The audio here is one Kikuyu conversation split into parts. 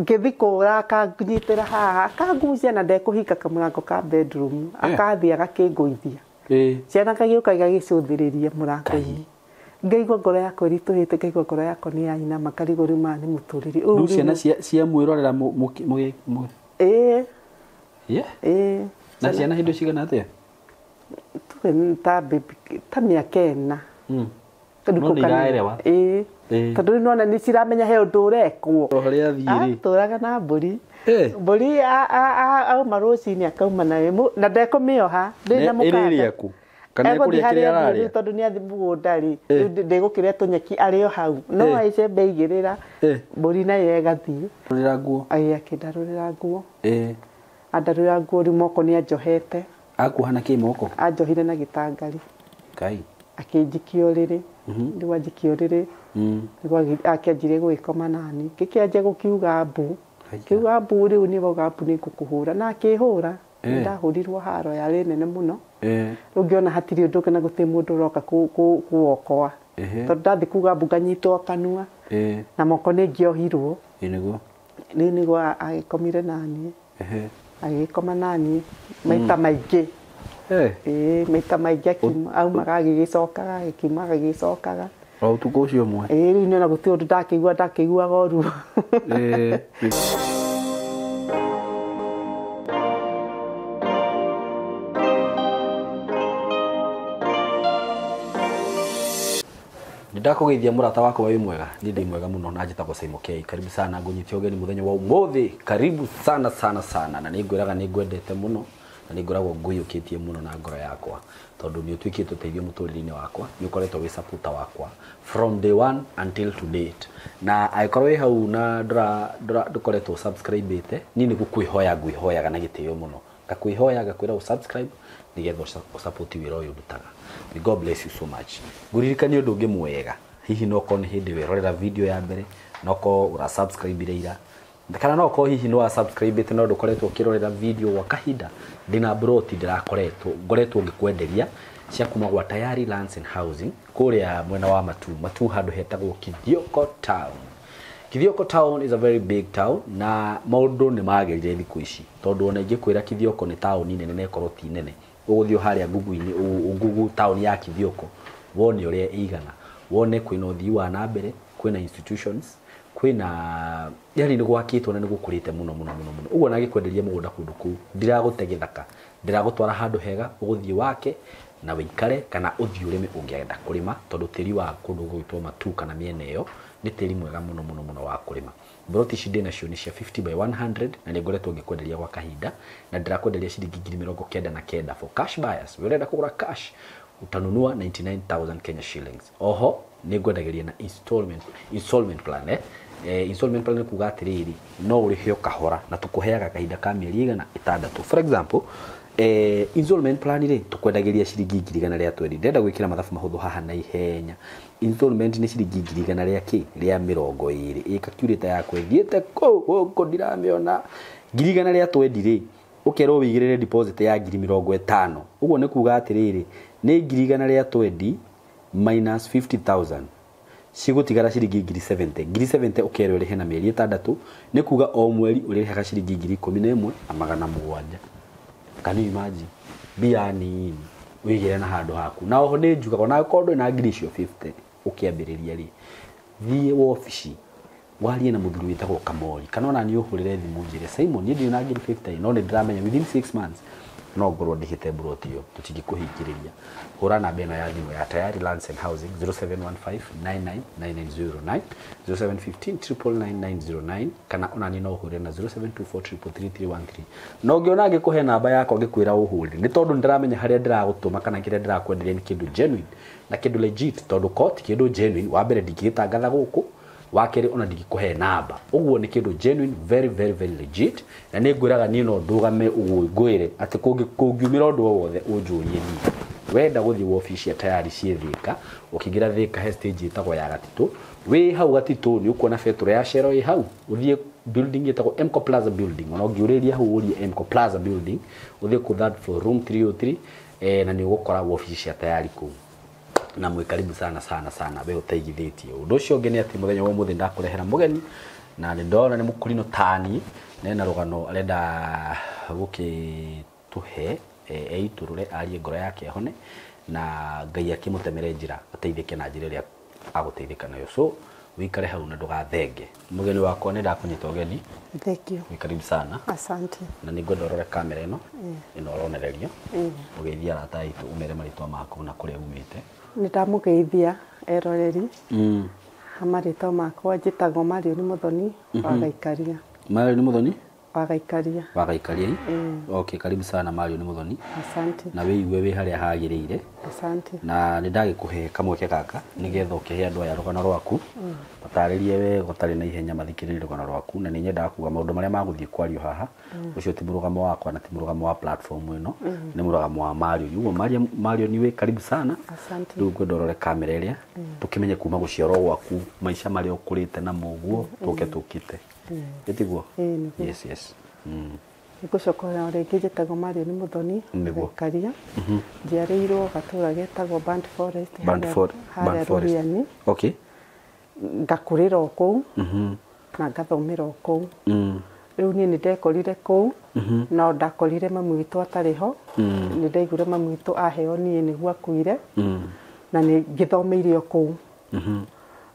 Ngĩthi kũra akanyitĩra haha akangucia na ndekũhinga kamũrango ka bedroom, akathiĩ agakĩngũithia. Ciana kagĩũka igagĩcũthĩrĩria mũrango-inĩ, ngaigua ngoro yakwa ĩritũhĩte, ngaigua ngoro yakwa nĩ yainama, ngarigwo rĩu maya nĩ mũtũrĩre. Rĩu ciana cia mwĩrorera ĩĩ. Ĩĩ. Na ciana hĩndĩ cigana atĩa? Tuge ta baby ta mĩaka 4. No nĩ iraerewa. Ĩĩ, tondũ rĩu nĩwona nĩ ciramenya he ũndũ ũrekwo. O harĩa athiĩ rĩ. Atũraga na mbũri. Mbũri auma rũcinĩ akauma nayo na ndekũmĩoha, ndĩrĩ na mũkanda. Ĩrĩrĩa kũ? Kana Egũthiĩ ĩkũrĩa kĩrĩa harĩa ararĩa? rĩu tondũ nĩ athiĩ mũgũnda rĩ, rĩu ndĩgũkĩrĩa tũnyeki arĩ o hau. No icembe igĩrĩra mbũri nayo ĩgathiĩ. Rũrĩra nguo. Ĩĩ, akĩndarũrĩra nguo. Andarũrĩra nguo rĩu moko nĩ anjohete. Akuoha na kĩ moko? Anjohire na gĩtangari. Kai. Akĩnjikia ũrĩrĩ. Rĩu anjikia ũrĩrĩ, nĩguo akĩanjirie gũgĩkoma nani. Ngĩkĩanjia gũkiuga mbu. Kiuga mbu rĩu nĩ wauga mbu nĩ ngũkũhũra. Na akĩhũra. Ndahũrirwo haro yarĩ nene mũno. Rĩu ngĩona hatirĩ ũndũ ũngĩ na gũtirĩ mũndũ ũroka kũokoa. Tondũ ndathiĩ kuga mbu nganyitwo kanua. Na moko nĩ ngĩohirwo. Nĩguo. Rĩu nĩguo agĩkomire naniĩ. Agĩgĩkoma naniĩ maita maingĩ. Ĩĩ, maita maingĩ akiuma, aumaga agĩgĩcokaga, agĩkiumaga agĩgĩcokaga. O ũtukũ ũcio ũmwe? Ĩĩ, rĩu nĩona gũtirĩ ũndũ ndakĩigua, ndakĩiguaga ũru. Ndakũgeithia mũrata wakwa wĩ mwega, niĩ ndĩ mwega mũno na njĩtagwo Simon K. Karibu sana ngũnyite ũgeni mũthenya wa ũmũthĩ. Karibu sana sana sana, na nĩngwĩraga nĩngwendete mũno na nĩngoragwo ngũiyũkĩtie mũno na ngoro yakwa, tondũ nĩ ũtuĩkĩte ũteithio mũtũrĩre-inĩ wakwa, nĩ ũkoretwo wĩ supporter wakwa from day one until to date. Na angĩkorwo wĩ hau na ndũkoretwo subscribe-ĩte, niĩ nĩ gũkwĩhoya ngwĩhoyaga na gĩtĩo mũno, ngakwĩhoya ngakwĩra ũ-subscribe nĩgetha ũsupport wĩra ũyũ ndutaga. May God bless you so much. Ngũririkanie ũndũ ũngĩ mwega, hihi no ũkorwo nĩ hĩndĩ werorera video ya mbere, no ũkorwo ũra subscribe ira, kana no ũkorwo hihi nĩ wa subscribe no ndũkoretwo ũkĩrorera video gwa kahinda. Ndĩna broti ndĩrakoretwo ngoretwo ngĩkwenderia cia kuma gwa Tayari Lands and Housing kũrĩa mwena wa Matu, Matu handũ hetagwo Kithioko Town. Kithioko Town is a very big town na maũndũ nĩ magĩrire thikũ ici, tondũ ona ingĩkwĩra Kithioko nĩ taũni nene na ĩkorwo ti nene, ũgũthiĩ harĩa Google-inĩ, Google town ya Kithioko wone ũrĩa ĩigana, wone kwĩna ũthii wa na mbere, kwĩna institutions, kwĩna yani nĩ gwakĩtwo na nĩ gũkũrĩte mũno mũno mũno mũno. Ũguo na ngĩkwenderia mũgũnda kũndũ kũu, ndiragũte gĩthaka, ndĩragũtwara handũ hega ũgũthiĩ wake na wĩikare, kana ũthiĩ ũrĩme ũngĩenda kũrĩma, tondũ tĩri wa kũndũ gũgwĩtwo Matu kana mĩena ĩyo nĩ tĩri mwega mũno mũno mũno wa kũrĩma. Broti ici ndĩnacio nĩ cia 50 by 100 na nĩ ngoretwo ngĩkwenderia gwa kahinda, na ndĩrakwenderia ciringi ngiri mĩrongo kenda na kenda for cash buyers. We ũrenda kũgũra cash utanunua 99,000 Kenya shillings. Oho nĩ ngwendagĩria na installment plan, Installment plan nĩ kuga atĩrĩrĩ, no ũrĩhe o kahora na tũkũheaga kahinda ka mĩeri igana ĩtandatũ. For example, installment plan rĩ tũkwendagĩria ciringi ngiri igana rĩa twendi. Ndĩrenda gwĩkĩra mathabu mahũthũ haha na ihenya. Installment nĩ ciringi ngiri igana rĩa kĩ? Rĩa mĩrongo ĩrĩ. Ĩ calculator yakwa ĩthiĩte kũu gũkũ ndiramĩona. Ngiri igana rĩa twendi rĩ, ũkerwo wĩigĩrĩre deposit ya ngiri mĩrongo ĩtano. Ũguo nĩ kuga atĩrĩrĩ, nĩ ngiri igana rĩa twendi minus 50,000 cigũtigara ciringi ngiri 70. Ngiri 70 ũkerwo ũrĩhe na mĩeri ĩtandatũ, nĩ kuga o mweri ũrĩhaga ciringi ngiri ikũmi na ĩmwe na magana mũgwanja. Can you imagine? Mbia nini wĩigĩre na handũ haku. Na oho nĩ njugaga ona angĩkorwo ndũrĩ na ngiri icio 50 ũkĩambĩrĩria rĩ, thiĩ wobici warie na mũthuri wĩtagwo Kamori, kana ona niĩ ũhũrĩre thimũ njĩre Simon, niĩ ndirĩ na ngiri 50 no nĩ ndĩramenya within 6 months no ngorwo ndĩhĩte broti ĩyo, tũtingĩkũhingĩrĩria. Hũra namba ĩno ya thimũ ya Tayari Lands and Housing 0715 999909, 0715 999 909, kana ona niĩ no ũhũrĩre na 0724 333 313. Na ũngĩona ngĩkũhe namba yakwa ngĩkwĩra ũhũrĩre, nĩ tondũ nĩndĩramenya harĩa ndĩragũtũma kana kĩrĩa ndĩrakwenderia nĩ kĩndũ genuine na kĩndũ legit, tondũ ko ti kĩndũ genuine, wa mbere ndingĩgĩtangatha gũkũ, wa kerĩ ona ndingĩkũhe namba. Ũguo nĩ kĩndũ genuine, very very very legit, na nĩ ngwĩraga niĩ no ndũgame ũguo ngwĩre atĩ kũngiumĩra ũndũ o wothe ũnjũrie niĩ. Wenda gũthiĩ wobici ya Tayari ciĩ Thĩka, ũkĩingĩra Thĩka he stage ĩtagwo ya Gatitũ, wĩ hau Gatitũ nĩ ũkuona betũrũ ya Shell ĩ hau, ũthiĩ building ĩtagwo Mco Plaza building, ona ũngĩũrĩria hau ũrie Mco Plaza building, ũthiĩ kũ third floor room 303, na nĩ ũgũkora wobici cia Tayari kũu. Na mwĩ karibu sana sana sana, we ũteigithĩtie. Ũndũ ũcio ũngĩ nĩ atĩ mũthenya wa ũmũthĩ ndakũrehera mũgeni Na nĩ ndona nĩ mũkũrinũ tani nena rũgano arenda gũkĩtũhe eitũrũre arie ngoro yake ahone na Ngai akĩmũtemere njĩra ateithĩke na njĩra ĩrĩa agũteithĩka nayo. So wikare hau na ndũgathenge. Mũgeni wakwa nĩ ndakũnyita ũgeni. Thank you. Wĩ karibu sana. Asante. Na nĩ ngwenda ũrore kamera ĩno ĩno ũronererio ũgeithie arata aitũ ũmere marĩtwa maku na kũrĩa umĩte. Nĩ ndamũgeithia eroreri. Marĩtwa makwa njĩtagwo Marion Muthoni wa Gaikaria. Marion Muthoni wa Gaikaria. Wa Gaikaria. Okay, karibu sana Marion Muthoni. Asante. Na wĩigue wĩ harĩa hagĩrĩire. Asante. Na nĩ ndagĩkũhe kamweke gaka nĩgetha ũkĩhe andũ aya rũgano rwaku matarĩrie wega ũtarĩ na ihenya mathikĩrĩrie rũgano rwaku na nĩ nyendaga kuga maũndũ marĩa magũthiĩ kwario haha ũcio ti mũrũgamo wakwa na ti mũrũgamo wa platform ĩno nĩ mũrũgamo wa Marion. Ũguo Marion wĩ karibu sana. Asante. Rĩu ngwenda ũrore kamera ĩrĩa tũkĩmenye kuma gũciarwo gwaku maica marĩa ũkũrĩte namo ũguo tũke tũkĩte. Ĩtiguo? Yes, yes. Ngũcoka o rĩngĩ njĩtagwo Marion Muthoni Gaikaria. Njiarĩirwo gatũra getagwo Band Forest. Band Forest. Okay. Ngakũrĩra o kũu na ngathomera o kũu. Rĩu niĩ nĩ ndekorire kũu no ndakorire mami witũ atarĩ ho. Nĩ ndaiguire mami witũ aheo niĩ nĩguo akuire na nĩ ngĩthomeire o kũu.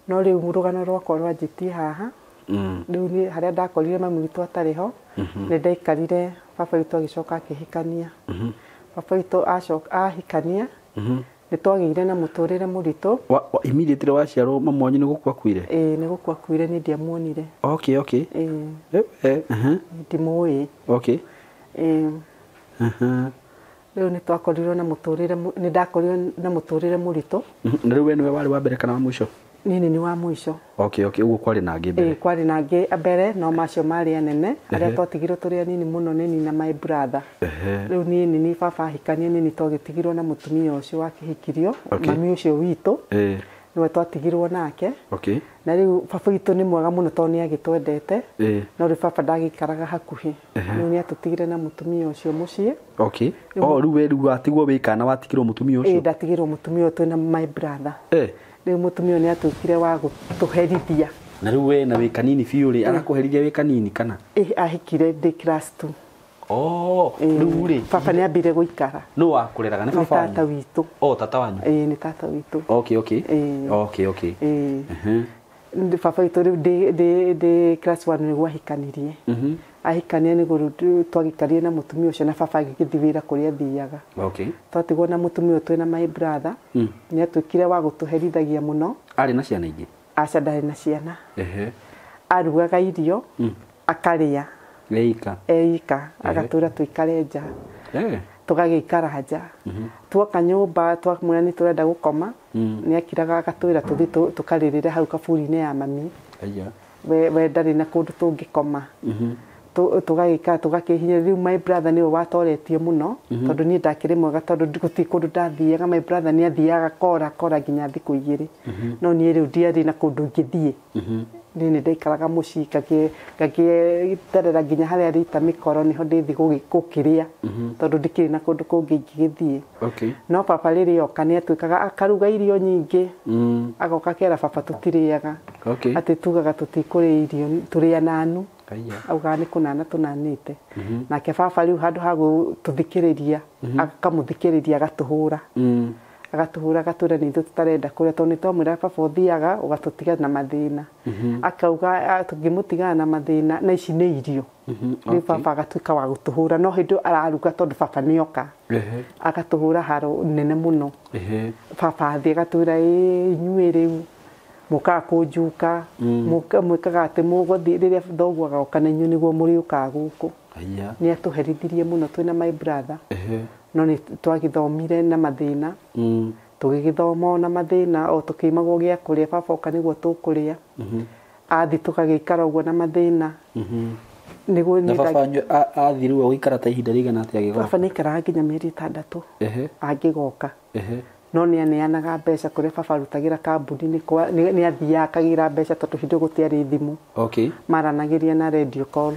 No rĩu rũgano rwakwa rwanjĩtie haha. Rĩu niĩ harĩa ndakorire mami witũ atarĩ ho nĩ ndaikarire baba witũ agĩcoka akĩhikania. Baba witũ acoka ahikania nĩ twagĩire na mũtũrĩre mũritũ. Immediately waciarwo mami wanyu nĩ gũkua akuire? Ĩĩ nĩ gũkua akuire, niĩ ndiamuonire. Okay, okay. Ĩĩ. Ndimũĩ. Okay. Ĩĩ. Rĩu nĩ twakorirwo na mũtũrĩre, nĩ ndakorirwo na mũtũrĩre mũritũ. Na rĩu we nĩwe warĩ wa mbere kana wa mũico? Niĩ nĩ wa mũico. Okay, okay, ũguo kwarĩ na angĩ mbere. Ĩĩ kwarĩ na angĩ mbere no macio marĩ anene arĩa twatigirwo tũrĩ anini mũno nĩ niĩ na my brother. Rĩu niĩ nĩ baba ahikania nĩ twagĩtigirwo na mũtumia ũcio wakĩhikirio, mami ũcio witũ. Nĩwe twatigirwo nake. Okay. Na rĩu baba witũ nĩ mwega mũno tondũ nĩ agĩtwendete. No rĩu baba ndagĩikaraga hakuhĩ. Rĩu nĩ atũtigire na mũtumia ũcio mũciĩ. Okay. Oh, rĩu we rĩu watigwo wĩ kana watigirwo mũtumia ũcio? Ĩĩ ndatigirwo mũtumia ũyũ twĩna my brother. Rĩu mũtumia ũyũ nĩ atuĩkire wa gũtũherithia. Na rĩu we na wĩ kanini biũ rĩ, arakũherithia wĩ kanini kana? Ĩĩ ahikire ndĩ class 2. Oh, rĩu rĩ baba nĩ ambire gũikara. Nũ wakũreraga? Nĩ baba wanyu? Nĩ tata witũ. Oh, tata wanyu? Ĩĩ nĩ tata witũ. Okay, okay. Okay, okay. Ĩĩ. Baba witũ rĩu ndĩ class 1 nĩguo ahikanirie. Ahikania nĩguo rĩu twagĩikarire na mũtumia ũcio na baba agĩgĩthiĩ wĩra kũrĩa athiaga. Okay. Twatigwo na mũtumia ũyũ twĩna my brother. Nĩ atuĩkire wa gũtũherithagia mũno. Arĩ na ciana ingĩ? Aca ndarĩ na ciana. Arugaga irio akarĩa. Eika. Eika agatũra tũikare nja. Tũgagĩikara nja. Tuoka nyũmba twamwĩra nĩ tũrenda gũkoma nĩ akiraga agatwĩra tũthiĩ tũkarĩrĩre hau kaburi-inĩ ya mami. We ndarĩ na kũndũ tũngĩkoma. Tũgagĩikara tũgakĩhinya. Rĩu my brother nĩwe watoretie mũno tondũ niĩ ndakĩrĩ mwega tondũ gũtirĩ kũndũ ndathiaga. My brother nĩ athiaga kora kora nginya thikũ igĩrĩ. No niĩ rĩu ndiarĩ na kũndũ ingĩthiĩ. Niĩ nĩ ndaikaraga mũciĩ ngagĩterera nginya harĩa rita mĩkoro nĩho ndĩthiĩ gũkĩrĩa tondũ ndikĩrĩ na kũndũ kũngĩ ingĩgĩthiĩ. No baba rĩrĩa oka nĩ atuĩkaga akaruga irio nyingĩ agoka akera baba tũtirĩaga. Atĩ tugaga tũtikũrĩa irio tũrĩa nanu. Augaga nĩ kũnana tũnanĩte. Nake baba rĩu handũ ha gũtũthikĩrĩria akamũthikĩrĩria agatũhũra. Agatũhũra agatwĩra nĩ ithuĩ tũtarenda kũrĩa tondũ nĩ twamwĩra baba ũthiaga ũgatũtiga na mathĩna. Akauga tũngĩmũtigana na mathĩna na ici nĩ irio. Rĩu baba agatuĩka wa gũtũhũra no hĩndĩ ĩyo araruga tondũ baba nĩ oka. Agatũhũra haro nene mũno. Baba athiĩ agatwĩra ĩĩ inyuĩ rĩu mũkaga kũnjuka mwĩkaga atĩ mũgũthiĩ rĩrĩa thoguo agoka na inyuĩ nĩguo mũrĩũkaga gũkũ. Nĩ atũherithirie mũno twĩna my brother. No nĩ twagĩthomire na mathĩna. Tũgĩgĩthoma na mathĩna o tũkĩimagwo gĩa kũrĩa baba oka nĩguo tũkũrĩa. Athiĩ tũgagĩikara ũguo na mathĩna. Nĩguo Na baba wanyu athiĩ rĩu gũikara ta ihinda rĩigana atĩa agĩgoka? Baba nĩ aikaraga nginya mĩeri 6 angĩgoka. No nĩ aneanaga mbeca kũrĩa baba arutagĩra kambuni-inĩ nĩ athiaga akagĩra mbeca tondũ hĩndĩ ĩyo gũtiarĩ thimũ. Okay. Maranagĩria na radio call.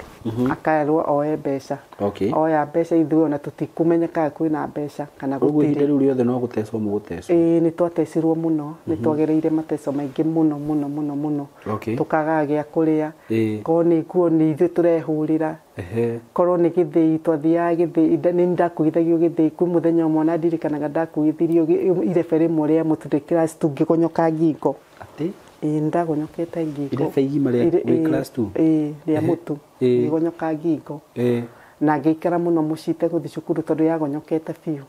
Akarwo oe mbeca. Okay. Oya mbeca ithuĩ ona tũtikũmenya kana kwĩna mbeca kana Ũguo ihinda gũtirĩ. rĩu rĩothe no gũtecwo mũgũtecwo. Ĩĩ nĩ twatecirwo mũno, nĩ twagereire mateco maingĩ mũno mũno mũno mũno. Okay. Tũkaga gĩa kũrĩa. Ĩĩ. Korwo nĩ nguo nĩ ithuĩ tũrehũrĩra. Ehe. Korwo nĩ gĩthĩi twathiaga gĩthĩi, nĩ ndakuithagio gĩthĩi kwĩ mũthenya ũmwe na ndirikanaga ndakuithirio irebe rĩmwe rĩa mũtu ndĩ class 2 ngĩgonyoka ngingo. Atĩ? Ĩĩ nĩndagonyokete ngingo. Irebe igima rĩa wĩ class 2? Ĩĩ rĩa mũtu. Ĩĩ. Ngĩgonyoka ngingo. Ĩĩ. Na ngĩikara mũno mũciĩ itegũthiĩ cukuru tondũ yagonyokete biũ.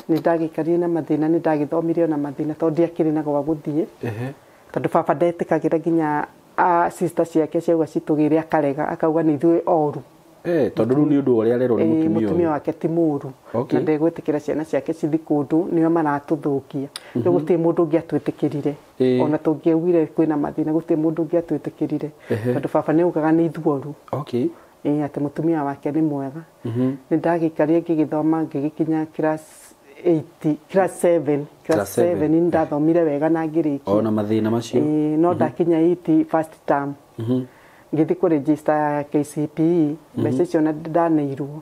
Nĩ ndagĩikarire na mathĩna, nĩ ndagĩthomire ona mathĩna tondũ ndiakĩrĩ na gwa gũthiĩ. Ehe. Tondũ baba ndetĩkagĩra nginya sister ciake ciauga citũgĩre akarega, akauga nĩ ithuĩ oru. Tondũ rĩu nĩ ũndũ ũrĩa arerwo nĩ Ĩĩ, mũtumia mũtumia ũyũ. wake ti mũru. Okay. Na ndegwĩtĩkĩra ciana ciake cithiĩ kũndũ, nĩo maratũthũkia. Rĩu gũtirĩ mũndũ ũngĩ atwĩtĩkĩrire. Ĩĩ. Ona tũngĩaugire kwĩna mathĩna, gũtirĩ mũndũ ũngĩ atwĩtĩkĩrire. Ehe. Tondũ baba nĩ augaga nĩ ithuĩ oru. Okay. Ĩĩ, atĩ mũtumia wake nĩ mwega. Nĩ ndagĩikarire ngĩgĩthoma ngĩgĩkinya class 8, class 7, class Class 7. 7 nĩ ndathomire wega na ngĩrĩkia. Ona mathĩna macio. Ĩĩ, no ndakinya 8 first term. Ngĩthiĩ kũregister KCPE, mbeca icio na ndaneirwo.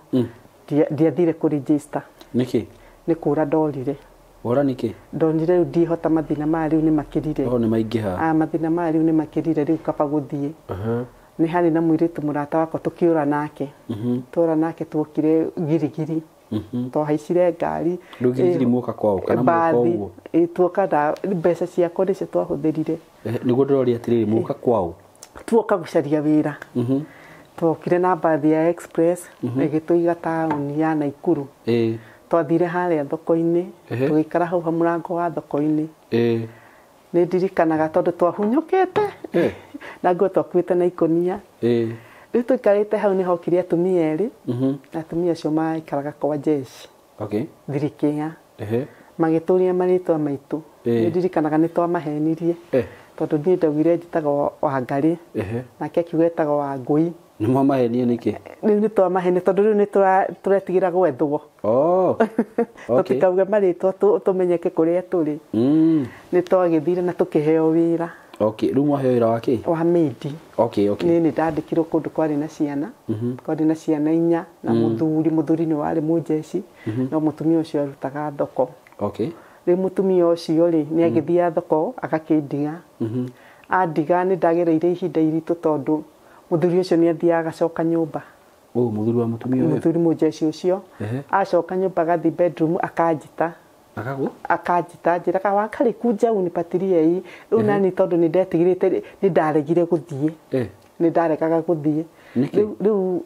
Ndiathire kũregister. Nĩkĩ? Nĩ kũra ndorire. Wora nĩkĩ? Ndonire rĩu ndihota, mathĩna maya rĩu nĩ makĩrire. Oh, nĩ maingĩha. Ah, mathĩna maya rĩu nĩ makĩrire, rĩu kaba gũthiĩ. Ehe. Nĩ harĩ na mũirĩtu mũrata wakwa tũkĩũra nake. Twora nake tuokire Girigiri. Twahaicire ngari. Rĩu Girigiri muoka kwao kana muoka Mbathi. ũguo? Ĩĩ, tuoka na mbeca ciakwa nĩcio twahũthĩrire. Nĩguo ndĩroria atĩrĩrĩ, muoka kwao? Tuoka gũcaria wĩra. Twokire na mbathi ya Express, ĩgĩtũiga taũni ya Naikuru. Ĩĩ. Twathire harĩa thoko-inĩ, Ehe. tũgĩikara hau mũrango wa thoko-inĩ. Ĩĩ. Nĩ ndirikanaga tondũ twahunyũkĩte. Na nguo twakuĩte na ikũnia. Ĩĩ. Rĩu tũikarĩte hau nĩ hokire atumia erĩ. Na atumia acio maikaraga kwa jeshi. Okay. Thirikĩa. Ehe. Magĩtũria marĩtwa maitũ. Ĩĩ. Nĩ ndirikanaga nĩ twamahenirie. Tondũ niĩ ndaugire njĩtagwo Wangarĩ. Ehe. Nake akiuga etagwo Wangũi. Nĩ mwamahenia nĩkĩ? Rĩu nĩ twamahenia tondũ rĩu nĩ tũretigĩra gwethwo. Oh. Okay. Tũtikauge marĩtwa tũmenyeke kũrĩa tũrĩ. Nĩ twagĩthire na tũkĩheo wĩra. Okay, rĩu mwaheo wĩra wa kĩ? Wa maid. Okay, okay. Niĩ nĩ ndandĩkirwo kũndũ kwarĩ na ciana. Kwarĩ na ciana inya na mũthuri, mũthuri nĩ warĩ mũjeshi, no mũtumia ũcio arutaga thoko. Okay. Rĩu mũtumia ũcio rĩ, nĩ agĩthiaga thoko agakĩndiga. Andiga nĩ ndagereire ihinda iritũ tondũ mũthuri ũcio nĩ athiaga agacoka nyũmba. Oh, mũthuri wa mũtumia ũyũ? Mũthuri mũjeshi ũcio. Ehe. Acoka nyũmba agathiĩ bedroom akanjĩta. Akagũ? Akanjĩta njĩraga Wangarĩ kunja unipatirie hii. Rĩu nani tondũ nĩ ndetigĩrĩte nĩ ndaregire gũthiĩ. Nĩ ndaregaga gũthiĩ. Nĩkĩ? Rĩu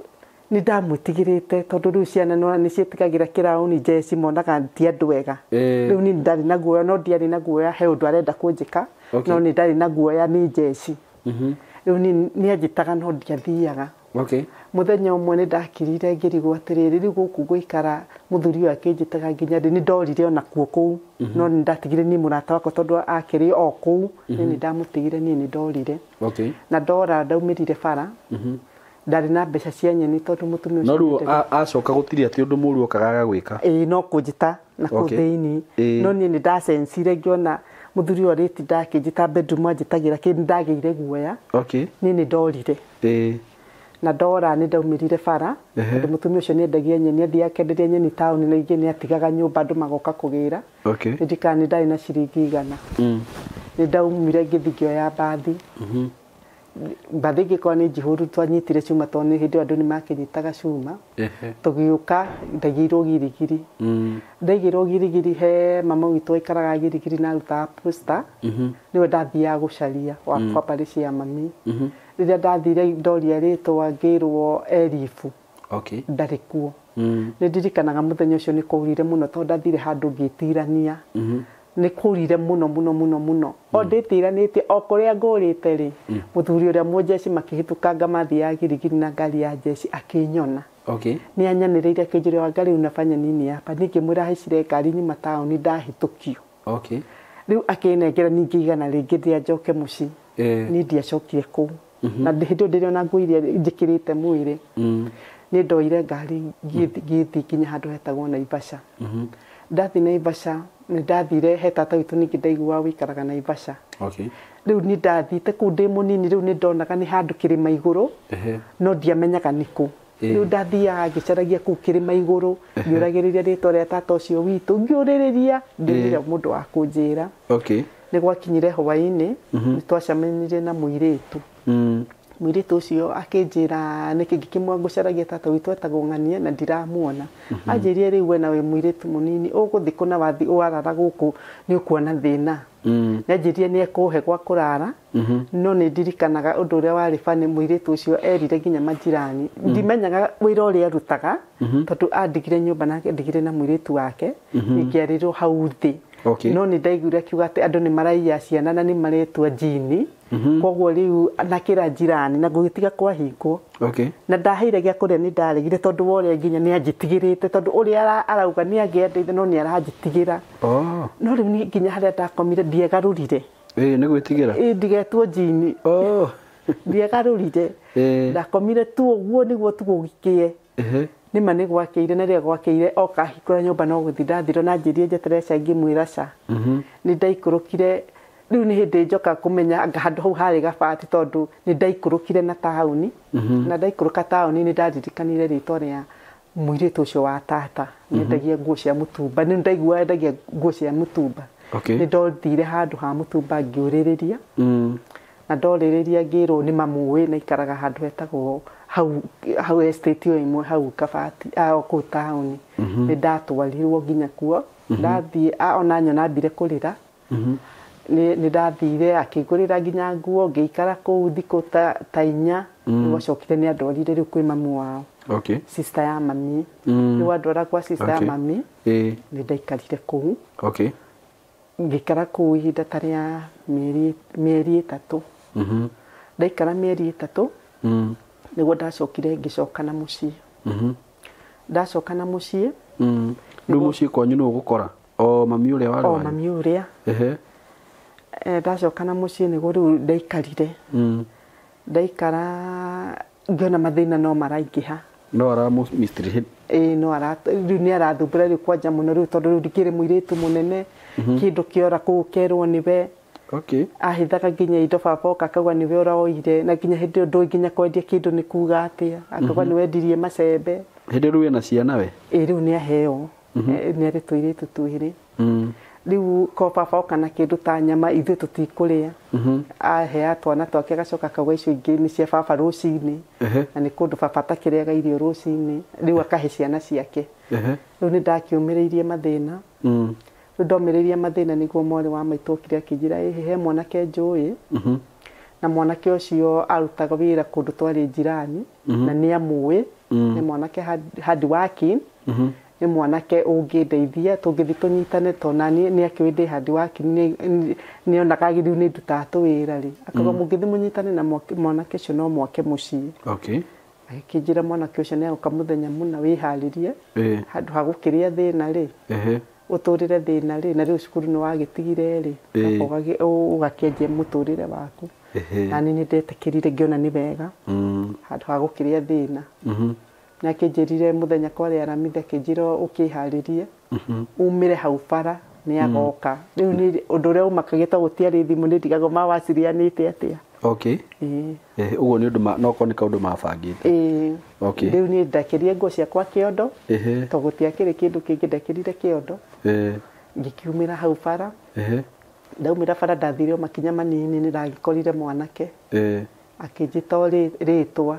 nĩ ndamwĩtigĩrĩte tondũ rĩu ciana nĩ ciĩtigagĩra kĩraũni njeci monaga ti andũ ega. Rĩu niĩ ndarĩ na guoya, no ndiarĩ na guoya he ũndũ arenda kũnjĩka, Okay. no nĩ ndarĩ na guoya nĩ njeci. Rĩu niĩ nĩ anjĩtaga no ndiathiaga. Okay. Mũthenya ũmwe nĩ ndakirire ngĩrigwo atĩrĩrĩ, rĩu gũkũ ngũikara mũthuri ũyũ akĩnjĩtaga nginya rĩ, nĩ ndorire ona kuo kũu, no nĩ ndatigire niĩ mũrata wakwa tondũ akĩrĩ o kũu, niĩ nĩ ndamũtigire, niĩ nĩ ndorire. Okay. Na ndora ndaumĩrire bara, ndarĩ na mbeca cia nyeni tondũ mũtumia No ũcio rĩu nĩ acoka gũtirĩ atĩ ũndũ mũũru okaga agagwĩka. Ĩĩ, no kũnjĩta na kũu Okay. thĩinĩ. Ĩĩ. No niĩ nĩ ndacensire ngĩona mũthuri ũyũ arĩtinda akĩnjĩta bedroom anjĩtagĩra kĩ, nĩ ndagĩire guoya. Okay. Niĩ nĩ ndorire. Ĩĩ. Na ndora nĩ ndaumĩrire bara, Ehe. tondũ mũtumia ũcio nĩ endagia nyeni, athiaga akenderia nyeni taũni na ingĩ nĩ atigaga nyũmba andũ magoka kũgĩra. Okay. Nĩ ndirikanaga nĩ ndarĩ na ciringi 100. Nĩ ndaumire ngĩthiĩ ngĩoya mbathi. Mbathi ĩngĩkorwo nĩ njihũru twanyitire cuma tondũ nĩ hĩndĩ ĩyo andũ nĩ makĩnyitaga cuma. Ehe. Tũgĩũka ndaigĩirwo Girigiri. Ndaigĩirwo Girigiri he mama witũ aikaraga Girigiri na arutaga posta. Nĩwe ndathiaga gũcaria wa kwa mbarĩ cia mami. Rĩrĩa ndathire ndoria rĩtwa ngĩrwo Elifu. Okay. Ndarĩ kuo. Nĩ ndirikanaga mũthenya ũcio nĩ kwaurire mũno tondũ ndathire handũ ngĩtirania. Nĩ kwaurire mũno mũno mũno mũno. O ndĩtiranĩtie o kũrĩa ngũrĩte rĩ, mũthuri ũrĩa mũjeshi makĩhĩtũkanga mathiaga Girigiri na ngari ya jeshi akĩnyona. Okay. Nĩ anyanĩrĩire akĩnjĩra Wangarĩ unafanya nini hapa? Niĩ ngĩmwĩra haicire ngari nyuma taũni ndahĩtũkio. Okay. Rĩu akĩnengera ningĩ 100 rĩngĩ rĩrĩa njoke mũciĩ. Niĩ ndiacokire kũu. Na hĩndĩ ĩyo ndĩrĩ ona nguo iria njĩkĩrĩte mwĩrĩ. Nĩ ndoire ngari ngĩthiĩ nginya handũ hetagwo Naivasha. Ndathiĩ Naivasha Nĩ ndathire he tata witũ ningĩ ndaiguaga wĩikaraga Naivasha. Okay. Rĩu nĩ ndathite kũu ndĩ mũnini, rĩu nĩ ndonaga nĩ handũ kĩrĩma igũrũ, no ndiamenyaga nĩ kũ. Rĩu ndathiaga ngĩcaragia kũu kĩrĩma igũrũ, ngĩũragĩrĩria rĩtwa rĩa tata ũcio witũ, ngĩũrĩrĩria, ndionire mũndũ wa kũnjĩra. Okay. Nĩ gwakinyire hwaĩ-inĩ, nĩ twacemanirie na mũirĩtu. Mũirĩtu ũcio akĩnjĩra nĩkĩ ngĩkĩmwa ngũcaragia tata witũ etagwo Ng'ania na ndiramuona. Anjĩrire rĩu we nawe mũirĩtu mũnini ũgũthiĩ kũna wathi warara gũkũ nĩ ũkuona thĩna. Nĩanjĩrire nĩ ekũhe gwa kũrara, no nĩ ndirikanaga ũndũ ũrĩa warĩ bani mũirĩtu ũcio erire nginya majirani. Ndimenyaga wĩra ũrĩa arutaga, tondũ andigire nyũmba na andigire na mũirĩtu wake, ingĩarĩrwo hau thĩ. Okay. No nĩ ndaiguire akiuga atĩ andũ nĩ maraiya ciana na nĩ maretua njini. Koguo rĩu nakĩra njirani na gũgĩtiga kwahingwo. Okay. Na ndaheire gĩa kũrĩa nĩ ndaregire tondũ wa ũrĩa nginya nĩ anjĩtigĩrĩte, tondũ ũrĩa arauga nĩ angĩandeithia no nĩ aranjĩtigĩra. Oh. No rĩu niĩ nginya harĩa ndakomire ndiegarũrire. Nĩ gwĩtigĩra? Ĩĩ, ndigetwo njini. Oh. Ndiegarũrire. Ndakomire tu ũguo nĩguo tu gũgĩkĩe. Nĩma nĩ gwakĩire, na rĩrĩa gwakĩire oka ahingũra nyũmba no gũthiĩ ndathirwo na anjĩrire njeterere cai ngĩmwĩra ca. Nĩ ndaikũrũkire, rĩu nĩ hĩndĩ njoka kũmenya anga handũ hau harĩ gabati tondũ nĩ ndaikũrũkire na taũni. Na ndaikũrũka taũni nĩ ndaririkanire rĩtwa rĩa mũirĩtu ũcio wa tata. Nyendagia nguo cia mũtumba, nĩ ndaiguaga endagia nguo cia mũtumba. Okay. Nĩ ndothire handũ ha mũtumba ngĩũrĩrĩria. Na ndorĩrĩria ngĩrwo nĩ mamũĩ na ikaraga handũ hetagwo hau, hau estate ĩyo ĩmwe hau kabati, o kũu taũni. Nĩ ndatwarirwo nginya kuo. Ndathiĩ, ona nyona ambire kũrĩra. Nĩ ndathire akĩngũrĩra nginya nguo, ngĩikara kũu thikũ ta inya. Nĩgwacokire nĩ andwarire rĩu kwĩ mamu wao. Okay. Sister ya mami. Rĩu andwara kwa sister ya mami. Nĩ ndaikarire kũu. Okay. Ngĩikara kũu ihinda ta rĩa mĩeri ĩtatũ. Ndaikara mĩeri ĩtatũ, nĩguo ndacokire ngĩcoka na mũciĩ. Ndacoka na mũciĩ. Rĩu mũciĩ kwanyu nũ ũgũkora? O mami ũrĩa warĩ O wanyu? mami ũrĩa. Ndacoka na mũciĩ nĩguo rĩu ndaikarire. Ndaikara ngĩona mathĩna no maraingĩha. No ara mistreat. Ĩĩ, no ara, rĩu nĩ arathumbũra rĩu kwanja mũno rĩu tondũ rĩu ndikĩrĩ mũirĩtu mũnene. Kĩndũ kĩora kũu kerwo nĩwe. Okay. Ahithaga nginya indo baba oka akauga nĩwe ũroire, na nginya hĩndĩ ĩyo ndũĩ nginya kwendia kĩndũ nĩ kuga atĩa. Akauga nĩ wendirie macembe. Hĩndĩ rĩu ena ciana we? Ĩĩ, rĩu nĩ aheo. Nĩ arĩ tũirĩtu twĩrĩ. Rĩu ko baba oka na kĩndũ ta nyama ithuĩ tũtikũrĩa. Ahea twana twake agacoka akauga icio ingĩ nĩ cia baba rũcinĩ. Na nĩ kũndũ baba atakĩrĩaga irio rũcinĩ. Rĩu akahe ciana ciake. Rĩu nĩ ndakĩũmĩrĩirie mathĩna. Rĩu ndomĩrĩirie mathĩna nĩguo mwarĩ wa maitũ okire akĩnjĩra, ĩhĩ, he mwanake njũĩ. Na mwanake ũcio arutaga wĩra kũndũ twarĩ njirani, na nĩ amũĩ. Nĩ mwanake hard working. Nĩ mwanake ũngĩndeithia, tũngĩthiĩ tũnyitane tondũ nani nĩ akĩũĩ ndĩ hard working, nĩ onaga rĩu nĩ ndutaga tũwĩra rĩ. Akauga mũngĩthiĩ mũnyitane na mwanake ũcio no mwake mũciĩ. Okay. Agĩkĩnjĩra mwanake ũcio nĩ agũka mũthenya mũna wĩharĩrie. Handũ ha gũkĩrĩa thĩna rĩ. Ũtũrĩre thĩna rĩ, na rĩu cukuru nĩ wagĩtigire rĩ, ũgakĩanjia mũtũrĩre waku. Na niĩ nĩ ndetĩkĩrire ngĩona nĩ wega. Handũ ha gũkĩrĩa thĩna. Nĩ akĩnjĩrire mũthenya kwarĩ Aramithi, akĩnjĩra ũkĩharĩrie, umĩre hau bara, nĩ agoka. Rĩu nĩ ũndũ ũrĩa ũmakagia tondũ gũtiarĩ thimũ, nĩ ndigagwo mawacirianĩte atĩa. Okay. Ũguo nĩ ũndũ no korwo nĩ kaũndũ mabangĩte. Okay. Rĩu niĩ ndakĩrie nguo ciakwa kĩondo, tondũ gũtiakĩrĩ kĩndũ kĩngĩ, ndakĩrire kĩondo. Ngĩkiumĩra hau bara. Ndaumĩra bara ndathire o makinya manini, nĩ ndagĩkorire mwanake. Akĩnjĩta o rĩtwa.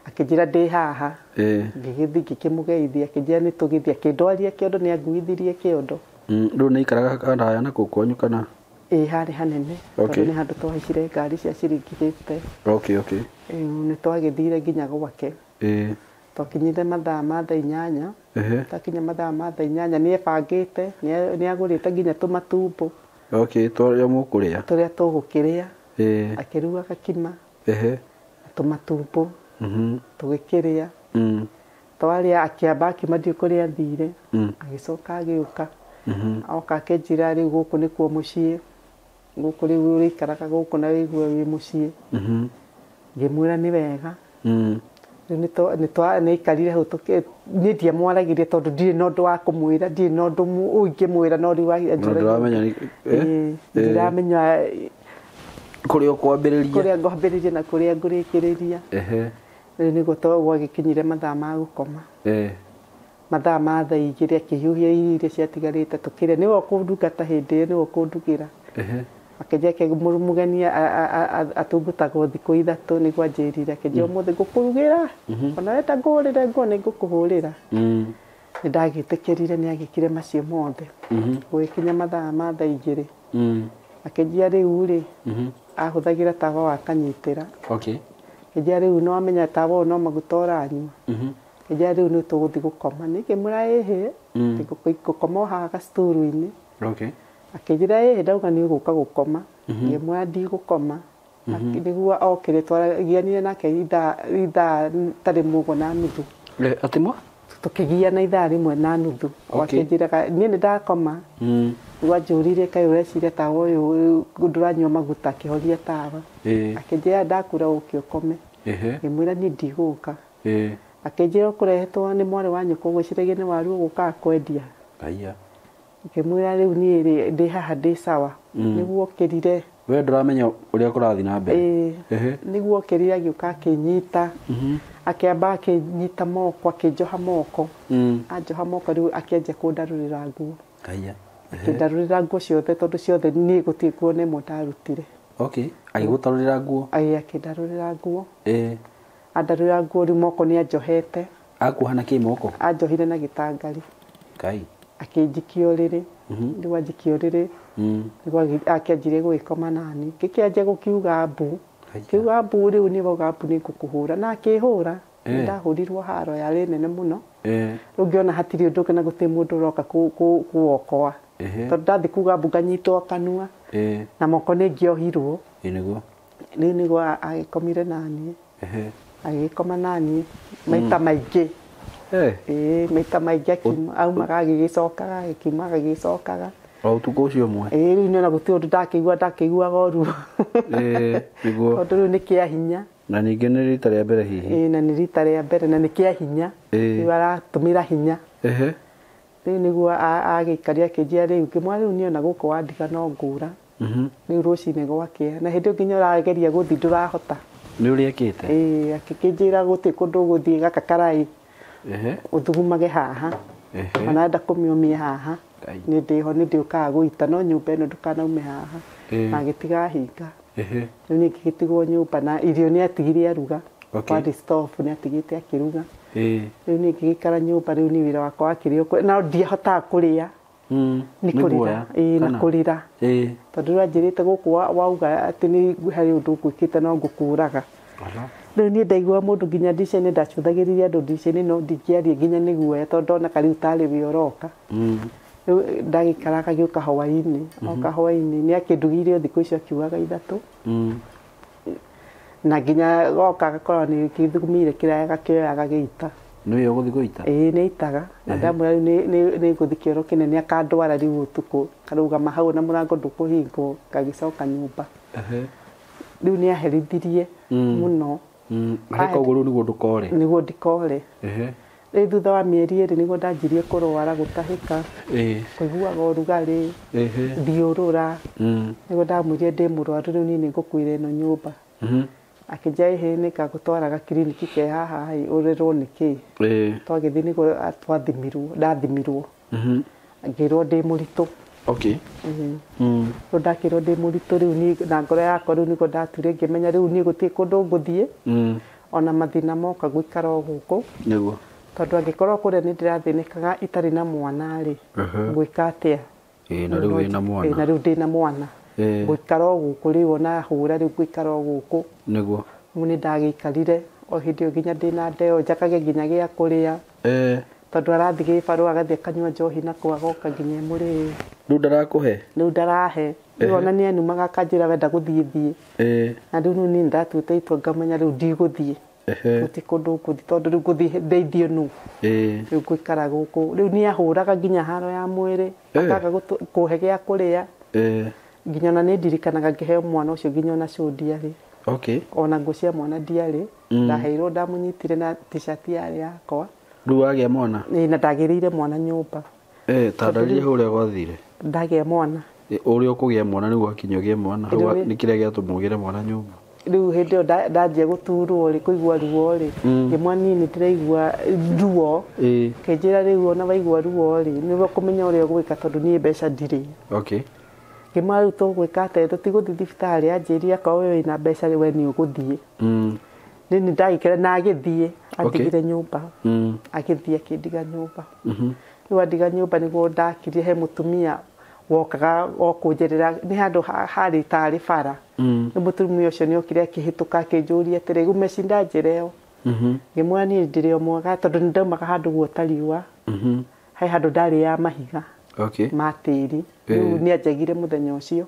Akĩnjĩra ndĩ haha. Ngĩgĩthiĩ ngĩkĩmũgeithia, akĩnjĩra nĩ tũgĩthiĩ, akĩndwaria kĩondo, nĩ anguithirie kĩondo. Rĩu nĩ aikaraga haraya na kũu kwanyu kana? Ĩĩ, harĩ hanene. Okay. Tondũ nĩ handũ twahaicire ngari cia ciringi 50. Okay, okay. Nĩ twagĩthire nginya gwake. Twakinyire mathaa ma thaa inyanya. Twakinya mathaa ma thaa inyanya, nĩ ebangĩte, nĩ agũrĩte nginya tũmatumbo. Okay, tũrĩa mũkũrĩa. Tũrĩa tũgũkĩrĩa. Akĩruga gakima. Tũmatumbo. Tũgĩkĩrĩa. Twarĩa, akĩamba akiuma ndiũĩ kũrĩa athire. Agĩcoka agĩũka. Oka akĩnjĩra rĩu gũkũ nĩkuo mũciĩ. Gũkũ rĩu ũrĩikaraga gũkũ na wĩigue wĩ mũciĩ. Ngĩmwĩra nĩ wega. Rĩu nĩikarire hau niĩ ndiamwaragĩria tondũ ndirĩ na ũndũ wa kũmwĩra, ndirĩ na ũndũ ũingĩmwĩra, no rĩu ndiramenya kũrĩa ũkwambĩrĩria, kũrĩa ngwambĩrĩria na kũrĩa ngũrĩkĩrĩria. Rĩu nĩguo gwagĩkinyire mathaa ma gũkoma. Mathaa ma thaa 2 akĩhiũhia irio iria ciatigarĩte tũkĩrĩa. Nĩwe ũkũndungata hĩndĩ ĩyo, nĩwe ũkũndugĩra. Akĩnjĩra mũgeni atungutagwo thikũ 3 nĩguo anjĩrire. Akĩnjĩra ũmũthĩ ngũkũrugĩra, ona wenda ngũhũrĩre nguo nĩ ngũkũhũrĩra. Nĩ ndagĩtĩkĩrire, nĩ agĩkire macio mothe. Gũgĩkinya mathaa ma thaa 2. Akĩnjĩra rĩu rĩ, ahũthagĩra tawa wa kanyitĩra. Akĩnjĩra rĩu no amenya tawa ũyũ no maguta ũranyua. Akĩnjĩra rĩu nĩ tũgũthiĩ gũkoma. Nĩngĩmwĩra ĩhĩ, ngũkoma o haha gacukuru-inĩ. Akĩnjĩra ĩhĩ, ndauga nĩ ũgũka gũkoma. Ngĩmwĩra ndigũkoma. Nĩguo okire twaragianire nake ithaa ta 1.5. Atĩ mwa? Tũkĩgiana ithaa 1.5. Akĩnjĩraga niĩ nĩ ndakoma. Nĩguo anjũririe kaĩ ũreciria tawa ũyũ ndũranyua maguta, akĩhoria tawa. Akĩnjĩra ndakura ũke ũkome. Ngĩmwĩra niĩ ndigũka. Akĩnjĩra ũkũrehetwo nĩ mwarĩ wa nyũkwa ũgwĩciragia nĩ waru ũgũkaga kwendia. Ngĩmwĩra rĩu niĩ rĩ ndĩ haha ndĩ sawa. Nĩguo okĩrire. We ndũramenya ũrĩa kũrathiĩ na mbere. Nĩguo okĩrire agĩũka akĩnyita. Akĩamba akĩnyita moko, akĩnjoha moko. Anjoha moko rĩu akĩanjia kũndarũrĩra nguo. Akĩndarũrĩra nguo ciothe tondũ ciothe niĩ gũtirĩ nguo na ĩmwe ndarutire. Agĩgũtarũrĩra nguo? Akĩndarũrĩra nguo. Andarũrĩra nguo rĩu moko nĩ anjohete. Akuoha na kĩ moko? Anjohire na gĩtangari. Ngai. Akĩnjikia ũrĩrĩ. Rĩu anjikia ũrĩrĩ. Nĩguo akĩanjirie gũgĩkoma nani. Ngĩkĩanjia gũkiuga mbu. Kiuga mbu rĩu nĩ wauga mbu nĩ ngũkũhũra. Na akĩhũra. Ndahũrirwo haro yarĩ nene mũno. Rĩu ngĩona hatirĩ ũndũ na gũtirĩ mũndũ ũroka kũokoa. Tondũ ndathiĩ kuga mbu nganyitwo kanua. Na moko nĩ ngĩohirwo. Nĩguo. Rĩu nĩguo agĩkomire naniĩ. Agĩgĩkoma naniĩ maita maingĩ. Maita maingĩ aumaga agĩgĩcokaga, agĩkiumaga agĩgĩcokaga. O ũtukũ ũcio ũmwe? Rĩu nĩ ona gũtirĩ ũndũ ndakĩigua, ndakĩiguaga ũru. Nĩguo. Tondũ rĩu nĩ kĩa hinya. Na ningĩ nĩ rita rĩa mbere hihi? Na nĩ rita rĩa mbere na nĩ kĩa hinya. Rĩu aratũmĩra hinya. Rĩu nĩguo agĩikaria akĩnjĩra rĩu, ngĩmwĩra rĩu niĩ ona gũkũ wandiga no ngũra. Rĩu rũcinĩ gwakĩa. Na hĩndĩ ĩyo nginya ũrageria gũthiĩ ndũrahota. Nĩ ũrĩa ekĩte? Akĩnjĩra gũtirĩ kũndũ ũgũthiĩ gaka karaĩ. Ũthugumage haha. Ona enda kũmĩũmia haha. Nĩ ndĩho, nĩ ndĩũkaga gũita, no nyũmba ĩno ndũkanaume haha. Na agĩtiga ahinga. Rĩu niĩ ngĩgĩtigwo nyũmba na irio nĩ atigire aruga. Kwarĩ stove nĩ atigĩte akĩruga. Rĩu niĩ ngĩgĩikara nyũmba, rĩu niĩ wĩra wakwa wakĩrĩ o na ndiahotaga kũrĩa. Nĩ kũrĩra. Na kũrĩra. Tondũ rĩu anjĩrĩte gũkũ wauga atĩ nĩ harĩ ũndũ ngwĩkĩte no ngũkũraga. Rĩu niĩ ndaigua mũndũ nginya ndica-inĩ ndacũthagĩrĩria andũ ndica-inĩ no ndingĩaria nginya nĩ guoya tondũ ndona rĩu tarĩ we ũroka. Rĩu ndagĩikaraga agĩũka hwaĩ-inĩ. Oka hwaĩ-inĩ nĩ akĩndugĩire o thikũ icio akiugaga 3. Na nginya goka agakorwo nĩ kĩthugumire kĩraya agakĩoya agagĩita. Nĩwe ũgũthiĩ gũita? Nĩ aitaga. Na ndamwĩra rĩu nĩ ngũthiĩ kĩoro kĩnene akandwara rĩu ũtukũ. Karũgama hau na mũrango ndũkũhingwo, ngagĩcoka nyũmba. Rĩu nĩ aherithirie mũno. Areka ũguo rĩu nĩguo ndũkore? Nĩguo ndikore. Rĩu thutha wa mĩeri 2 nĩguo ndanjirie kũrwara gũtahĩka. Kũiguaga ũrugarĩ, thiũrũra. Nĩguo ndamwĩrire ndĩ mũrwaru rĩu niĩ nĩ ngũkuĩra ĩno nyũmba. Akĩnjĩra ĩhĩ nĩ ngagũtwaraga kiriniki ke haha ĩ ũrerwo nĩ kĩ. Twagĩthiĩ nĩguo twathimirwo, ndathimirwo. Ngĩrwo ndĩ mũritũ. Rĩu ndakĩrwo ndĩ mũritũ rĩu niĩ na ngoro yakwa rĩu nĩguo ndatuire ngĩmenya rĩu niĩ gũtirĩ kũndũ ngũthiĩ. Ona mathĩna moka gũikara o gũkũ. Nĩguo. Tondũ angĩkorwo kũrĩa nĩ ndĩrathĩnĩkaga itarĩ na mwana rĩ, ngwĩka atĩa? Na rĩu wĩna mwana. Na rĩu ndĩna mwana. Gũikara o gũkũ rĩu ona hũra rĩu ngũikara o gũkũ. Nĩguo. Rĩu nĩ ndagĩikarire o hĩndĩ ĩyo nginya ndĩna ndeo njakage nginya gĩa kũrĩa. Tondũ arathiĩ gĩbarũa agathiĩ akanyua njohi na kũu agoka nginya ĩmũrĩe. Rĩu ndarakũhe? Rĩu ndarahe. Rĩu ona nĩ anumaga akanjĩra wenda gũthiĩ thiĩ. Na rĩu niĩ ndatuĩte itua ngamenya rĩu ndigũthiĩ. Gũtirĩ kũndũ ngũthiĩ tondũ rĩu ngũthiĩ ndeithio nũ. Rĩu ngũikara gũkũ. Rĩu nĩ ahũraga nginya haro ya mwĩrĩ. Akaga kũhe gĩa kũrĩa. Nginya ona nĩ ndirikanaga ngĩheo mwana ũcio nginya ona cũndiarĩ. Okay. Ona nguo cia mwana ndiarĩ. Ndaheirwo ndamũnyitire na t-shirt yarĩ yakwa. Rĩu wagĩa mwana? Ĩĩ, na ndagĩrĩire mwana nyũmba. Ta ndarĩria hau ũrĩa gwathire. Ndagĩa mwana. Ũrĩa ũkũgĩa mwana nĩguo akinya ũgĩe mwana. Hau nĩ kĩrĩa gĩatũma ũgĩre mwana nyũmba. Rĩu hĩndĩ ĩyo ndanjia gũturwo rĩ, kũigua ruo rĩ, ngĩmwa niĩ nĩ ndĩraigua ruo. Akĩnjĩra rĩu ona waigua ruo rĩ, nĩguo kũmenya ũrĩa ũgwĩka tondũ niĩ mbeca ndirĩ. Okay. Ngĩmwĩra rĩu tũgwĩka atĩa, tũtigũthiĩ thibitarĩ, anjĩrire akorwo we wĩna mbeca rĩ, we nĩ ũgũthiĩ. Niĩ nĩ ndagĩkĩra na agĩthiĩ, andigire nyũmba. Agĩthiĩ akĩndiga nyũmba. Rĩu andiga nyũmba nĩguo ndakire he mũtumia wokaga o kũnjerera, nĩ handũ harĩ tarĩ bara. Rĩu mũtumia ũcio nĩ okire akĩhĩtũka akĩnjũria atĩrĩ, umeshinda njĩra ĩyo? Ngĩmwĩra niĩ ndĩrĩ o mwega tondũ nĩ ndaumaga handũ guota riũa. He handũ ndarĩ ya mahiga. Okay. Ma tĩri. Rĩu nĩ anjagire mũthenya ũcio.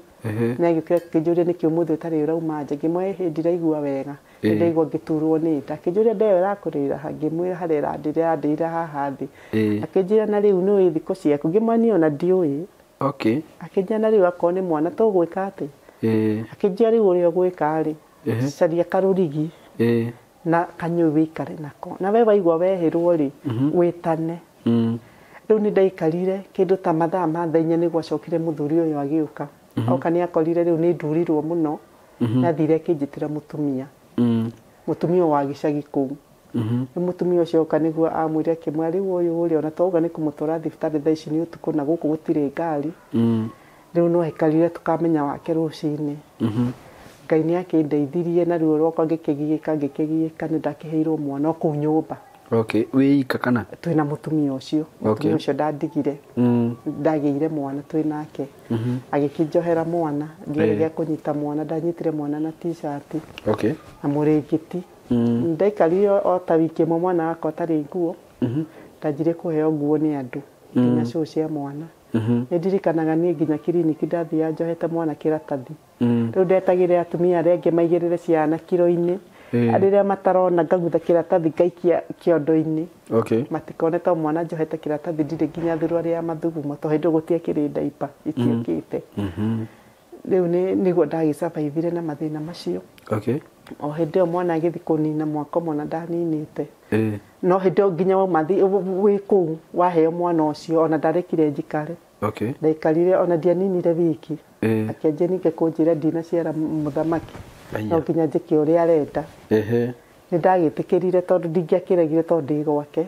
Nĩ agĩũkire akĩnjũria nĩkĩ ũmũthĩ ũtarĩ ũrauma nja. Ngĩmwĩra ĩhĩ ndiraigua wega. Ndĩraigua ngĩturwo nĩ nda. Akĩnjũria nda ĩyo ĩrakũrĩra ha? Ngĩmwĩra harĩa ĩrandĩrĩra haha thĩ. Akĩnjĩra na rĩu nĩũĩ thikũ ciaku? Ngĩmwĩra niĩ ona ndiũĩ. Okay. Akĩnjĩra na rĩu akorwo nĩ mwana tũgwĩka atĩ? Akĩnjĩra rĩu ũrĩa ũgwĩka rĩ, caria karũrigi na kanyũi wĩikare nako. Na we waigua wehĩrwo rĩ, wĩtane. Rĩu nĩ ndaikarire kĩndũ ta mathaa ma thaa inya nĩguo acokire mũthuri ũyũ agĩũka. Oka nĩ akorire rĩu nĩ ndurirwo mũno. Nĩ athire akĩnjĩtĩra mũtumia. Mũtumia wa gĩcagi kũu. Rĩu mũtumia ũcio oka nĩguo amwĩre akĩmwĩra rĩu ũyũ ũrĩa ona twauga nĩ kũmũtwara thibitarĩ thaa ici nĩ ũtukũ na gũkũ gũtirĩ ngari. Rĩu no aikarire tũkamenya wake rũcinĩ. Ngai nĩ akĩndeithirie na ruo rwakwa ngĩkĩgiĩka ngĩkĩgiĩka nĩ ndakĩheirwo mwana o kũu nyũmba. Okay, wĩ ika kana? Twĩna mũtumia ũcio. Mũtumia ũcio ndandigire. Ndagĩire mwana twĩ nake. Agĩkĩnjohera mwana, ngĩrĩ gĩa kũnyita mwana, ndanyitire mwana na t-shirt. Okay. Na mũrĩngĩti. Ndaikarire o ta wiki ĩmwe mwana wakwa atarĩ nguo. Ndanjire kũheo nguo nĩ andũ, nginya cũũ cia mwana. Nĩ ndirikanaga niĩ nginya kiriniki ndathiaga njohete mwana kĩratathi. Rĩu ndetagĩrĩra atumia arĩa angĩ maigĩrĩre ciana kiro-inĩ. Rĩrĩa matarona ngagutha kĩratathi ngaikia kĩondo-inĩ. Okay. Matikone to mwana njohete kĩratathi ndirĩ nginya thuruarĩ ya mathugumo tondũ hĩndĩ ĩyo gũtiakĩrĩ ndaipa itiũkĩte. Rĩu nĩguo ndagĩcavaivire na mathĩna macio. Okay. O hĩndĩ ĩyo mwana agĩthiĩ kũnina mwaka ũmwe na ndaninĩte. No hĩndĩ ĩyo nginya wauma wĩ kũu waheo mwana ũcio ona ndarekire njikare. Okay. Ndaikarire ona ndianinire wiki. Akĩanjia ningĩ kũnjĩra ndinaciara mũthamaki. No nginya njĩke ũrĩa arenda. Nĩ ndagĩtĩkĩrire tondũ ndingĩakĩregire tondũ ndĩ gwake.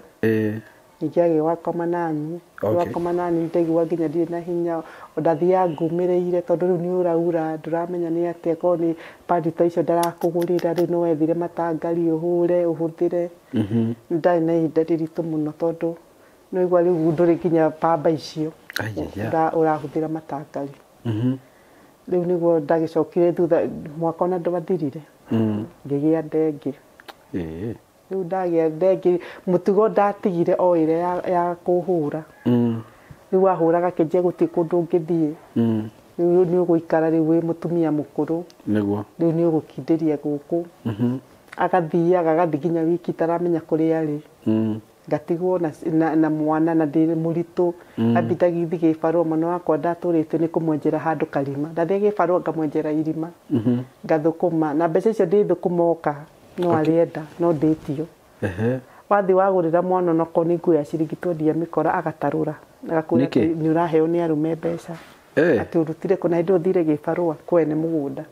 Ningĩ agĩgwakoma naniĩ. Gwakoma naniĩ ndaigua nginya ndirĩ na hinya. Ndathiaga ngũmĩrĩire tondũ rĩu nĩ ũraura ndũramenya nĩ atĩa korwo nĩ padi ta icio ndarakũgũrĩra rĩu no wethire matangari ũhũre ũhũthĩre. Ndarĩ na ihinda rĩritũ mũno tondũ no igua rĩu ndũrĩ nginya pamba icio. Ũrahũthĩra matangari. Rĩu nĩguo ndagĩcokire thutha mwaka ona ndwathirire. Ngĩgĩa ndengĩ. Rĩu ndagĩa ndengĩ mũtugo ndatigire o ĩrĩa ya kũhũra. Rĩu ahũraga akĩnjia gũtirĩ kũndũ ũngĩthiĩ. Rĩu nĩ ũgũikara rĩu wĩ mũtumia mũkũrũ. Nĩguo. Rĩu nĩ ũgũkindĩria gũkũ. Agathiaga agathiĩ nginya wiki itaramenya kũrĩa arĩ. Ngatigwo na mwana na ndĩ mũritũ. Ambita gĩthiĩ gĩbarũa mwana wakwa ndatũrĩte nĩ kũmwenjera handũ karima. Ndathiĩ gĩbarũa ngamwenjera irima. Ngathũkũma na mbeca icio ndĩthũkũma oka no arĩenda no ndĩtio. Wathiĩ wagũrĩra mwana onokorwo nĩ nguo ya ciringi twendia mĩkora agatarũra. Agakwĩra atĩ nĩ ũraheo nĩ arũme mbeca. Atĩ ũrutire kũ na hĩndĩ ĩyo ũthire gĩbarũa kwene mũgũnda.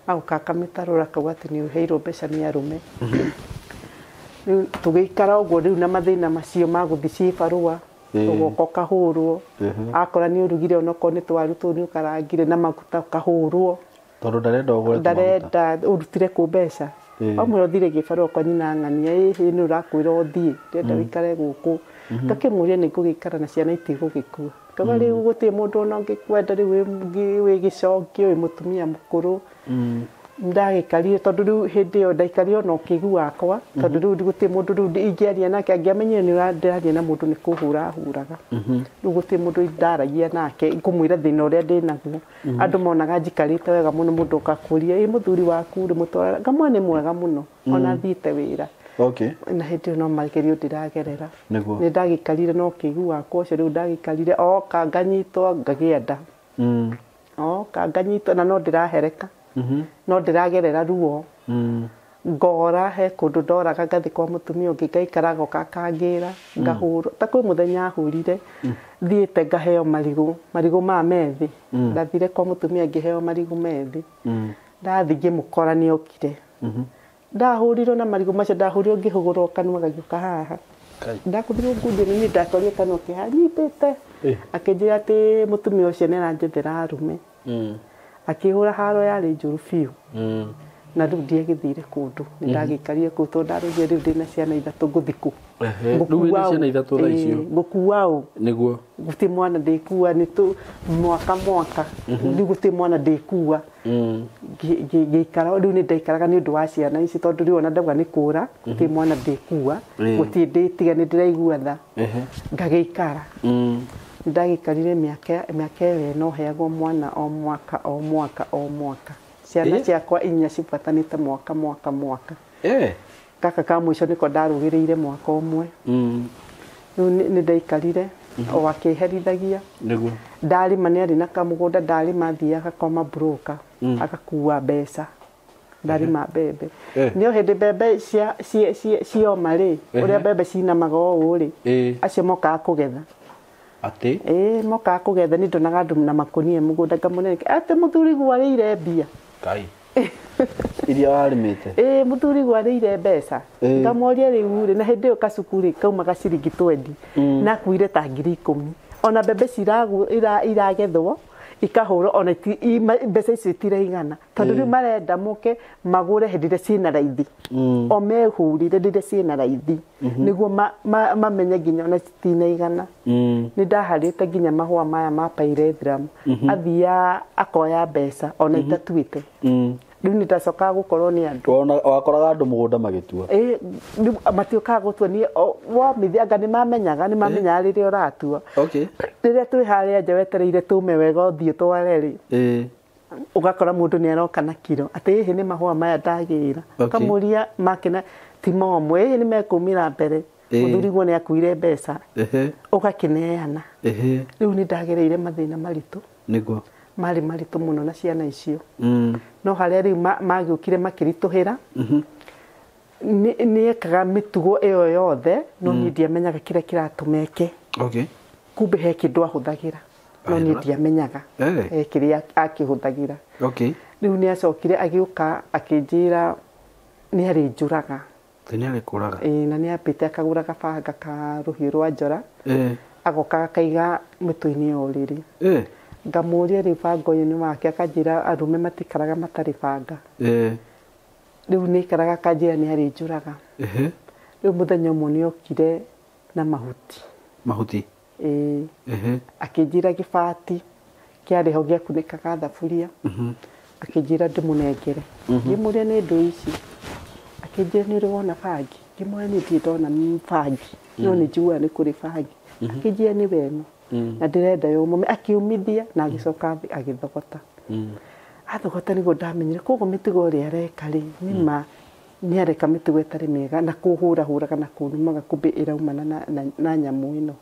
Agoka akamĩtarũra akauga atĩ nĩ ũheirwo mbeca nĩ arũme. Rĩu tũgĩikara ũguo rĩu na mathĩna macio ma gũthiĩ cibarũa, ũgoka ũkahũrwo. Akora nĩ ũrugire onokorwo nĩ twaru tũu nĩ ũkarangire na maguta ũkahũrwo. Tondũ ndarenda ũgũre tũmaguta. Ndarenda ũrutire kũ mbeca. Wamwĩra ũthire gĩbarũa kwa nyina ng'ania, ĩhĩ nĩ ũrakwĩra ũthiĩ, ndĩrenda ũikare gũkũ. Ngakĩmũria nĩ ngũgĩikara na ciana itigũgĩkua. Ngauga rĩu gũtirĩ mũndũ ona ũngĩkwenda rĩu wĩ gĩcokio wĩ mũtumia mũkũrũ. Ndagĩkarire tondũ rĩu hĩndĩ ĩyo ndaikarire ona ũkĩgu wakwa tondũ rĩu gũtirĩ mũndũ rĩu ingĩaria nake angĩamenyire nĩ ndĩraria na mũndũ nĩ kũhũra ahũraga. Rĩu gũtirĩ mũndũ ndaragia nake ngũmwĩra thĩna ũrĩa ndĩnaguo. Andũ monaga njikarĩte wega mũno mũndũ ũkakũria ĩ mũthuri waku rĩ mũtwara ngamwĩra nĩ mwega mũno ona thiĩte wĩra. Okay. Na hĩndĩ ĩyo no magerio ndĩragerera. Nĩguo. Nĩ ndagĩkarire na ũkĩgu wakwa ũcio rĩu ndagĩkarire oka nganyitwo ngagĩa nda. Oka nganyitwo na no ndĩrahereka. No ndĩragerera ruo. Ngora he kũndũ ndoraga ngathi kwa mũtumia ũngĩ ngaikara goka akangĩra ngahũrwo ta kwĩ mũthenya ahũrire thiĩte ngaheo marigũ marigũ ma methĩ. Ndathire kwa mũtumia ngĩheo marigũ methĩ. Ndathi ngĩmũkora nĩokire. Ndahũrirwo na marigũ macio ndahũrirwo ngĩhũgũrwo kanua gagĩũka haha. Ndakũthirwo ngundi nĩ ndakorire kanua kĩhanyitĩte. Akĩnjĩra atĩ mũtumia ũcio nĩaranjethera arũme. Akĩhũra haro yarĩ njũru biũ. Na rĩu ndiagĩthire kũndũ nĩ ndagĩikarire kũu tondũ ndarũgire rĩu ndĩna ciana ithatũ ngũthiĩ kũ. Rĩu wĩna ciana ithatũ thaa icio? Ngũkua ũ. Nĩguo. Gũtirĩ mwana ndĩkua nĩ tũ mwaka mwaka. Rĩu gũtirĩ mwana ndĩkua. Ngĩikara rĩu nĩ ndaikaraga nĩ ũndũ wa ciana ici tondũ rĩu ona ndauga nĩ kũra gũtirĩ mwana ndĩkua gũtirĩ ndĩtiga nĩ ndĩraigua tha. Ngagĩikara. Ndagĩikarire mĩaka ĩyo ĩno heagwo mwana o mwaka o mwaka o mwaka. Ciana ciakwa inya cibuatanĩte mwaka mwaka mwaka. Gaka ka mũico nĩko ndarũgĩrĩire mwaka ũmwe. Rĩu nĩ ndaikarire o akĩherithagia. Nĩguo. Ndarĩma nĩ arĩ na kamũgũnda ndarĩma athiaga akoma broker agakua mbeca. Ndarĩma mbembe. Nĩ o hĩndĩ mbembe cioma rĩ ũrĩa mbembe cinamaga ũũ rĩ acio mokaga kũgetha. Atĩ? Mokaga kũgetha nĩ ndonaga andũ na makũnia mũgũnda ngamũnenga atĩ mũthuri gwarĩire mbia. Kai. Iria warĩmĩte. Mũthuri gwarĩire mbeca. Ngamoria rĩu rĩ na hĩndĩ ĩyo kacuku rĩ kaumaga ciringi 20 na akuire ta 10,000. Ona mbembe iragethwo ikahũrwo ona mbeca icio itiraigana tondũ rĩu marenda moke magũre hĩndĩ ĩrĩa ciĩna raithi. O mehũrire hĩndĩ ĩrĩa ciĩna raithi nĩguo mamenye nginya ona citinaigana. Nĩ ndaharĩte nginya mahũa maya ma pyrethrum. Athiaga akoya mbeca ona itatuĩte. Rĩu nĩ ndacokaga gũkorwo nĩ andũ. Wakoraga andũ mũgũnda magĩtua. Matiũkaga gũtua niĩ womithia anga nĩ mamenyaga rĩrĩa ũratua. Rĩrĩa twĩ harĩa nja wetereire tũme wega ũthiĩ ũtware rĩ. Ũgakora mũndũ nĩ aroka na kiro atĩ ĩhĩ nĩ mahũa maya ndagĩra. Ũkamũria makena ti momũ ĩhĩ nĩ mekumĩra mbere. Mũthuri guo nĩ akuire mbeca. Ũgakĩneana. Rĩu nĩ ndagereire mathĩna maritũ. Nĩguo. Marĩ maritũ mũno na ciana icio. No harĩa rĩu magĩũkire makĩritũhĩra nĩ ekaga mĩtugo ĩyo yothe no niĩ ndiamenyaga kĩrĩa kĩratũma eke. Kumbe he kĩndũ ahũthagĩra no niĩ ndiamenyaga he kĩrĩa akĩhũthagĩra. Rĩu nĩ acokire agĩũka akĩnjĩra nĩ arĩnjũraga. Nĩ arĩkũraga. Na nĩ ambĩte akagũra gabanga ka rũhiũ rwa njora. Agoka akaiga mĩtwe-inĩ ya ũrĩrĩ. Ngamũria rĩu banga ũyũ nĩ wake akanjĩra arũme matikaraga matarĩ banga. Rĩu nĩ aikaraga akanjĩra nĩ arĩnjũraga. Rĩu mũthenya ũmwe nĩ okire na mahuti. Mahuti? Akĩnjĩra gĩbati kĩarĩ ho gĩakunĩkaga thaburia. Akĩnjĩra ndĩmũnengere. Ngĩmũria nĩ ndũ ici. Akĩnjĩra nĩ ũrĩ wona bangi. Ngĩmũria nĩ ndirĩ ndona bangi. No nĩ njiguaga nĩ kũrĩ bangi. Akĩnjĩra nĩ weno. Na ndĩrenda yũmũme akiumithia na agĩcoka agĩthogota. Athogota nĩguo ndamenyire koguo mĩtugo ĩrĩa areka rĩ nĩ ma nĩ areka mĩtugo ĩtarĩ mĩega na kũhũrahũraga na kũnumaga kumbe ĩraumana na nyamũ ĩno.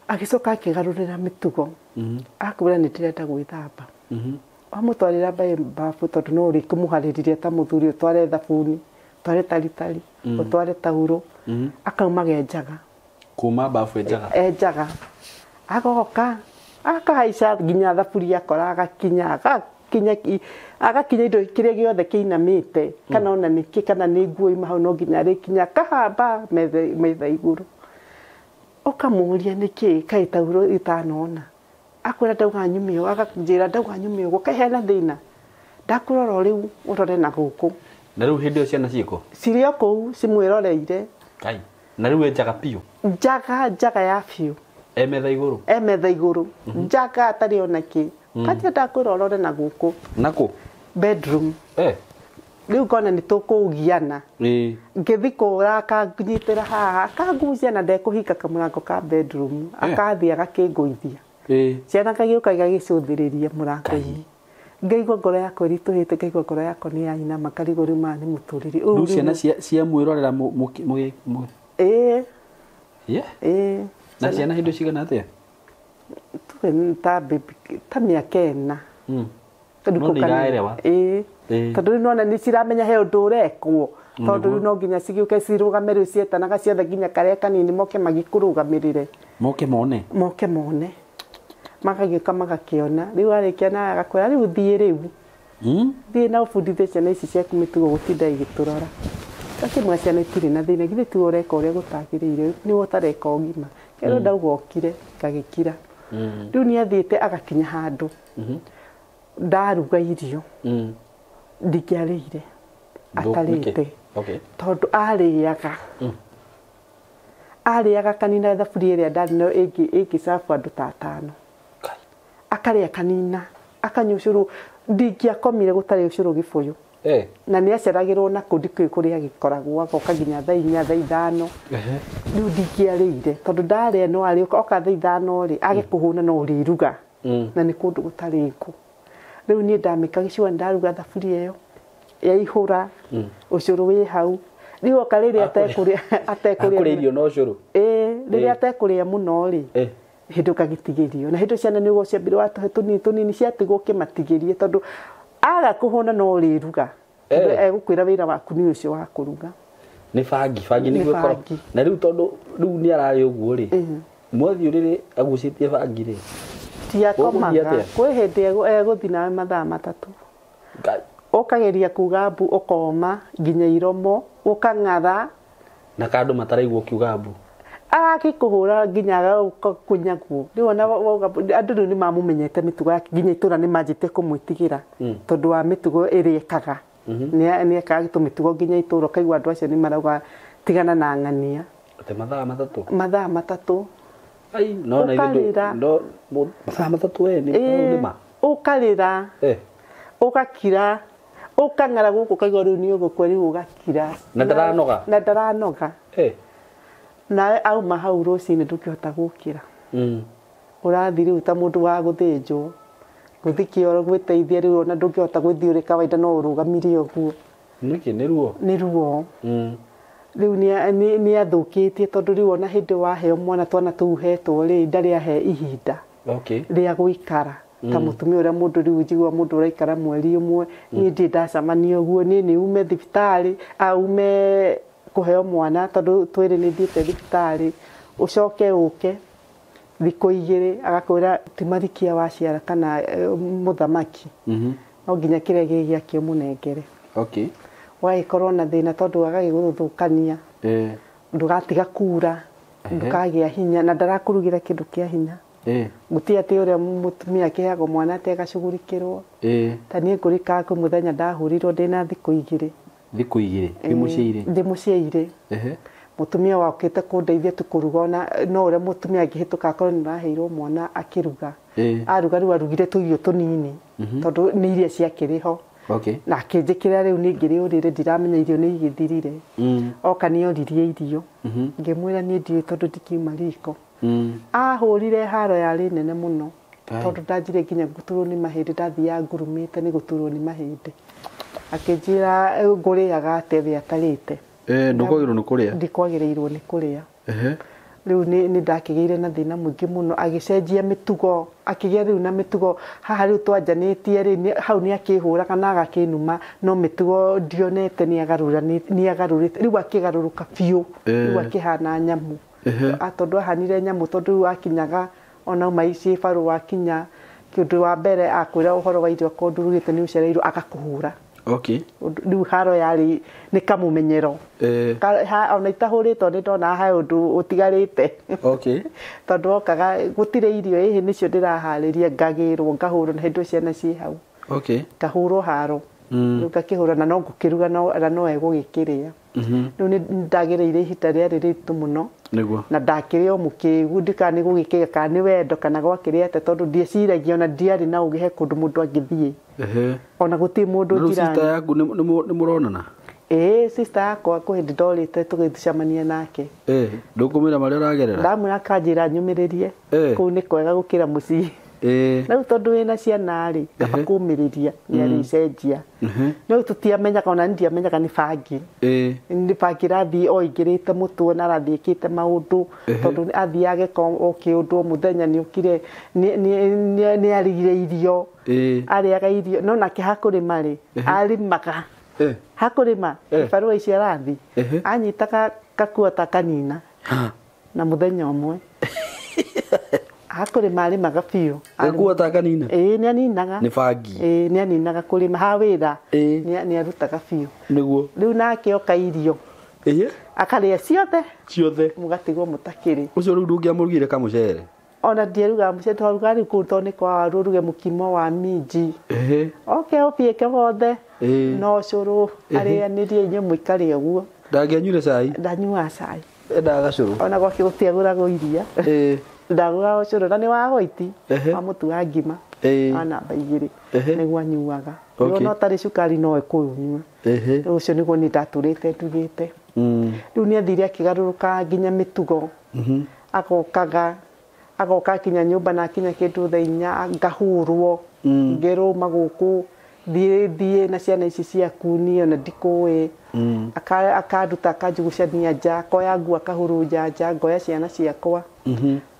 Agĩcoka akĩgarũrĩra mĩtugo. Akwĩra nĩ ndĩrenda gwĩthamba. Wamũtwarĩra mbabu tondũ no ũrĩkĩmũharĩrĩria ta mũthuri ũtware thabuni ũtware taritari ũtware tauro akaumaga enjaga. Kuma bafu enjaga. Enjaga. Agoka akahaica nginya thaburia akora agakinya agakinya indo kĩrĩa gĩothe kĩinamĩte kana ona nĩkĩ kana nĩ nguo ima hau no nginya arĩkinya akahamba metha igũrũ. Ũkamũria nĩkĩ kaĩ tauro itanona. Akwĩra ndauga nyume ũguo akanjĩra ndauga nyume ũguo kaĩ hena thĩna. Ndakũrora rĩu ũrore na gũkũ. Na rĩu hĩndĩ ĩyo ciana ciĩkũ? Cirĩ o kũu cimwĩroreire. Kai. Na rĩu enjaga biũ? Njaga njaga ya biũ. E metha igũrũ? E metha igũrũ. Njaga atarĩ ona kĩ. Kanjĩra ndakwĩra ũrore na gũkũ. Na kũ? Bedroom. Rĩu ngona nĩ tũkũgiana. Ngĩthiĩ kũra akanyitĩra haha akangucia na ndekũhinga kamũrango ka bedroom. Akathiĩ agakĩngũithia. Ciana kagĩũka gĩgagĩcũthĩrĩria mũrango-inĩ. Ngaigua ngoro yakwa ĩritũhĩte ngaigua ngoro yakwa nĩ yainama ngarigwo rĩu maya nĩ mũtũrĩre. Rĩu ciana ciamwĩrorera Na ciana hĩndĩ cigana atĩa? Tuge ta baby ta mĩaka ĩna. No nĩ iraerewa. Ĩĩ. Ĩĩ. Tondũ rĩu nona nĩ ciramenya he ũndũ ũrekwo. Tondũ rĩu no nginya cigĩũke cirũgame rĩu cietanaga ciothe nginya karĩa kanini moke magĩkũrũgamĩrĩre. Moke mone. Moke mone. Magagĩũka magakĩona. Rĩu arĩkia nawe agakwĩra rĩu thiĩ rĩu. Thiĩ na ũbundithie ciana ici ciaku mĩtugo gũtinda igĩtũrora. Ngakĩmwĩra ciana itirĩ na thĩna, githĩ tiwe ũreka ũrĩa gũtagĩrĩire, nĩwe ũtareka ũgima. Kerwo ndauga ũkire, ngagĩkira. Rĩu nĩ athiĩte agakinya handũ. Ndaruga irio. Ndingĩarĩire. Atarĩte. Okay. Tondũ arĩaga. Arĩaga kanina thaburia ĩrĩa ndarĩ nayo ĩngĩcabu andũ ta atano. Akarĩa kanina, akanyua ũcũrũ, ndingĩakomire gũtarĩ ũcũrũ gĩbũyũ. Na nĩ aceragĩrwo na kũu ndikũĩ kũrĩa agĩkoragwo, agoka nginya thaa 4, thaa 5. Rĩu ndingĩarĩire, tondũ ndarĩa no arĩũka, oka thaa 5 rĩ, age kũhũna no ũrĩruga. Na nĩ kũndũ gũtarĩ ngũ. Rĩu niĩ ndamĩka gĩcũa ndaruga thaburia ĩyo, yaihũra, ũcũrũ wĩ hau. Rĩu oka rĩrĩa atekũrĩa, atekũrĩa. Akũrĩa irio na ũcũrũ? Ĩĩ, rĩrĩa atekũrĩa mũno rĩ, hĩndĩ ũkagĩtigĩrio. Na hĩndĩ ciana nĩguo ciambire watũhe tũnini tũnini ciatigwo ũkĩmatigĩrie, tondũ aga kũhũna no ũrĩruga. Tondũ egũkwĩra wĩra waku nĩ ũcio wa kũruga. Nĩ bangi, bangi Nĩ nĩguo ĩkorwo. bangi. Na rĩu tondũ rĩu nĩ ararĩ ũguo rĩ, mwathiĩ ũrĩrĩ agucĩtie bangi rĩ. Tiakomaga. Ũgũthiĩ atĩa? Kwĩ hĩndĩ egũthiĩ nawe mathaa 3. Ngai. Ũkageria kuga mbu, ũkoma nginya iromo, ũkang'ara. Na kandũ mataraigua ũkiuga mbu. Agĩkũhũra nginya agakũnyaguo. Rĩu ona wauga mbu, andũ rĩu nĩ mamũmenyete mĩtugo yake, nginya itũra nĩ manjĩtie kũmwĩtigĩra. Tondũ wa mĩtugo ĩrĩa ekaga. Nĩ ekaga tũmĩtugo nginya itũra, ũkaigua andũ acio nĩ marauga tigana na ng'ania. Atĩ mathaa 3? Mathaa 3. Ai, no na ithuĩ Ũkarĩra. no, mathaa 3 we, nĩ Ĩĩ, nĩ ma. ũkarĩra. Ũgakira. Ũkang'ara gũkũ ũkaigua rĩu nĩ ũgũkua, rĩu ũgakira. Na ndaranoga? Na ndaranoga. Nawe auma hau rũcinĩ ndũngĩhota gũkĩra. Ũrathiĩ rĩu ta mũndũ wa gũthĩnjwo. Gũthiĩ kĩoro gwĩteithia rĩu ona ndũngĩhota gũthiĩ ũrĩ kawaida no ũrũgamire ũguo. Nĩkĩ nĩ ruo? Nĩ ruo. Rĩu nĩ athũkĩtie tondũ rĩu ona hĩndĩ waheo mwana twana tũu hetwo rĩ, ndarĩ ahe ihinda. Rĩa gũikara. Ta mũtumia ũrĩa mũndũ rĩu njigua mũndũ ũraikara mweri ũmwe, niĩ ndirĩ ndacemania ũguo, niĩ nĩ ume thibitarĩ, aume kũheo mwana tondũ twĩrĩ nĩ thiĩte thibitarĩ, ũcoke ũke thikũ 2 agakwĩra ti marikia waciara kana mũthamaki. No nginya kĩrĩa gĩ gĩake ũmũnengere. Ũgagĩkorwo na thĩna tondũ agagĩgũthũkania. Ndũgatiga kura, ndũkagĩa hinya, na ndarakũrugĩra kĩndũ kĩa hinya. Gũtirĩ atĩ ũrĩa mũtumia akĩheagwo mwana atĩ agacugurikĩrwo. Ta niĩ ngũrĩkaga kwĩ mũthenya ndahũrirwo ndĩna thikũ 2. Thikũ 2? Wĩ mũciĩ-irĩ? Ndĩ mũciĩ-irĩ. Mũtumia wakĩte kũndeithia tu kũruga ona no ũrĩa mũtumia angĩhĩtũka akorwo nĩ ũraheirwo mwana akĩruga. Aruga rĩu arugire tũirio tũnini, tondũ nĩ iria ciakĩrĩ ho. Na akĩnjĩkĩra rĩu niĩ ngĩrĩ ũrĩrĩ ndiramenya irio nĩ igĩthirire. Oka nĩ oririe irio. Ngĩmwĩra niĩ ndiũĩ tondũ ndikiuma riko. Ahũrire haro yarĩ nene mũno. Tondũ ndanjire nginya gũturwo nĩ mahĩndĩ, ndathiaga ngurumĩte nĩ gũturwo nĩ mahĩndĩ. Akĩnjĩra ngũrĩaga atĩa thĩ atarĩte. Ndũkwagĩrĩirwo nĩ kũrĩa? Ndikwagĩrĩirwo nĩ kũrĩa. Rĩu nĩ ndakĩgĩire na thĩna mũingĩ mũno, agĩcenjia mĩtugo, akĩgĩa rĩu na mĩtugo, haha rĩu twanjanĩtie rĩ, hau nĩ akĩhũraga na agakĩnuma, no mĩtugo ndionete nĩ agarũrĩte, rĩu akĩgarũrũka biũ, rĩu akĩhana nyamũ. Tondũ ahanire nyamũ, tondũ rĩu akinyaga ona uma ici barũa akinya, kĩũndũ wa mbere akwĩra ũhoro wa irio akorwo ndũrugĩte nĩ ũcereirwo agakũhũra. Rĩu haro yarĩ nĩ kamũmenyero. Ona itahũrĩtwo nĩ ndona he ũndũ ũtigarĩte. Tondũ okaga gũtirĩ irio ĩhĩ nĩcio ndĩraharĩria, ngagĩrwo ngahũrwo na hĩndĩ ciana ciĩ hau. Ngahũrwo haro. Rĩu ngakĩhũra na no ngũkĩruga na no egũgĩkĩrĩa. Rĩu nĩ ndagereire ihinda rĩarĩ rĩritũ mũno. Na ndakĩrĩ o mũkĩgu, ndikana nĩ gũgĩkĩga kana nĩ wendo kana gwakĩrĩ atĩa, tondũ ndieciragia ona ndiarĩ na ũgĩ he kũndũ mũndũ angĩthiĩ. Ona gũtirĩ mũndũ Rĩu njirani. sister yaku nĩ mũronana? Ĩĩ, sister yakwa kwĩ hĩndĩ ndorĩte tũgĩcemania nake. Ndũkũmwĩra marĩa ũragerera? Ndamwĩra akanjĩra nyũmĩrĩrie. Kũu nĩ kwega gũkĩra mũciĩ. Na rĩu tondũ wĩna ciana rĩ, kaba kũmĩrĩria nĩ arĩcenjia. No tũtiamenyaga, ona ndiamenyaga nĩ bangi. Nĩ bangi rathiĩ o ingĩrĩte mũtwe na arathiĩ ĩkĩte maũndũ, tondũ athiĩ ageka o kĩũndũ o mũthenya. Nĩ okire nĩ arĩire irio, arĩaga irio, no nake hakũrĩma rĩ, arĩmaga hakũrĩma barũa ici arathiĩ anyitaga kakuota kanina na mũthenya ũmwe hakũrĩma arĩmaga biũ. Gakuota kanina? Ĩĩ, nĩ aninaga. Nĩ bangi. Ĩĩ, nĩ aninaga kũrĩma ha wĩra, nĩ arutaga biũ. Nĩguo. Rĩu nake oka irio akarĩa ciothe. Ciothe. Mũgatigwo mũtakĩrĩ. Ũcio rĩu ndũngĩamũrugire kamũcere? Ona ndiarugaga mũcere, twarugaga rĩu kũu tondũ nĩ kwa waru, ũruge mũkimo wa minji, oke ũbiĩke wothe, no cũrũ arĩanĩrie, inyuĩ mũikare ũguo. Ndangĩanyuire cai? Ndanyuaga cai. Endaga gacũrũ. Ona gwake gũtiagũragwo iria, ndagũraga ũcũrũ na nĩ wa hoiti, wa mũtu wa ngima wa namba 2, nĩguo anyuaga. Rĩu ona ũtarĩ cukari no ekũũnyua. Rĩu ũcio nĩguo niĩ ndatũrĩte ndugĩte. Rĩu nĩ athire akĩgarũrũka nginya mĩtugo, agokaga agoka akinya nyũmba na akinya kĩndũ thaa 4, ngahũrwo, ngerũma gũkũ, thiĩ na ciana ici ciaku, niĩ ona ndikũĩ. Akanduta akanjugucania nja, akoya nguo akahurunja nja, ngoya ciana ciakwa,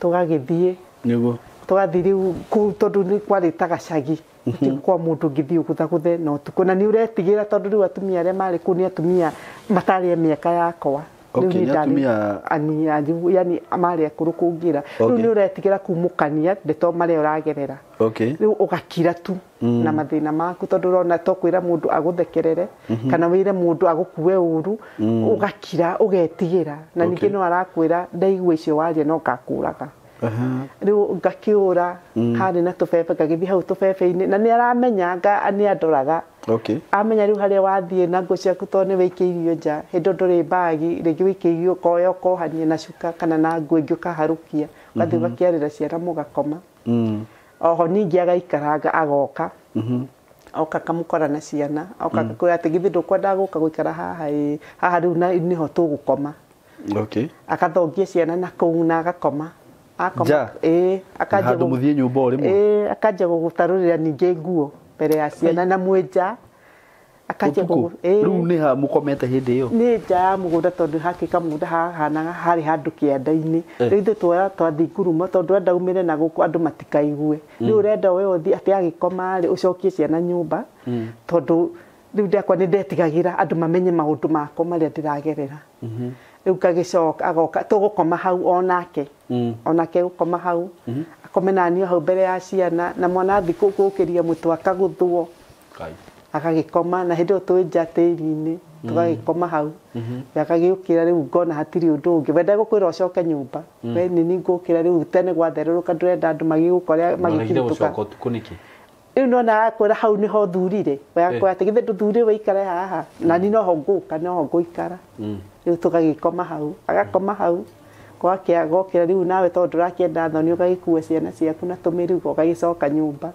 tũgagĩthiĩ. Nĩguo. Tũgathiĩ rĩu kũu, tondũ nĩ kwarĩ ta gacagi, gũtirĩ kwa mũndũ ũngĩthiĩ ũgũthagũthe na ũtukũ, na nĩ ũretigĩra tondũ rĩu atumia arĩa marĩ kũu nĩ atumia matarĩ a mĩaka yakwa. Rĩu Okay, niĩ nĩ ndarĩ atumia yani marĩ akũrũ kũngĩra. Rĩu nĩ ũretigĩra kumũkania ndeto marĩa ũragerera. Rĩu ũgakira tu na mathĩna maku, tondũ ũrona to kwĩra mũndũ agũthekerere kana wĩre mũndũ agũkue ũru, ũgakira ũgetigĩra. Na ningĩ no arakwĩra ndaigua icio waria no ngakũraga. Rĩu ngakĩũra, harĩ na tũbebe, ngagĩthiĩ hau tũbebe-inĩ, na nĩ aramenya nĩ andoraga. Amenya rĩu harĩa wathiĩ na nguo ciaku, tondũ nĩ wĩikĩirio nja, hĩndĩ ĩyo ndũrĩ mbagi, rĩngĩ wĩikĩirio ũkoya ũkohania na cuka kana na nguo ĩngĩ ũkaharũkia, ũgathiĩ ũgakĩarĩra ciana mũgakoma. Oho ningĩ agaikaranga agoka, oka akamũkora na ciana, oka akakwĩra atĩ githĩ ndũkwendaga gũka gũikara haha? Ĩ haha rĩu na nĩho tũgũkoma. Akathongia ciana na kũu na agakoma. Akoma. Nja? Ĩĩ, akanjia Handũ mũthiĩ nyũmba o rĩmwe? Ĩĩ, akanjia gũgũtarũrĩra ningĩ nguo mbere ya ciana na mwĩ nja. Akanjia Ũtukũ? Ĩĩ. Rĩu nĩ ha mũkomete hĩndĩ ĩyo? Nĩ nja ya mũgũnda, tondũ hakĩka mũgũnda hahanaga harĩ handũ kĩanda-inĩ. Rĩu ithuĩ tuoya twathiĩ ngurumo, tondũ ũrenda umĩre na gũkũ andũ matikaigue. Rĩu ũrenda we ũthiĩ atĩ agĩkoma rĩ, ũcokie ciana nyũmba, tondũ rĩu ndakwa nĩ ndetigagĩra andũ mamenye maũndũ makwa marĩa ndĩragerera. Rĩu ngagĩcoka agoka, tũgũkoma hau onake, onake gũkoma hau, akome naniĩ hau mbere ya ciana, na mwana athiĩ gũkĩria mũtwe akagũthwo. Kai. Agagĩkoma, na hĩndĩ ĩyo twĩ nja tĩri-inĩ, tũgagĩkoma hau. Agagĩũkĩra rĩu ngona hatirĩ ũndũ ũngĩ, we ndegũkwĩra ũcoke nyũmba, we nĩ ngũkĩra rĩu tene gwatherũrũka, ndũrenda andũ magĩgũkore Maregire magĩkĩhĩtũka. gũcoka ũtukũ nĩkĩ? Rĩu nona akwĩra hau nĩho thurire, we akwĩra atĩ githĩ ndũthurire wĩikare haha, na niĩ noho ngũka, noho ngũikara. Rĩu tũgagĩkoma hau, agakoma hau, gwakĩa gokĩra rĩu nawe tondũ ndũrakĩenda thoni, ũgagĩkua ciana ciaku na tũmĩrigo, ũgagĩcoka nyũmba,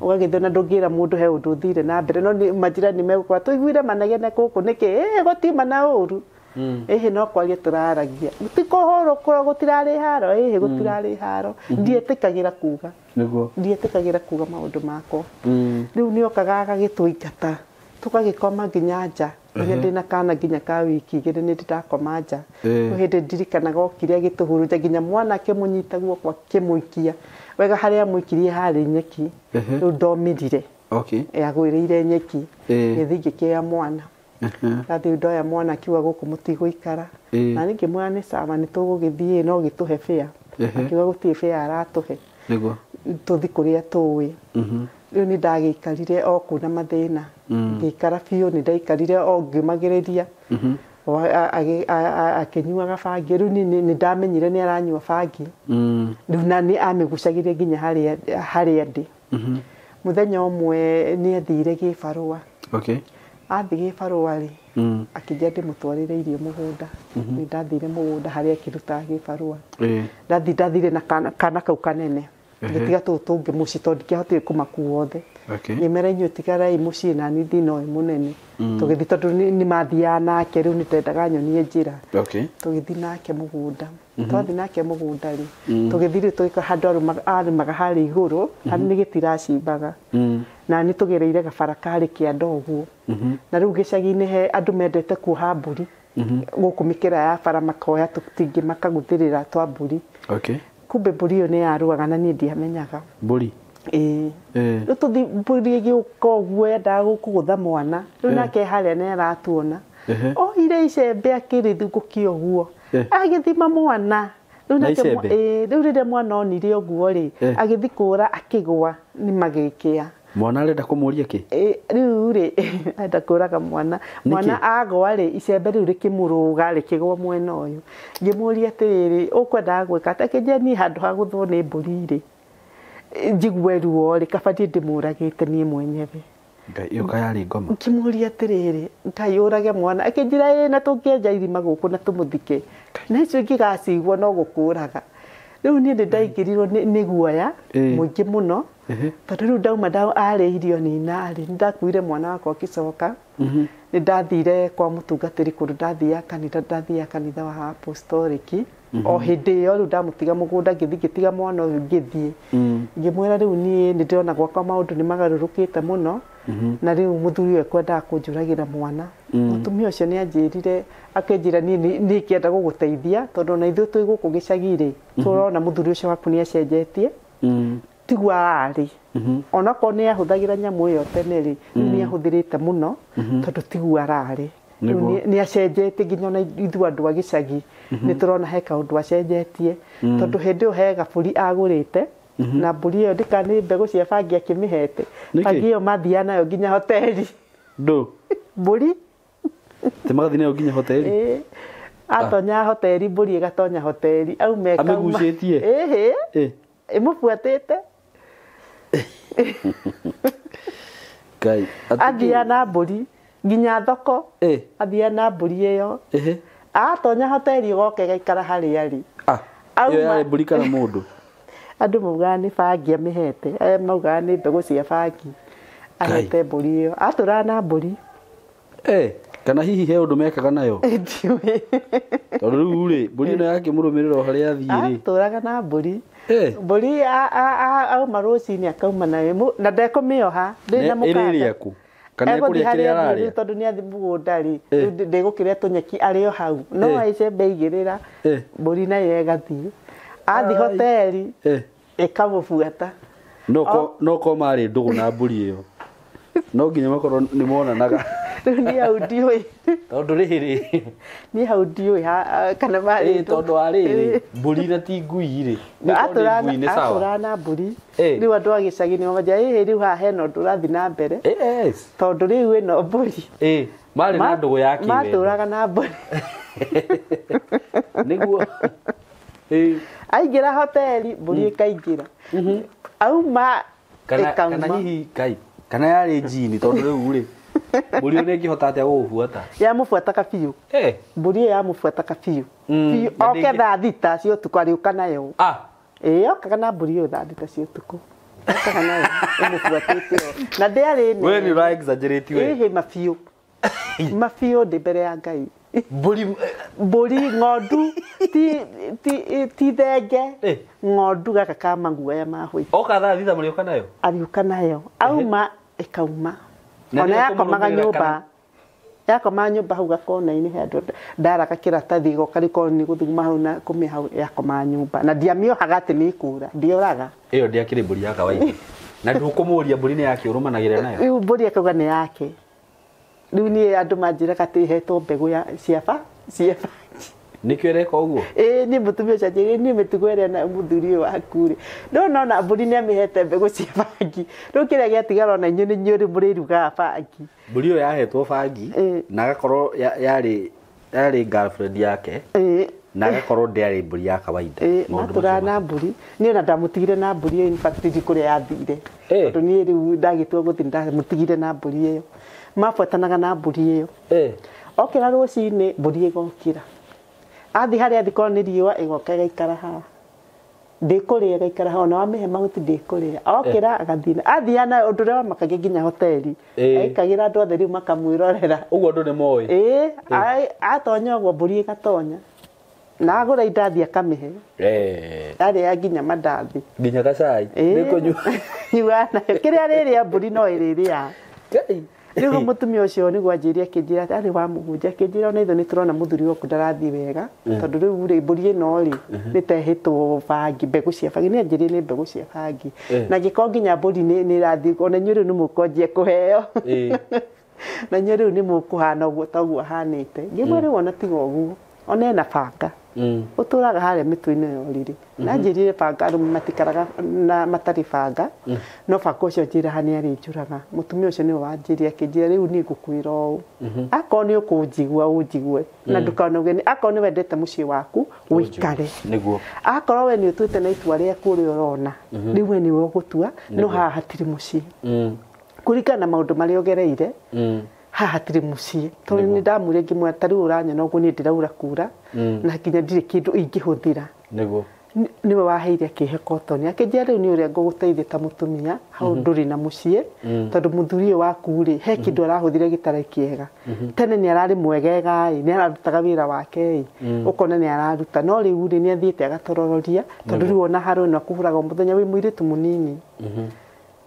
ũgagĩthiĩ, na ndũngĩra mũndũ he ũndũ ũthire na mbere, no nĩ majirani megũkora tũiguire manegene gũkũ nĩkĩ? Ĩ gũtiuma na ũru, ĩhĩ no kwaria tũraragia, ti kũhũrwo gũtirarĩ haro, ĩhĩ gũtirarĩ haro. Ndietĩkagĩra kuga. Nĩguo. Ndietĩkagĩra kuga maũndũ makwa. Rĩu nĩ okaga agagĩtũingata, tũgagĩkoma nginya nja, nginya ndĩna kana nginya ka wiki 2 nĩ ndakoma nja. Rĩu hĩndĩ ndirikanaga okire agĩtũhurunja, nginya mwana akĩmũnyita guoko akĩmũikia wega, harĩa amũikirie harĩ nyeki. Rĩu ndomirire. Agwĩrĩire nyeki. Gĩthiĩ ngĩkĩoya mwana, ndathiĩ ndoya mwana, akiuga gũkũ mũtigũikara. Na niĩ ngĩmwĩra nĩ sawa, nĩ tũgũgĩthiĩ, no gĩtũhe bĩa. Akiuga gũtirĩ bĩa aratũhe. Tũthi kũrĩa tũĩ. Rĩu nĩ ndagĩikarire o kũu na mathĩna, ngĩikara biũ, nĩ ndaikarire o ngĩũmagĩrĩria. Akĩnyuaga bangi, rĩu niĩ nĩ ndamenyire nĩ aranyua bangi. Rĩu na nĩ amĩgucagĩria nginya harĩa ndĩ. Mũthenya ũmwe nĩ athire gĩbarũa. Athiĩ gĩbarũa rĩ, akĩnjĩra ndĩmũtwarĩre irio mũgũnda. Nĩ ndathire mũgũnda harĩa akĩrutaga gĩbarũa. Ndathire na kana kau kanene, ngĩtiga tũtũ tũngĩ mũciĩ tondũ ndingĩahotire kũmakua othe. Okay. Ngĩmera inyuĩ tigarai mũciĩ na niĩ thĩna ũyũ mũnene. Tũgĩthiĩ tondũ nĩ mathiaga nake rĩu nĩndendaga nyonie njĩra. Okay. Tũgĩthiĩ nake mũgũnda. Twathiĩ nake mũgũnda rĩ, tũgĩthiĩ rĩu tũgĩkora handũ arĩmaga harĩa igũrũ, nĩ gĩtiracimbaga. Na nĩ tũgereire gabara karĩ kĩanda ũguo. Na rĩu gĩcagi-inĩ he andũ mendete kuoha mbũri. Gũkũ mĩkĩra ya bara makoya tũtingĩ makaguthĩrĩra twa mbũri. Okay. Kumbe mbũri ĩyo nĩ yarũaga na niĩ ndiamenyaga. Mbũri. Ĩĩ. Rĩu tũthiĩ mbũri ĩgĩũka ũguo yendaga gũkũgũtha mwana. Rĩu nake harĩa nĩ aratuona. Oire icembe akĩrĩthungũkia ũguo. Agĩthima mwana. Rĩu Na nake icembe? Rĩu rĩrĩa mwana onire ũguo rĩ, agĩthiĩ kũra akĩgũa nĩ magĩkĩa. Mwana arenda kũmũria kĩ? Rĩu rĩ, arenda kũraga mwana. Mwana agũa rĩ, icembe rĩu rĩkĩmũrũga rĩkĩgũa mwena ũyũ. Ngĩmũria atĩrĩrĩ, ũkwendaga gwĩka atĩa? Akĩnjĩra niĩ handũ ha gũthwo nĩ mbũri rĩ, njigue ruo rĩ, kaba niĩ ndĩmũragĩte niĩ mwenyewe. Ngai, ĩyo kayarĩ ngoma. Ngĩmũria atĩrĩrĩ, Ngai ũrage mwana. Akĩnjĩra ĩĩ na tũngĩenja irima gũkũ na tũmũthike. Na icio ingĩgacigua no gũkũraga. Rĩu niĩ nĩ ndaingĩrirwo nĩ guoya mũingĩ mũno. Tondũ rĩu ndauma arĩ irio nina rĩ, nĩ ndakuire mwana wakwa ngĩcoka. Nĩ ndathire kwa mũtungatĩri kũndũ ndathiaga kanitha, ndathiaga kanitha wa Apostolic. O hĩndĩ ĩyo rĩu ndamũtiga mũgũnda ngĩthiĩ ngĩtiga mwana ũyũ ngĩthiĩ. Ngĩmwĩra rĩu niĩ nĩ ndĩrona gwakwa maũndũ nĩ magarũrũkĩte mũno. Na rĩu mũthuri ũyũ ekwendaga kũnjũragĩra mwana. Mũtumia ũcio nĩ anjĩrire, akĩnjĩra niĩ nĩ ngĩenda gũgũteithia tondũ ona ithuĩ twĩ gũkũ gĩcagi rĩ, tũrona mũthuri ũcio waku nĩ acenjetie. Tiguo ararĩ. Onakorwo nĩ ahũthagĩra nyamũ ĩyo tene rĩ, rĩu nĩ ahũthĩrĩte mũno tondũ tiguo ararĩ. Rĩu nĩ acenjetie nginya ona ithuĩ andũ a gĩcagi nĩ tũrona he kaũndũ acenjetie. Tondũ hĩndĩ ĩyo he gabũri agũrĩte, na mbũri ĩyo ndĩka nĩ mbegũ cia bangi akĩmĩhete. Bangi ĩyo mathiaga nayo nginya hoteli. Ndũ? Mbũri. Ti magathiĩ nayo nginya hoteli? Atonya hoteli, mbũri ĩgatonya hoteli. Aume ĩkauma. Amĩgucĩtie? Ĩhĩ. Ĩmũbuatĩte. Ngai. Athiaga na mbũri nginya thoko. Athiaga na mbũri ĩyo. Atonya hoteli ĩgoka ĩgaikara harĩa arĩ. Ĩyo yarĩ mbũri kana mũndũ? Andũ maugaga nĩ bangi amĩhete. Aya maugaga nĩ mbegũ cia bangi. Ahete mbũri ĩyo. Atũraga na mbũri. Kana hihi he ũndũ mekaga nayo? Ndiũĩ. Tondũ rĩu rĩ, mbũri ĩno yakĩmũrũmĩrĩra o harĩa athiĩ rĩ. Atũraga na mbũri. Mbũri auma rũcinĩ akauma nayo na ndekũmĩoha. Ndĩrĩ na mũkanda. Ĩrĩrĩa kũ? Kana Egũthiĩ ekũrĩa kĩrĩa harĩa athiĩ ararĩa? rĩu tondũ nĩ athiĩ mũgũnda rĩ, rĩu ndĩgũkĩrĩa tũnyeki arĩ o hau. No icembe igĩrĩra, mbũri nayo ĩgathiĩ. Athiĩ hoteli, ĩkamũbuata. No ko marĩ ndũgũ na mbũri ĩyo. No nginya makorwo nĩ monanaga. Rĩu niĩ hau ndiũĩ. Tondũ rĩrĩ. Niĩ hau ndiũĩ kana marĩ ndũgũ. Tondũ wa rĩrĩ, mbũri na ti ngui rĩ. Nĩ korwo nĩ ngui nĩ sawa. Atũraga na mbũri. Rĩu andũ a gĩcagi nĩ manjĩraga, ĩhĩ rĩu haha hena ũndũ ũrathiĩ na mbere. Tondũ rĩu ĩno mbũri. Marĩ na ndũgũ ya kĩwendo. Matũraga na mbũri. Nĩguo. Aingĩra hoteli, mbũri ĩkaingĩra. Auma ĩkauma. Kana hihi Ngai, kana yarĩ njini tondũ rĩu rĩ, mbũri ĩyo nĩngĩhota atĩa gũgũbuata? Yamũbuataga biũ. Mbũri ĩyo yamũbuataga biũ. Biũ, Na oke ndĩngĩ- thaa thita cia ũtukũ arĩũka nayo. Okaga na mbũri ĩyo thaa thita cia ũtukũ. Okaga nayo, ĩmũbuatĩte ĩyo. Na ndĩarĩ nene. We nĩ ũra exaggerate we. Ĩhĩ, mabiũ. Mabiũ ndĩ mbere ya Ngai. Mbũri, mbũri, ng'ondu, ti thenge. Ng'ondu gaka ka maguoya ma white. Oka thaa thita mũrĩũka nayo? Arĩũka nayo. Auma, ĩkauma. Na Ona nĩ yakomaga ekũmũrũmĩrĩra nyũmba. kana? Yakomaga nyũmba hau gakona-inĩ he andũ ndaraga kĩratathi goka rĩkorwo nĩ gũthuguma hau na kũmĩa hau yakomaga nyũmba. Na ndiamĩohaga atĩ nĩ ĩkũra, ndioraga. Ĩyo ndĩakĩrĩ mbũri ya kawaida. Na ndũkũmũria mbũri nĩ yake ũrũmanagĩrĩra nayo? Rĩu mbũri akauga nĩ yake. Rĩu niĩ andũ manjĩraga atĩ ĩhetwo mbegũ ya cia cia bangi. Nĩkĩo ĩreka ũguo? Ĩĩ, niĩ mũtumia ũcio anjĩrire, niĩ mĩtugo ĩrĩa na mũthuri ũyũ waku rĩ. No nona mbũri nĩ amĩhete mbegũ cia bangi. Rĩu kĩrĩa gĩatigara ona inyuĩ nĩ inyuĩ rĩu mũrĩrugaga bangi. Mbũri ĩyo yahetwo bangi, na agakorwo yarĩ girlfriend yake. Na agakorwo ndĩarĩ mbũri ya kawaida. Maũndũ Matũraga macio na mbũri. Niĩ ona ndamũtigire na mbũri ĩyo, in fact ndiũĩ kũrĩa yathire. Tondũ niĩ rĩu ndagĩtua gũthiĩ ndamũtigire na mbũri ĩyo. Mabuatanaga na mbũri ĩyo. Okĩra rũcinĩ, mbũri ĩgokĩra. Athiĩ harĩa athiĩ korwo nĩ riũa, ĩgoka ĩgaikara haha. Ndĩkũrĩa gaikara ona wamĩhe mahuti ndĩkũrĩa. Okĩra agathiĩ. Athiĩ na ũndũ ũrĩa wamakagia nginya hoteli. Aikagĩra andũ othe rĩu makamwĩrorera. Ũguo andũ nĩ moĩ. Atonya ũguo mbũri ĩgatonya. Na agũra indathi akamĩhe. Arĩa nginya mandathi. Nginya gacai. Nĩkũnyua. Nyua nayo. Kĩrĩa rĩrĩa mbũri no ĩrĩrĩa. Rĩu mũtumia ũcio nĩguo anjĩrire akĩnjĩra atĩ arĩ wa mũhunjia akĩnjĩra ona ithuĩ nĩtũrona mũthuri waku ndarathiĩ wega tondũ rĩu rĩ mbũri ĩno rĩ nĩtehĩtwo bangi mbegũ cia bangi nĩ anjĩrire nĩ mbegũ cia bangi na angĩkorwo nginya mbũri nĩ ĩrathiĩ ona inyuĩ rĩu nĩmũkwanjia kũheo na inyuĩ rĩu nĩmũkũhana ũguo ta ũguo ahanĩte ngĩmwĩra rĩu ona tiga ũguo ona ena banga ũtũraga harĩa mĩtwe-inĩ ya ũrĩrĩ na njĩrire banga arũme matikaraga na matarĩ banga no banga ũcio njĩraga nĩ arĩnjũraga mũtumia ũcio nĩwe wanjĩrire akĩnjĩra rĩu niĩ ngũkwĩra ũũ akorwo nĩ ũkũnjigua ũnjigue na ndũkanauge akorwo nĩ wendete mũciĩ waku ũikare nĩguo akorwo we nĩ ũtuĩte na itua rĩaku ũrĩa ũrona rĩu we nĩwe ũgũtua no haha hatirĩ mũciĩ kũringana na maũndũ marĩa ũgereire haha hatirĩ mũciĩ tondũ nĩ ndamwĩrire ngĩmwĩra ta rĩu ũranyona ũguo niĩ ndĩraura kura na nginya ndirĩ kĩndũ ingĩhũthĩra nĩguo nĩwe waheire akĩhe kotoni akĩnjĩra rĩu nĩ ũrĩa ngũgũteithia ta mũtumia hau ndũrĩ na mũciĩ tondũ mũthuri ũyũ waku rĩ he kĩndũ arahũthĩra gĩtarĩ kĩega tene nĩ ararĩ mwegega ĩ nĩ ararutaga wĩra wake ĩ ũkona nĩ araruta no rĩu rĩ nĩ athiĩte agatorororia tondũ rĩu ona haro ĩno akũhũraga o mũthenya wĩ mũirĩtu mũnini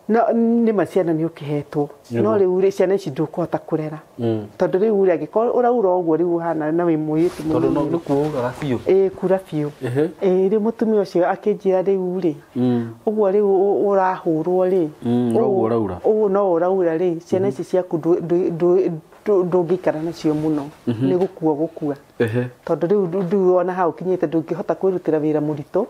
no nĩ ma ciana nĩ ũkĩhetwo no rĩu rĩ ciana ici ndũkũhota kũrera tondũ rĩu rĩ angĩkorwo ũraura ũguo rĩu ũhana na wĩ mũirĩtu tondũ nĩ kuuraga biũ kura biũ rĩu mũtumia ũcio akĩnjĩra rĩu rĩ ũguo rĩu ũrahũrwo rĩ ũguo ũraura ũguo no ũraura rĩ ciana ici ciaku ndũngĩikara nacio mũno nĩ gũkua gũkua tondũ rĩu ndũ ona hau ũkinyĩte ndũngĩhota kwĩrutĩra wĩra mũritũ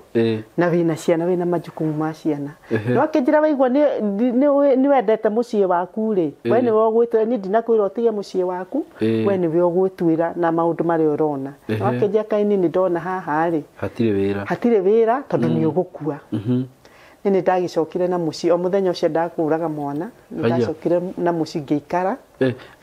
na wĩna ciana wĩna majukumu ma ciana no akĩnjĩra waigua nĩ wendete mũciĩ waku rĩ we nĩwe ũgwĩtuĩra niĩ ndinakwĩra ũtige mũciĩ waku we nĩwe ũgwĩtuĩra na maũndũ marĩa ũrona no akĩnjĩra kaĩ niĩ nĩ ndona haha rĩ hatirĩ wĩra tondũ nĩ ũgũkua nĩ ndagĩcokire na mũciĩ o mũthenya ũcio ndakũraga mwana nĩ ndacokire na mũciĩ ngĩikara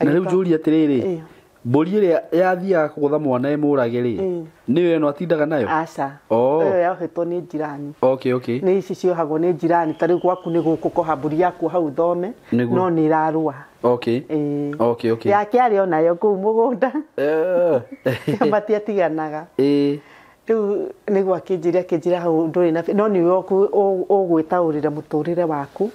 na rĩu njũrie atĩrĩrĩ mbũri ĩrĩa yathiaga kũgũtha mwana ĩmũrage rĩ nĩyo ĩno atindaga nayo aca ĩyo yohetwo nĩ njirani okay nĩ ici ciohagwo nĩ njirani ta rĩu gwaku nĩ gũkũ koha mbũri yaku hau thome no nĩ ĩrarũa okay okay yake arĩ onayo kũu mũgũnda matiatiganaga rĩu nĩguo akĩnjĩra hau ndũrĩ na no nĩwe ũgwĩtaũrĩra mũtũrĩre waku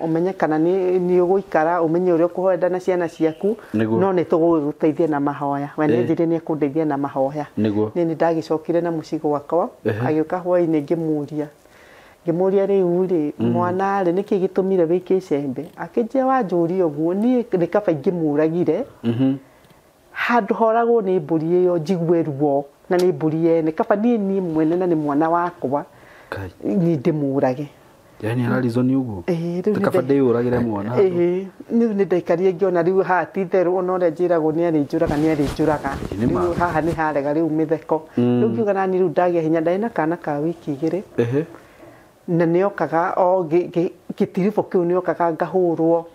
ũmenye kana nĩ ũgũikara ũmenye ũrĩa ũkũhenda na ciana ciaku no nĩ tũgũgũteithia na mahoya we nĩ anjĩrire nĩ ekũndeithia na mahoya niĩ nĩ ndagĩcokire na mũciĩ gwakwa agĩũka hwaĩ-inĩ ngĩmũria rĩu rĩ mwana rĩ nĩkĩ gĩtũmire wĩke icembe akĩnjĩra wanjũria ũguo niĩ nĩ kaba ingĩmũragire handũ horagwo nĩ mbũri ĩyo njigue ruo na nĩ mbũri yene kaba niĩ mwene na nĩ mwana wakwa niĩ ndĩmũrage yani ararizoni ũguo kaba ndĩyũragĩre mwana rĩu nĩ ndaikarire ngĩona rĩu haha ti itherũ ona ũrĩa njĩragwo nĩ arĩnjũraga nĩ arĩnjũraga rĩu haha nĩ harega rĩu mĩtheko rĩu ngiuga nani rĩu ndagĩa hinya ndarĩ na kana ka wiki 2 na nĩokaga o gĩtiribũ kĩu nĩokaga ngahũrwo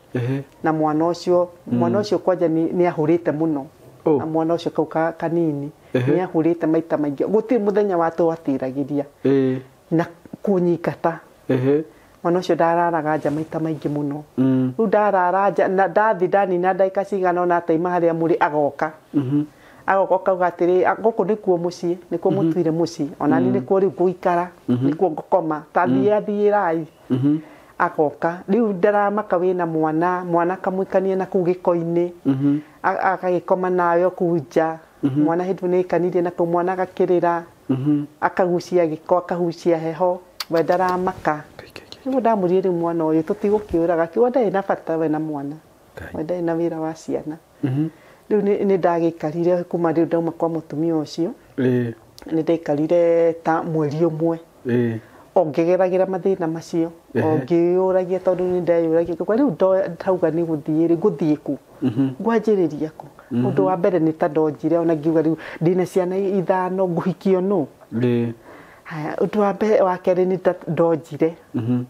na mwana ũcio kwanja nĩ ahũrĩte mũno na mwana ũcio kau kanini nĩ ahũrĩte maita maingĩ gũtirĩ mũthenya watũatĩragĩria na kũnyingata mwana ũcio ndararaga nja maita maingĩ mũno rĩu ndarara nja na ndathi ndanina ndagĩka cigana ũna ataima harĩa mũrĩ agoka agoka akauga atĩrĩ gũkũ nĩkuo mũciĩ nĩkuo mũtuire mũciĩ ona niĩ nĩkuo rĩu ngũikara nĩkuo ngũkoma ta thiĩrai agoka rĩu ndaramaka wĩna mwana mwana akamũikania na kũu gĩko-inĩ agagĩkoma nawe kũu nja mwana hĩndĩ nĩ aikanirie na kũu mwana agakĩrĩra akagucia gĩko akahucia heho we ndaramaka rĩu ndamũrie rĩu mwana ũyũ tũtigũkĩũraga akiuga ndarĩ na bata we na mwana we ndarĩ na wĩra wa ciana rĩu nĩ ndagĩikarire kuma rĩu ndauma kwa mũtumia ũcio nĩ ndaikarire ta mweri ũmwe o ngĩgeragĩra mathĩna macio o ngĩyũragia tondũ nĩ ndeyũragia kwa rĩu ndauga nĩ gũthiĩ rĩ ngũthiĩ kũ ngwanjĩrĩria kũ ũndũ wa mbere nĩ ta ndonjire ona ngiuga rĩu ndĩna ciana 5 ngũhikio nũ haya ũndũ wa mbere wa kerĩ nĩ ta ndonjire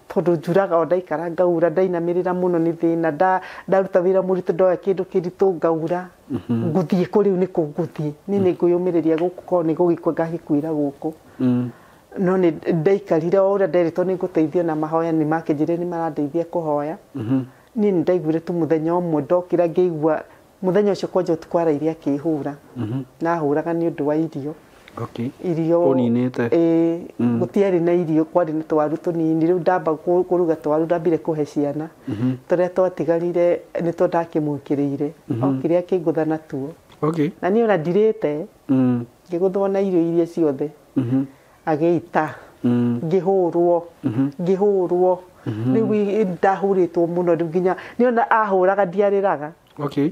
tondũ njuraga o ndaikara ngaura ndainamĩrĩra mũno nĩ thĩna ndaruta wĩra mũritũ ndoya kĩndũ kĩritũ ngaura ngũthiĩ kũ rĩu nĩ kũ ngũthiĩ niĩ nĩ ngwĩyũmĩrĩria gũkũ korwo nĩ gũgĩkua ngagĩkuĩra gũkũ No nĩ ndaikarire o ũrĩa nderitwo nĩ ngũteithio na mahoya nĩ makĩnjĩrire nĩ marandeithia kũhoya. Niĩ nĩ ndaiguire tu mũthenya ũmwe ndokĩra ngĩigua mũthenya ũcio kwanja ũtukũ araire akĩhũra. Na ahũraga nĩ ũndũ wa irio. Irio Ũninĩte. Ĩĩ, gũtiarĩ na irio, kwarĩ na twaru tũnini. Rĩu ndamba kũruga twaru ndambire kũhe ciana, tũrĩa twatigarire nĩtuo ndakĩmwĩkĩrĩire, okire akĩngũtha natuo. Na niĩ ona ndirĩte. Ngĩgũthwo na irio iria ciothe. Agĩita. Ngĩhũrwo, ngĩhũrwo. Rĩu ndahũrĩtwo mũno, rĩu nginya nĩ ona ahũraga ndiarĩraga.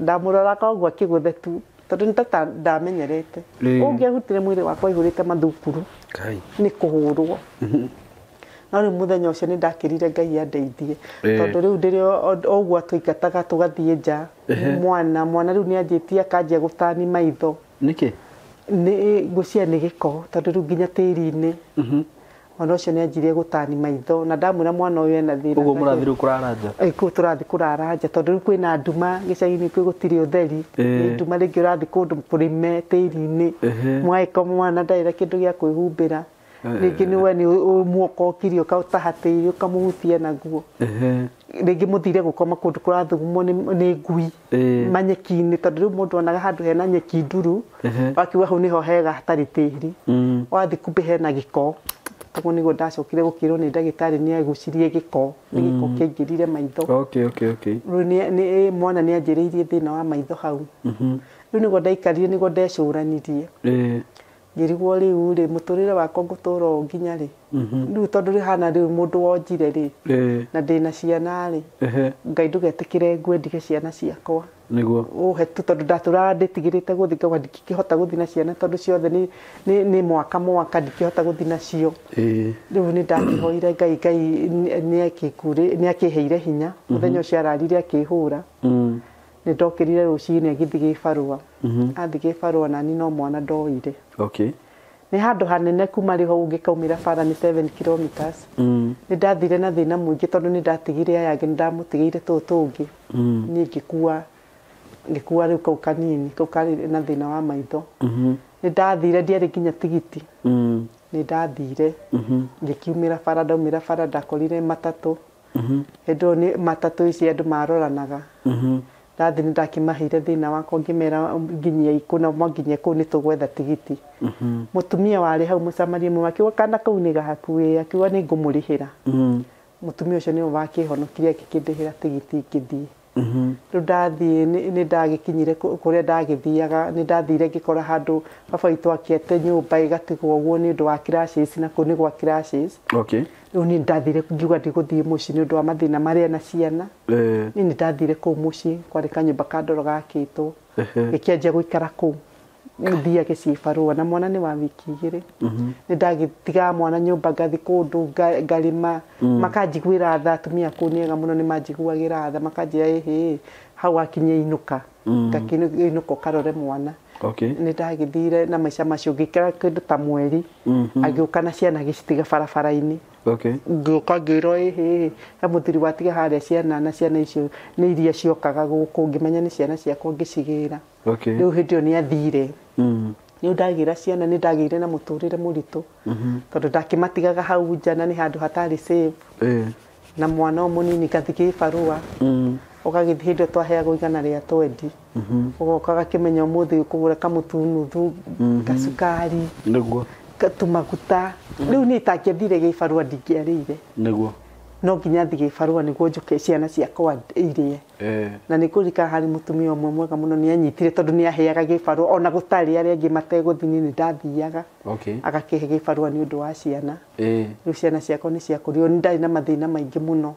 Ndamũroraga ũguo akĩgũthe tu, tondũ nĩ tata ndamenyerete. Ũngĩahutire mwĩrĩ wakwa ihũrĩte mathukuru. Kai. Nĩ kũhũrwo. No rĩu mũthenya ũcio nĩ ndakĩrire Ngai andeithie. Tondũ rĩu ndĩrĩ o ũguo atũingataga tũgathiĩ nja. Mwana rĩu nĩ anjĩtie akanjia gũtani maitho. Nĩkĩ? Nĩ ngwĩciria nĩ gĩko, tondũ rĩu nginya tĩri-inĩ. Mwana ũcio nĩ anjirie gũtani maitho, na ndamwĩra mwana ũyũ ena thĩna. Ũguo mũrathiĩ rĩu kũrara nja? Ĩ, kũu tũrathiĩ kũrara nja, tondũ rĩu kwĩna nduma gĩcagi-inĩ, kwĩ gũtirĩ ũtheri. Nĩ nduma, rĩngĩ ũrathiĩ kũndũ kũrĩme tĩri-inĩ. Mwagĩko mwana ndarĩ na kĩndũ gĩa kwĩhumbĩra. Rĩngĩ nĩ we nĩ muoka ũkiri ũkaũtaha tĩri ũkamũhutia naguo. Rĩngĩ mũthire gũkoma kũndũ kũrathugumwo nĩ ngui. Manyeki-inĩ, tondũ rĩu mũndũ onaga handũ hena nyeki nduru. Wakiuga hau nĩho hega hatarĩ tĩri. Wathiĩ kumbe hena gĩko. Koguo nĩguo ndacokire gũkĩrwo nĩ ndagĩtarĩ nĩ agucirie gĩko, nĩ gĩko kĩaingĩrire maitho. Rĩu mwana nĩ anjĩrĩirie thĩna wa maitho hau. Rĩu nĩguo ndaikarire, nĩguo ndecũranirie. Ngĩrigwo rĩu rĩ, mũtũrĩre wakwa ngũtũra ũũ nginya rĩ? Rĩu tondũ rĩhana rĩu mũndũ wonjire rĩ, na ndĩna ciana rĩ, Ngai ndũgetĩkĩre ngue ndige ciana ciakwa. Ũhe tu, tondũ ndatũraga ndĩtigĩrĩte gũthiĩ, ngauga ndingĩkĩhota gũthiĩ na ciana tondũ ciothe nĩ mwaka mwaka, ndingĩhota gũthiĩ nacio. Rĩu nĩ ndakĩhoire Ngai, Ngai nĩ akĩheire hinya. Mũthenya ũcio ararire akĩhũra. Nĩ ndokĩrire rũcinĩ agĩthiĩ gĩbarũa. Athiĩ gĩbarũa nani no mwana ndoire. Nĩ handũ hanene kuma rĩho ũngĩkaumĩra bara nĩ 7 kilometers. Nĩ ndathire na thĩna mũingĩ, tondũ nĩ ndatigire aya angĩ, nĩ ndamũtigĩire tũtũ tũngĩ. Niĩ ngĩkua rĩu kau kanini, kau karĩ na thĩna wa maitho. Nĩ ndathire, ndiarĩ nginya tigiti. Nĩ ndathire. Ngĩkiumĩra bara, ndaumĩra bara ndakorire matatũ. Hĩndĩ ĩyo nĩ matatũ ici andũ maroranaga. Ndathiĩ nĩ ndakĩmaheire thĩna wakwa, ngĩmera nginyia kũna nginyia kũu nĩ tũgwetha tigiti. Mũtumia warĩ hau mũcamaria mũmwe akiuga kana kau nĩ gaku ĩ, akiuga nĩ ngũmũrĩhĩra. Mũtumia ũcio nĩwe wakĩhonokirie akĩndĩhĩra tigiti ngĩthiĩ. Rĩu ndathiĩ nĩ ndagĩkinyire kũrĩa ndagĩthiaga, nĩ ndathire ngĩkora handũ baba witũ akĩete nyũmba ĩgatigwo ũguo nĩ ũndũ wa crashes, na kũu nĩ gwa crashes. Rĩu niĩ ndathire ngiuga ndigũthiĩ mũciĩ nĩ ũndũ wa mathĩna marĩa na ciana. Niĩ nĩ ndathire kũu mũciĩ, kwarĩ kanyũmba ka ndoro gakĩtwo. Ngĩkĩanjia gũikara kũu. Thiage cibarũa na mwana nĩ wa wiki 2. Nĩ ndagĩtigaga mwana nyũmba ngathiĩ kũndũ ngarĩma, makanjiguĩra tha, atumia kũu nĩ ega mũno, nĩ manjiguagĩra tha, makanjĩra ĩhĩ hau wakinyia inũka, ngakĩinũka ũkarore mwana. Nĩ ndagĩthire na maica macio ngĩikara kĩndũ ta mweri. Agĩũka na ciana agĩcitiga barabara-inĩ. Ngĩũka ngĩrwo ĩhĩ he mũthuri watiga harĩa ciana, na ciana icio nĩ iria ciokaga gũkũ, ngĩmenya nĩ ciana ciakwa ngĩcigĩra. Rĩu hĩndĩ ĩyo nĩ athire. Nĩ ndagĩra ciana, nĩ ndagĩire na mũtũrĩre mũritũ, tondũ ndakĩmatigaga hau nja na nĩ handũ hatarĩ safe. Na mwana o mũnini ngathiĩ gĩbarũa. Ũgagĩthiĩ hĩndĩ ĩyo twaheagwo 120. Ũgoka ũgakĩmenya ũmũthĩ ũkũgũra kamũtu nuthu, gacukari, tũmaguta. Rĩu niĩ itangĩathire gĩbarũa ndingĩarĩire. No nginya thiĩ gĩbarũa nĩguo njũke ciana ciakwa irie. Na nĩ ngũririkana harĩ mũtumia ũmwe mwega mũno nĩ anyitire, tondũ nĩ aheaga gĩbarũa ona gũtarĩ arĩa angĩ mategũthiĩ, niĩ nĩ ndathiaga. Agakĩhe gĩbarũa nĩ ũndũ wa ciana. Rĩu ciana ciakwa nĩ ciakũrirwo, nĩ ndarĩ na mathĩna maingĩ mũno.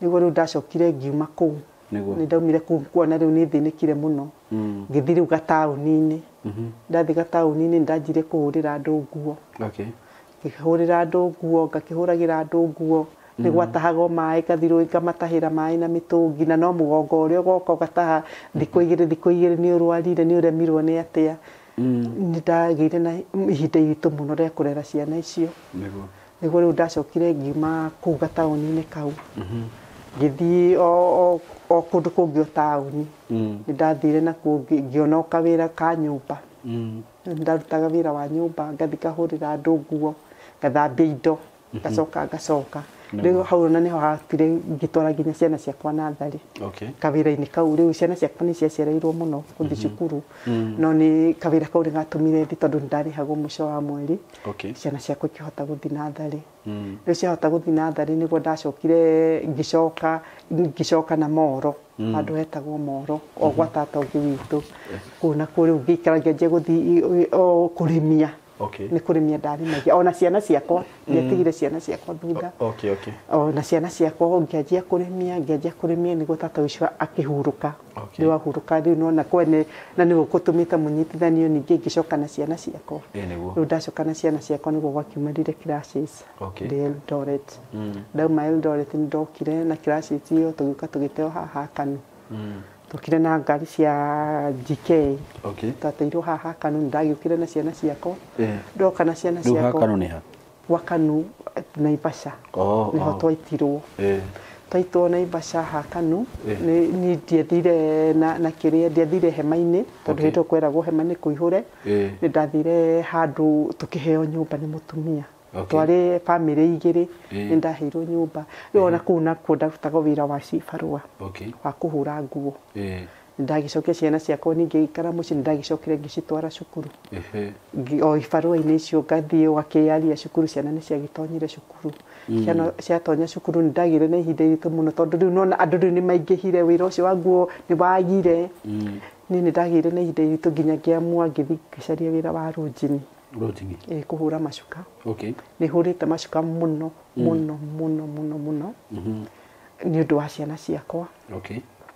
Nĩguo rĩu ndacokire ngiuma kũu. Nĩ ndaumire kũu kuona rĩu nĩ thĩnĩkire mũno. Ngĩthiĩ rĩu gataũni-inĩ. Ndathiĩ gataũni-inĩ nĩ ndanjire kũhũrĩra andũ nguo. Ngĩhũrĩra andũ nguo, ngakĩhũragĩra andũ nguo. Nĩ gwatahagwo maĩ, ngathiĩ rũĩ ngamatahĩra maĩ na mĩtũngi, na no mũgongo ũrĩa ũgoka ũgataha thikũ igĩrĩ, thikũ igĩrĩ nĩ ũrwarire, nĩ ũremirwo nĩ atĩa. Nĩ ndagĩire na ihinda iritũ mũno rĩa kũrera ciana icio. Nĩguo rĩu ndacokire ngiuma kũu gataũni-inĩ kau. Ngĩthiĩ o kũndũ kũngĩ o taũni. Nĩ ndathire nakuo ngĩona o kawĩra ka nyũmba. Ndarutaga wĩra wa nyũmba, ngathiĩ ngahũrĩra andũ nguo. Ngathambia indo ngacoka ngacoka. Rĩu hau ona nĩho hatire ngĩtwara nginya ciana ciakwa natharĩ. Kawĩra-inĩ kau rĩu ciana ciakwa nĩ ciacereirwo mũno gũthiĩ cukuru. No nĩ kawĩra kau nĩ gatũmire thiĩ tondũ nĩ ndarĩhagwo mũico wa mweri. Ciana ciakwa ikĩhota gũthiĩ natharĩ. Rĩu ciahota gũthiĩ natharĩ nĩguo ndacokire ngĩcoka na Moro. Handũ hetagwo Moro o gwa tata ũngĩ witũ. Kũu nakuo rĩu ngĩikara ngĩanjia gũthiĩ o kũrĩmia. Nĩ kũrĩmia ndarĩmagia ona ciana ciakwa ndiatigire ciana ciakwa thutha. Ona ciana ciakwa ngĩanjia kũrĩmia nĩguo tata ũcio akĩhurũka. Rĩu ahurũka rĩu nona kwene na nĩguo gũtũmĩte mũnyitithanio ningĩ ngĩcoka na ciana ciakwa. Rĩu ndacoka na ciana ciakwa nĩguo gwakiumĩrire classes ndĩ Eldoret. Ndauma Eldoret nĩndokire na classes ĩyo tũgĩũka tũgĩteo haha Kanu. Tũkire na ngari cia GK. Twateirwo haha Kanu nĩndagĩũkire na ciana ciakwa. Ndoka na ciana ciakwa. Rĩu Kanu nĩ ha? Gwa Kanu Naivasha. Nĩho twaitirwo. Twaitwo Naivasha ha Kanu nĩ ndiathire na kĩrĩa ndiathire hema-inĩ tondũ hĩndĩ ĩyo kweragwo hema nĩ kũihũre. Nĩ ndathire handũ tũkĩheo nyũmba nĩ mũtumia. Twarĩ bamĩrĩ igĩrĩ nĩ ndaheirwo nyũmba. Rĩu ona kũu nakuo ndarutaga wĩra wa cibarũa wa kũhũra nguo. Ndagĩcokia ciana ciakwa ningĩ ngĩikara mũciĩ nĩndagĩcokire ngĩcitwara cukuru. O ibarũa-inĩ icio ngathiĩ ũgakĩaria cukuru ciana nĩ ciagĩtonyire cukuru. Ciana ciatonya cukuru nĩndagĩire na ihinda iritũ mũno tondũ rĩu nĩwona andũ rĩu nĩmaingĩhire wĩra ũcio wa nguo nĩwagire. Niĩ nĩndagĩire na ihinda iritũ nginya ngĩamua ngĩthiĩ ngĩcaria wĩra wa rũnjini. Kũhũra macuka. Nĩ hũrĩte macuka mũno mũno mũno mũno mũno nĩ ũndũ wa ciana ciakwa.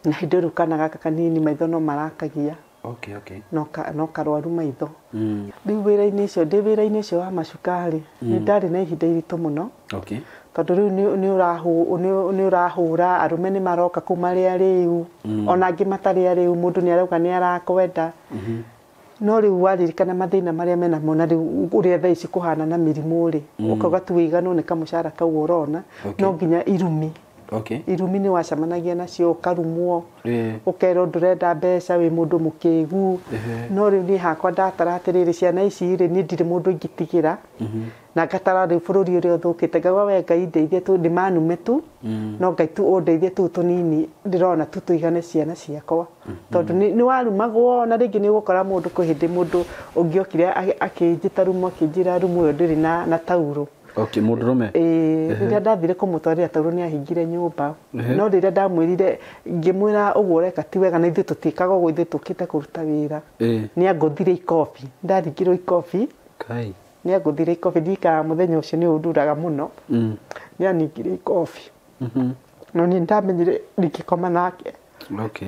Na hĩndĩ ĩyo kana gaka kanini maitho no marakagia. No karwaru maitho. Rĩu wĩra-inĩ ũcio ndĩ wĩra-inĩ ũcio wa macuka rĩ nĩ ndarĩ na ihinda iritũ mũno. Tondũ rĩu nĩ ũrahũra arũme nĩ maroka kũu marĩ arĩu ona angĩ matarĩ arĩu mũndũ nĩ arauga nĩ arakwenda. No rĩu waririkana mathĩna marĩa menamo na rĩu ũrĩa thaa ici kũhana na mĩrimũ rĩ ũkauga tu wĩiganwo nĩ kamũcara kau ũrona no nginya irumi. Irumi nĩ wacemanagia nacio ũkarumwo ũkerwo ndũrenda mbeca wĩ mũndũ mũkĩgu. No rĩu niĩ hakwa ndatara atĩrĩrĩ ciana ici rĩ niĩ ndirĩ mũndũ ingĩtigĩra na ngatara rĩu bũrũri ũrĩa ũthũkĩte ngauga we Ngai ndeithie tu ndĩmanume tu no Ngai tu ũndeithie tu tũnini ndĩrona tu tũigane ciana ciakwa tondũ nĩ warumagwo na rĩngĩ nĩ ũgũkora mũndũ kwĩ hĩndĩ mũndũ ũngĩokire akĩnjĩta rumu akĩnjĩra rumu ĩyo ndĩrĩ na taurũ. Mũndũrũme? Rĩrĩa ndathire kũmũtwarĩra taurũ nĩ ahingire nyũmba. No rĩrĩa ndamwĩrire ngĩmwĩra ũguo ũreka ti wega na ithuĩ tũtiĩkaga ũguo ithuĩ tũkĩte kũruta wĩra. Nĩ angũthire ikobi. Ndaringirwo ikobi. Nĩ angũthire ikobi ndirikanaga mũthenya ũcio nĩ ũnduraga mũno. Nĩ aningire ikobi. No niĩ ndamenyire ndingĩkoma nake.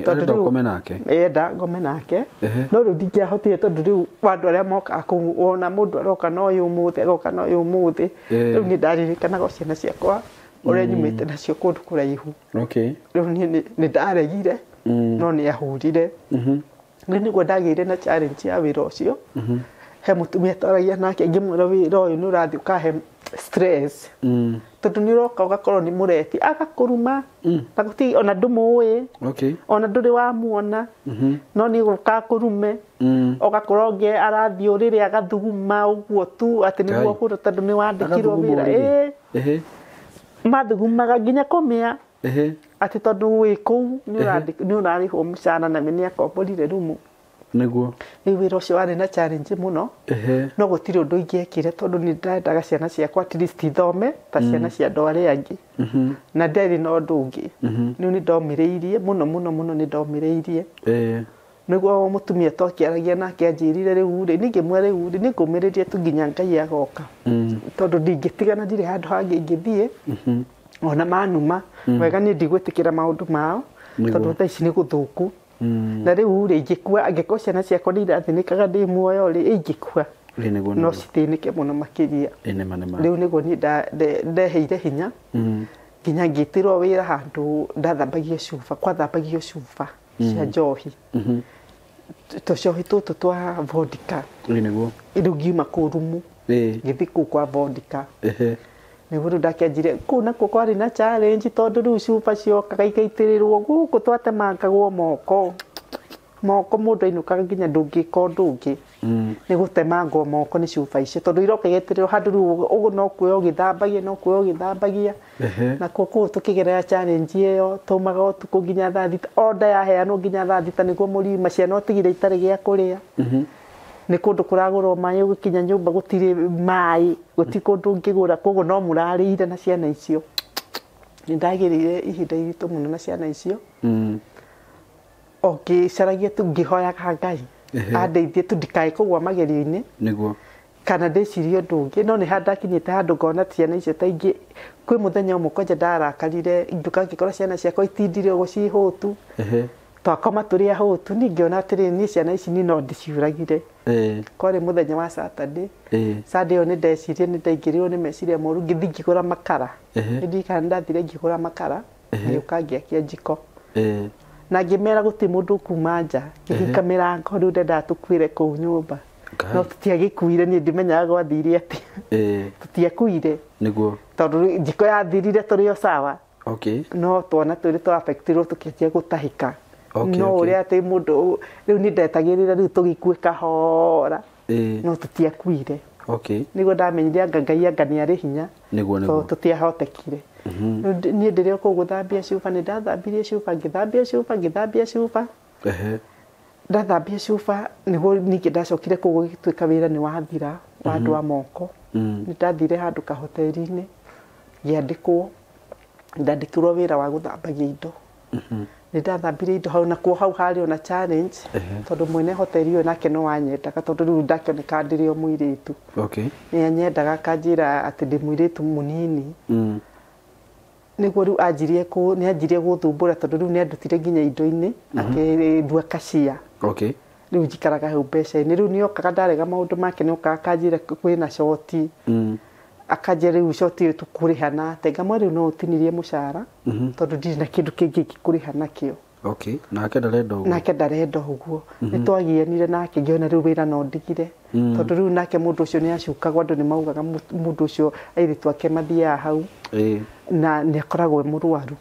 Arenda ũkome nake? Enda ngome nake. No rĩu ndingĩahotire tondũ rĩu andũ arĩa mokaga kũu wona mũndũ aroka na ũyũ ũmũthĩ agoka na ũyũ ũmũthĩ. Rĩu niĩ ndaririkanaga ciana ciakwa ũrĩa nyumĩte nacio kũndũ kũraihu. Rĩu niĩ nĩ ndaregire no nĩ ahũrire. Rĩu nĩguo ndagĩire na challenge ya wĩra ũcio. He mũtumia twaragia nake ngĩmwĩra wĩra ũyũ nĩ ũrathiĩ ũkahe stress. Tondũ nĩ ũroka ũgakorwo nĩ mũrebi agakũruma na gũtirĩ ona ndũmũĩ ona ndũrĩ wamuona no nĩ gũka akũrume ũgakorwo ũngĩ arathiĩ ũrĩrĩ agathuguma ũguo tu atĩ nĩguo kũrũ tondũ nĩ wandĩkirwo wĩra. Mathugumaga nginya kũmĩa atĩ tondũ wĩ kũu nĩ ũrarĩhwo mũcara na nĩ akomborire rumu. Nĩguo. Rĩu wĩra ũcio warĩ na challenge mũno. No gũtirĩ ũndũ ingĩekire tondũ nĩ ndendaga ciana ciakwa at least ithome ta ciana cia andũ arĩa angĩ. Na ndiarĩ na ũndũ ũngĩ. Rĩu nĩ ndomĩrĩirie mũno mũno mũno nĩ ndomĩrĩirie. Nĩguo mũtumia twakĩaragia nake anjĩrire rĩu rĩ ningĩ mwe rĩu rĩ nĩngũmĩrĩria tu nginya Ngai agoka. Tondũ ndingĩtigana ndirĩ handũ hangĩ ingĩthiĩ. Ona manuma wega niĩ ndigwĩtĩkĩra maũndũ mao tondũ thaa ici nĩ gũthũku. Na rĩu rĩ ingĩkua angĩkorwo ciana ciakwa nĩ irathĩnĩkaga ndĩ muoyo rĩ ingĩkua no cithĩnĩke mũno makĩria. Rĩu nĩguo niĩ ndeheire hinya nginya ngĩtĩrwo wĩra handũ ndathambagia cuba kwathambagio cuba cia njohi. Tũcohi tũtũ twa vodka. Rĩu ngiuma kũu rumu ngĩthiĩ kũu kwa vodka. Nĩguo rĩu ndakĩanjire kũu nakuo kwarĩ na challenge tondũ rĩu cuba ciokaga igaitĩrĩrwo gũkũ twatemangagwo moko. Moko mũndũ ainũkaga nginya ndũngĩka ũndũ ũngĩ. Nĩ gũtemangwo moko nĩ cuba icio tondũ iroka igetererwo handũ rĩu ũguo no kuoya ũgĩthambagia no kuoya ũgĩthambagia. Na kũu tũkĩgerera challenge ĩyo taumaga ũtukũ nginya thaa thita, order yaheanwo nginya thaa thita nĩguo mũriuma, ciana ũtigire itarĩ gĩa kũrĩa. Nĩ kũndũ kũragũrwo maĩ, ũgĩkinya nyũmba gũtirĩ maĩ, gũtirĩ kũndũ ũngĩgũra, koguo no mũrarĩire na ciana icio. Nĩ ndagĩrĩire ihinda iritũ mũno na ciana icio. O ngĩcaragia tu ngĩhoyaga Ngai andeithie tu ndikae kũgwa magerio-inĩ. Nĩguo. Kana ndĩcirie ũndũ ũngĩ, no nĩ handakinyĩte handũ ngona ciana icio ta ingĩ. Kwĩ mũthenya ũmwe kwanja ndarakarire, nduka ngĩkora ciana ciakwa itindire ũguo ciĩ hũtu. Twakoma tũrĩ ahũtu, niĩ ngĩona atĩrĩrĩ, niĩ ciana ici niĩ no ndĩciũragire. Kwarĩ mũthenya wa Saturday. Sunday ĩyo nĩ ndecirie, nĩ ndaingĩrirwo nĩ meciria moru, ngĩthiĩ ngĩgũra makara. Nĩ ndirikana nĩ ndathire ngĩgũra makara, ngĩũka ngĩakia njiko. Na ngĩmera gũtirĩ mũndũ ũkuma nja, ngĩhinga mĩrango, rĩu ndendaga tũkuĩre kũu nyũmba. No tũtiagĩkuire, niĩ ndimenyaga gwathire atĩa. Tũtiakuire. Nĩguo. Tondũ njiko yathirire tũrĩ o sawa. Okay. No twana twĩrĩ twa affectirwo tũkĩanjia gũtahĩka. Okay, no okay. ũrĩa atĩ mũndũ rĩu nĩ ndetagĩrĩra rĩu tũgĩkue kahora. No tũtiakuire. Okay. Nĩguo ndamenyire anga Ngai anga nĩ arĩ hinya. Nĩguo, nĩguo. Tondũ tũtiahotekire. Niĩ ndĩrĩ o kũu gũthambia cuba, nĩ ndathambirie cuba, ngĩthambia cuba, ngĩthambia cuba. Ndathambia cuba nĩguo ningĩ ndacokire kũu gũgĩtuĩka wĩra nĩ wathira wa andũ a moko. Nĩ ndathire handũ kahoteri-inĩ ngĩandĩkwo, ndandĩkirwo wĩra wa gũthambagia indo. Nĩ ndathambirie indo hau, nakuo hau harĩ ona challenge, tondũ mwene hoteri ĩyo nake no anyendaga, tondũ rĩu ndakĩoneka ndĩrĩ o mũirĩtu. Okay. Nĩ anyendaga akanjĩra atĩ ndĩ mũirĩtu mũnini. Nĩguo rĩu anjirie nĩ anjirie gũthumbũra, tondũ rĩu nĩ andutire nginya indo-inĩ, akĩndua kacia. Okay. Rĩu njikaraga hau mbeca-inĩ, rĩu nĩokaga ndarega maũndũ make, nĩokaga akanjĩra kwĩna coti. Akanjĩra rĩu coti ĩyo tũkũrĩha na atĩa, ngamwĩra rĩu no ũtinirie mũcara, tondũ ndirĩ na kĩndũ kĩngĩ ingĩkũrĩha nakĩo. Okay. Nake ndarenda ũguo. Nake ndarenda ũguo. Nĩ twagianire nake, ngĩona rĩu wĩra no ndigire. Tondũ rĩu nake mũndũ ũcio nĩ acukagwo, andũ nĩ maugaga mũndũ ũcio airĩtu ake mathiaga hau. Na nĩ akoragwo e mũrwaru.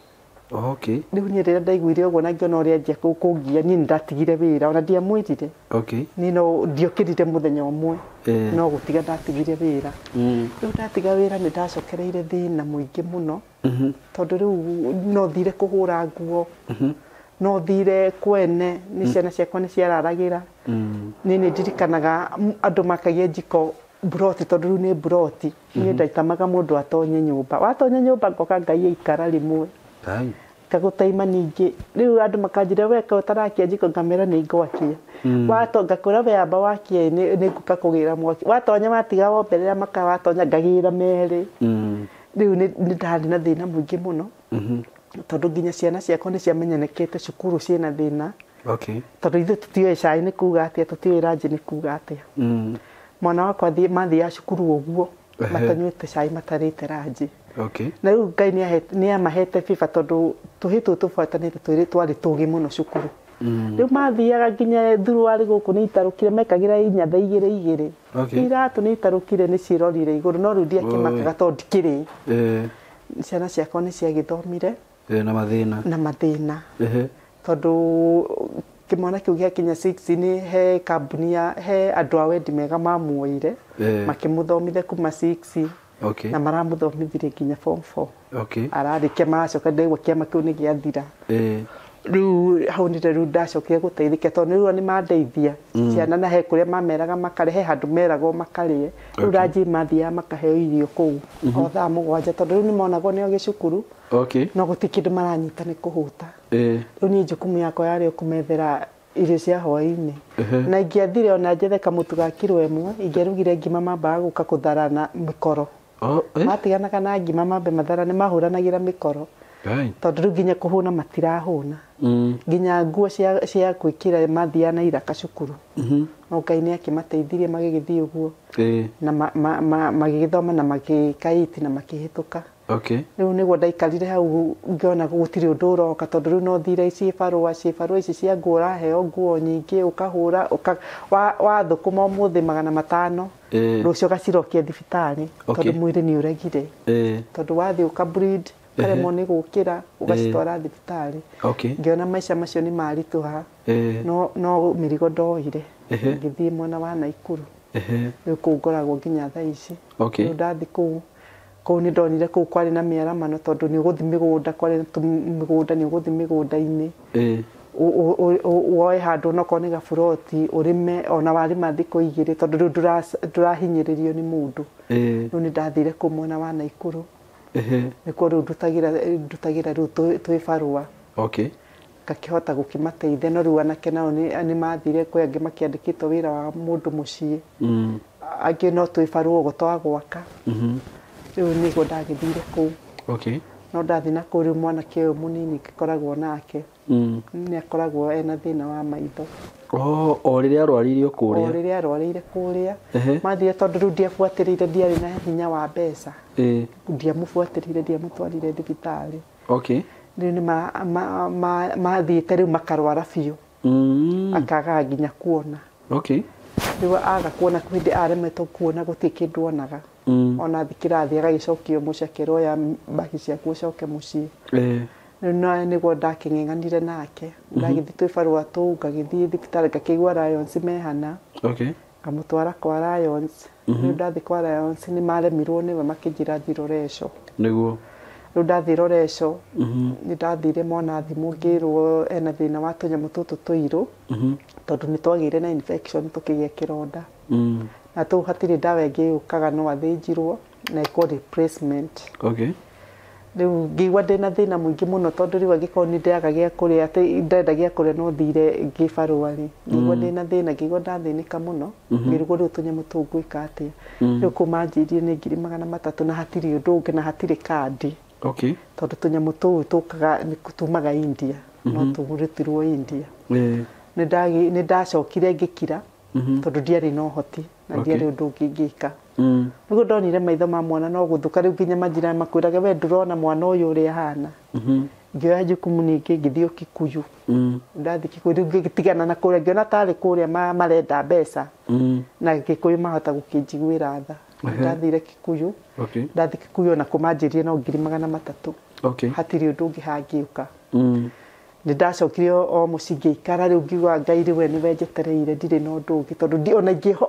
Okay. Rĩu niĩ rĩrĩa ndaiguire ũguo na ngĩona ũrĩa anjia kũngia, niĩ nĩ ndatigire wĩra, ona ndiamwĩrire. Okay. Niĩ no ndiokĩrire mũthenya ũmwe. No gũtiga ndatigire wĩra. Rĩu ndatiga wĩra nĩ ndacokereire thĩna mũingĩ mũno. Tondũ rĩu no thire kũhũra nguo. No thire kwene, nĩ ciana ciakwa nĩ ciararagĩra. Niĩ nĩ ndirikanaga andũ makagia njiko mburoti, tondũ rĩu nĩ mburoti. Niĩ ndaitamaga mũndũ atonye nyũmba. Watonya nyũmba ngoka ngai aikara rĩmwe. Ngai. Ngagũtaima ningĩ. Rĩu andũ makanjĩra we kaĩ ũtarakia njiko, ngamera nĩ ngwakia. Ngakũra we amba wakia nĩ ngũka kũgĩra mwaki. Watonya watiga womberera makara, watonya ngagĩra merĩ. Rĩu nĩ ndarĩ na thĩna mũingĩ mũno. Tondũ nginya ciana ciakwa nĩ ciamenyekete cukuru ciĩna thĩna. Okay. Tondũ ithuĩ tũtiũĩ cai nĩ kuga atĩa, tũtiũĩ ranji nĩ kuga atĩa. Mwana wakwa mathiaga cukuru ũguo, matanyuĩte cai, matarĩte ranji. Okay. Na rĩu Ngai nĩ amahete biba, tondũ tũhĩ tũtũ tũbuatanĩte twĩrĩ twarĩ tũgĩ mũno cukuru. Rĩu mathiaga nginya thuruarĩ gũkũ nĩ itarũkire, mekagĩra inyatha igĩrĩ igĩrĩ. Okay. Iratũ nĩ itarũkire, nĩ ciĩrorire igũrũ, no rĩu ndiakĩmakaga tondũ ndikĩrĩ. Ciana ciakwa nĩ ciagĩthomire. Na mathĩna. Na mathĩna. Tondũ kĩmwana kĩu gĩakinya 6 nĩ he kambuni ya, he andũ a wendi mega mamuoire, makĩmũthomithia kuma 6. Okay. Na maramũthomithirie nginya form 4. Okay. Ararĩkia maracoka ndaigua kĩama kĩu nĩ gĩathira. Rĩu hau nĩ rĩu ndacokire gũteithĩka, tondũ rĩu nĩ mandeithia. Ciana na he kũrĩa mameraga makarĩe, he handũ meragwo makarĩe. Rĩu ranji mathiaga makaheo irio kũu o thaa mũgwanja, tondũ rĩu nĩ monagwo nĩ o gĩcukuru. Okay. No gũtirĩ kĩndũ maranyita nĩ kũhũta. Rĩu niĩ jukumu yakwa yarĩ o kũmethera irio cia hwaĩ-inĩ. Na ingĩathire ona njethe kamũtu ga kiro ĩmwe, ingĩarugire ngima mambaga gũka kũtharana mĩkoro. Oh, eh? Matiganaga na ngima mambe matharane, mahũranagĩra mĩkoro. Tondũ rĩu nginya kũhũna matirahũna. Nginya nguo cia gwĩkĩra mathiaga na iraka cukuru. No Ngai nĩ akĩmateithirie magĩgĩthiĩ ũguo. Na magĩgĩthoma na magĩka iti na makĩhĩtũka. Okay. Rĩu nĩguo ndaikarire hau ngĩona gũtirĩ ũndũ ũroka, tondũ rĩu no thire cibarũa ici cia nguo, ũraheo nguo nyingĩ, ũkahũra, wathũkũma ũmũthĩ 500, rũciũ ũgacirokia thibitarĩ, tondũ mwĩrĩ nĩ ũregire. Tondũ wathiĩ ũka bleed, Ũkaremwo nĩ gũkĩra ũgacitwara thibitarĩ. Ngĩona maica macio nĩ maritũha no mĩrigo ndoire ngĩthiĩ mwena wa Naikuru. Rĩu kũu ngoragwo nginya thaa ici. Rĩu ndathiĩ kũu kũu nĩ ndonire kũu kwarĩ na mĩaramano tondũ nĩ ũgũthiĩ mĩgũnda kwarĩ na mĩgũnda nĩ ũgũthiĩ mĩgũnda-inĩ woe handũ onokorwo nĩ gaburoti ũrĩme ona warĩma thikũ igĩrĩ tondũ rĩu ndũrahinyĩrĩrio nĩ mũndũ. Rĩu nĩ ndathire kũu mwena wa Naikuru. Nĩkuo rĩu ndutagĩra rĩu twĩ barũa. Ngakĩhota gũkĩmateithia no rĩu anake nao nĩ mathire kwĩ angĩ makĩandĩkĩtwo wĩra wa mũndũ mũciĩ. Angĩ no twĩ barũa ũguo twa gwaka. Rĩu nĩguo ndagĩthire kũu. No ndathiĩ na kũu rĩu mwanake ũyũ mũnini ngĩkoragwo nake nĩ akoragwo ena thĩna wa maitho. O rĩrĩa arwarĩirio kũrĩa. O rĩrĩa arwarĩire kũrĩa. Mathire tondũ rĩu ndiabuatĩrĩire ndiarĩ na hinya wa mbeca. Ndiamũbuatĩrĩire ndiamũtwarire thibitarĩ. Rĩu nĩ mathiĩte rĩu makarwara biũ. Akaga nginya kuona. Rĩu aga kuona kwĩ hĩndĩ aremetwo kuona gũtirĩ kĩndũ onaga. Ona athiĩ kĩrathi agagĩcokio mũciĩ akerwo oya mbagi ciaku ũcoke mũciĩ. Rĩu nĩguo ndakĩng'eng'anire nake. Ndagĩthiĩ twĩ barũa tũu ngagĩthiĩ thibitarĩ ngakĩigua Lions mehana. Ngamũtwara kwa Lions. Rĩu ndathiĩ kwa Lions nĩ maremirwo nĩwe makĩnjĩra thiĩ Loresho. Nĩguo. Rĩu ndathiĩ Loresho nĩ ndathire mwana thimũ ngĩrwo ena thĩna wa tũnyamũ tũtũ tũirũ tondũ nĩ twagĩire na infection tũkĩgĩa kĩronda. Na tũu hatirĩ ndawa ĩngĩ yũkaga no athĩnjirwo na ĩkwo replacement. Rĩu ngĩigua ndĩna thĩna mũingĩ mũno tondũ rĩu angĩkorwo nĩ ndĩaga gĩa kũrĩa atĩ ndenda gĩa kũrĩa no thire ngĩbarũa rĩ. Ngĩigua ndĩna thĩna ngĩigua ndathĩnĩka mũno. Ngĩrigwo rĩu tũnyamũ tũu ngwĩka atĩa. Rĩu kũu manjĩrire nĩ 300,000 na hatirĩ ũndũ ũngĩ na hatirĩ kandi. Tondũ tũnyamũ tũu tũkaga tumaga India no tũrutĩrwo India. Nĩ ndacokire ngĩkira tondũ ndiarĩ na ũhoti na ndiarĩ ũndũ ũngĩ ingĩka. Nĩguo ndonire maitho ma mwana no gũthũka rĩu nginya manjira makwĩraga we ndũrona mwana ũyũ ũrĩa ahana. Ngĩoya jukumu ningĩ ngĩthiĩ Kikuyu. Ndathiĩ Kikuyu rĩu ngĩtigana na kũrĩa ngĩona tarĩ kũrĩa marenda mbeca. Na Gĩkũyũ mahota gũkĩnjiguĩra tha. Ndathire Kikuyu. Ndathiĩ Kikuyu ona kũmanjĩrire no 300,000. Hatirĩ ũndũ ũngĩ hangĩũka. Nĩ ndacokire o mũciĩ ngĩikara rĩu ngiuga Ngai rĩu we nĩwe njetereire ndirĩ na ũndũ ũngĩ tondũ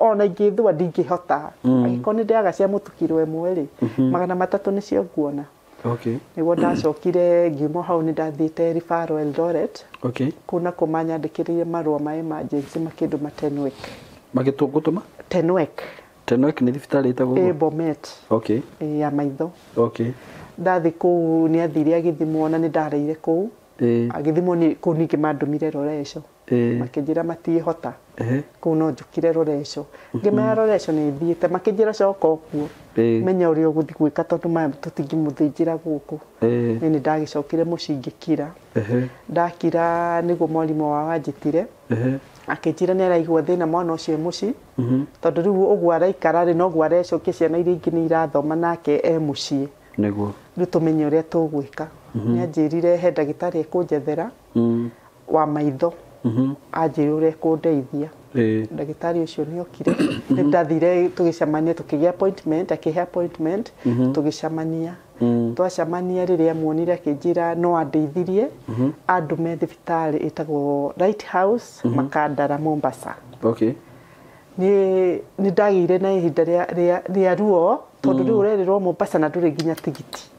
ona ingĩthua ndingĩhota. Angĩkorwo nĩ ndĩaga cia mũtu kiro ĩmwe rĩ 300 nĩcio nguona. Nĩguo ndacokire ngiuma hau nĩ ndathiĩte referral Eldoret. Kũu nakuo manyandĩkĩrĩire marũa ma emergency makĩndũma Tenwek. Magĩtũgũtũma? Tenwek. Tenwek nĩ thibitarĩ ĩtagwo ũguo? Bomet. Ya maitho. Ndathiĩ kũu nĩ athire agĩthimwo na nĩ ndareire kũu. Agĩthimwo nĩ kũu ningĩ mandũmire Loresho. Makĩnjĩra matiĩhota. Kũu no njũkire Loresho. Ngĩmera Loresho nĩ thiĩte makĩnjĩra coka okuo. Menya ũrĩa ũgũthiĩ gwĩka tondũ maya tũtingĩmũthĩnjĩra gũkũ. Niĩ nĩ ndagĩcokire mũciĩ ngĩkira. Ndakira nĩguo mwarimũ wao anjĩtire. Akĩnjĩra nĩ araigua thĩna mwana ũcio e mũciĩ. Tondũ rĩu ũguo araikara rĩ noguo arecokia ciana iria ingĩ nĩ irathoma nake e mũciĩ. Nĩguo. Rĩu tũmenye ũrĩa tũgwĩka. Nĩ anjĩrire he ndagĩtarĩ ekũnjethera wa maitho. Anjĩrire ũrĩa ekũndeithia. Ndagĩtarĩ ũcio nĩ okire. Nĩ ndathire tũgĩcemania tũkĩgĩa appointment, akĩhe appointment tũgĩcemania. Twacemania rĩrĩa muonire akĩnjĩra no andeithirie andũme thibitarĩ ĩtagwo Lighthouse Makandara Mombasa. Nĩ ndagĩire na ihinda rĩa ruo tondũ rĩu ũrerĩrwo Mombasa na ndũrĩ nginya tigiti.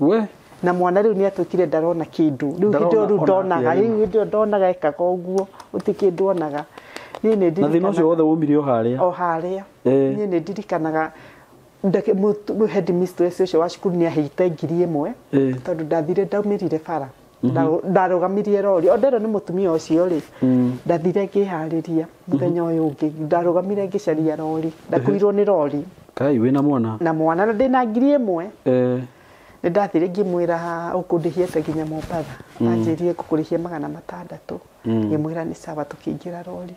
Na mwana rĩu nĩ atuĩkire ndarona kĩndũ. Rĩu hĩndĩ ĩyo rĩu ndonaga, rĩu hĩndĩ ĩyo ndonaga ekaga ũguo, gũtirĩ kĩndũ onaga. Niĩ nĩ Na thĩna ũcio wothe waumire o harĩa. O harĩa. Niĩ nĩ ndirikanaga headmistress ũcio wa cukuru nĩ aheite 1,000 tondũ ndathire ndaumĩrire bara. Ndarũgamirie rori. O nderwo nĩ mũtumia ũcio rĩ, ndathire ngĩharĩria mũthenya ũyũ ũngĩ. Ndarũgamire ngĩcaria rori. Ndakuirwo nĩ rori. Kai wĩna mwana? Na mwana na ndĩna 1,000. Nĩ ndathire ngĩmwĩra ũkũndĩhia nginya Mombatha. Anjĩrire ngũkũrĩhia 600. Ngĩmwĩra nĩ sawa tũkĩingĩra rori.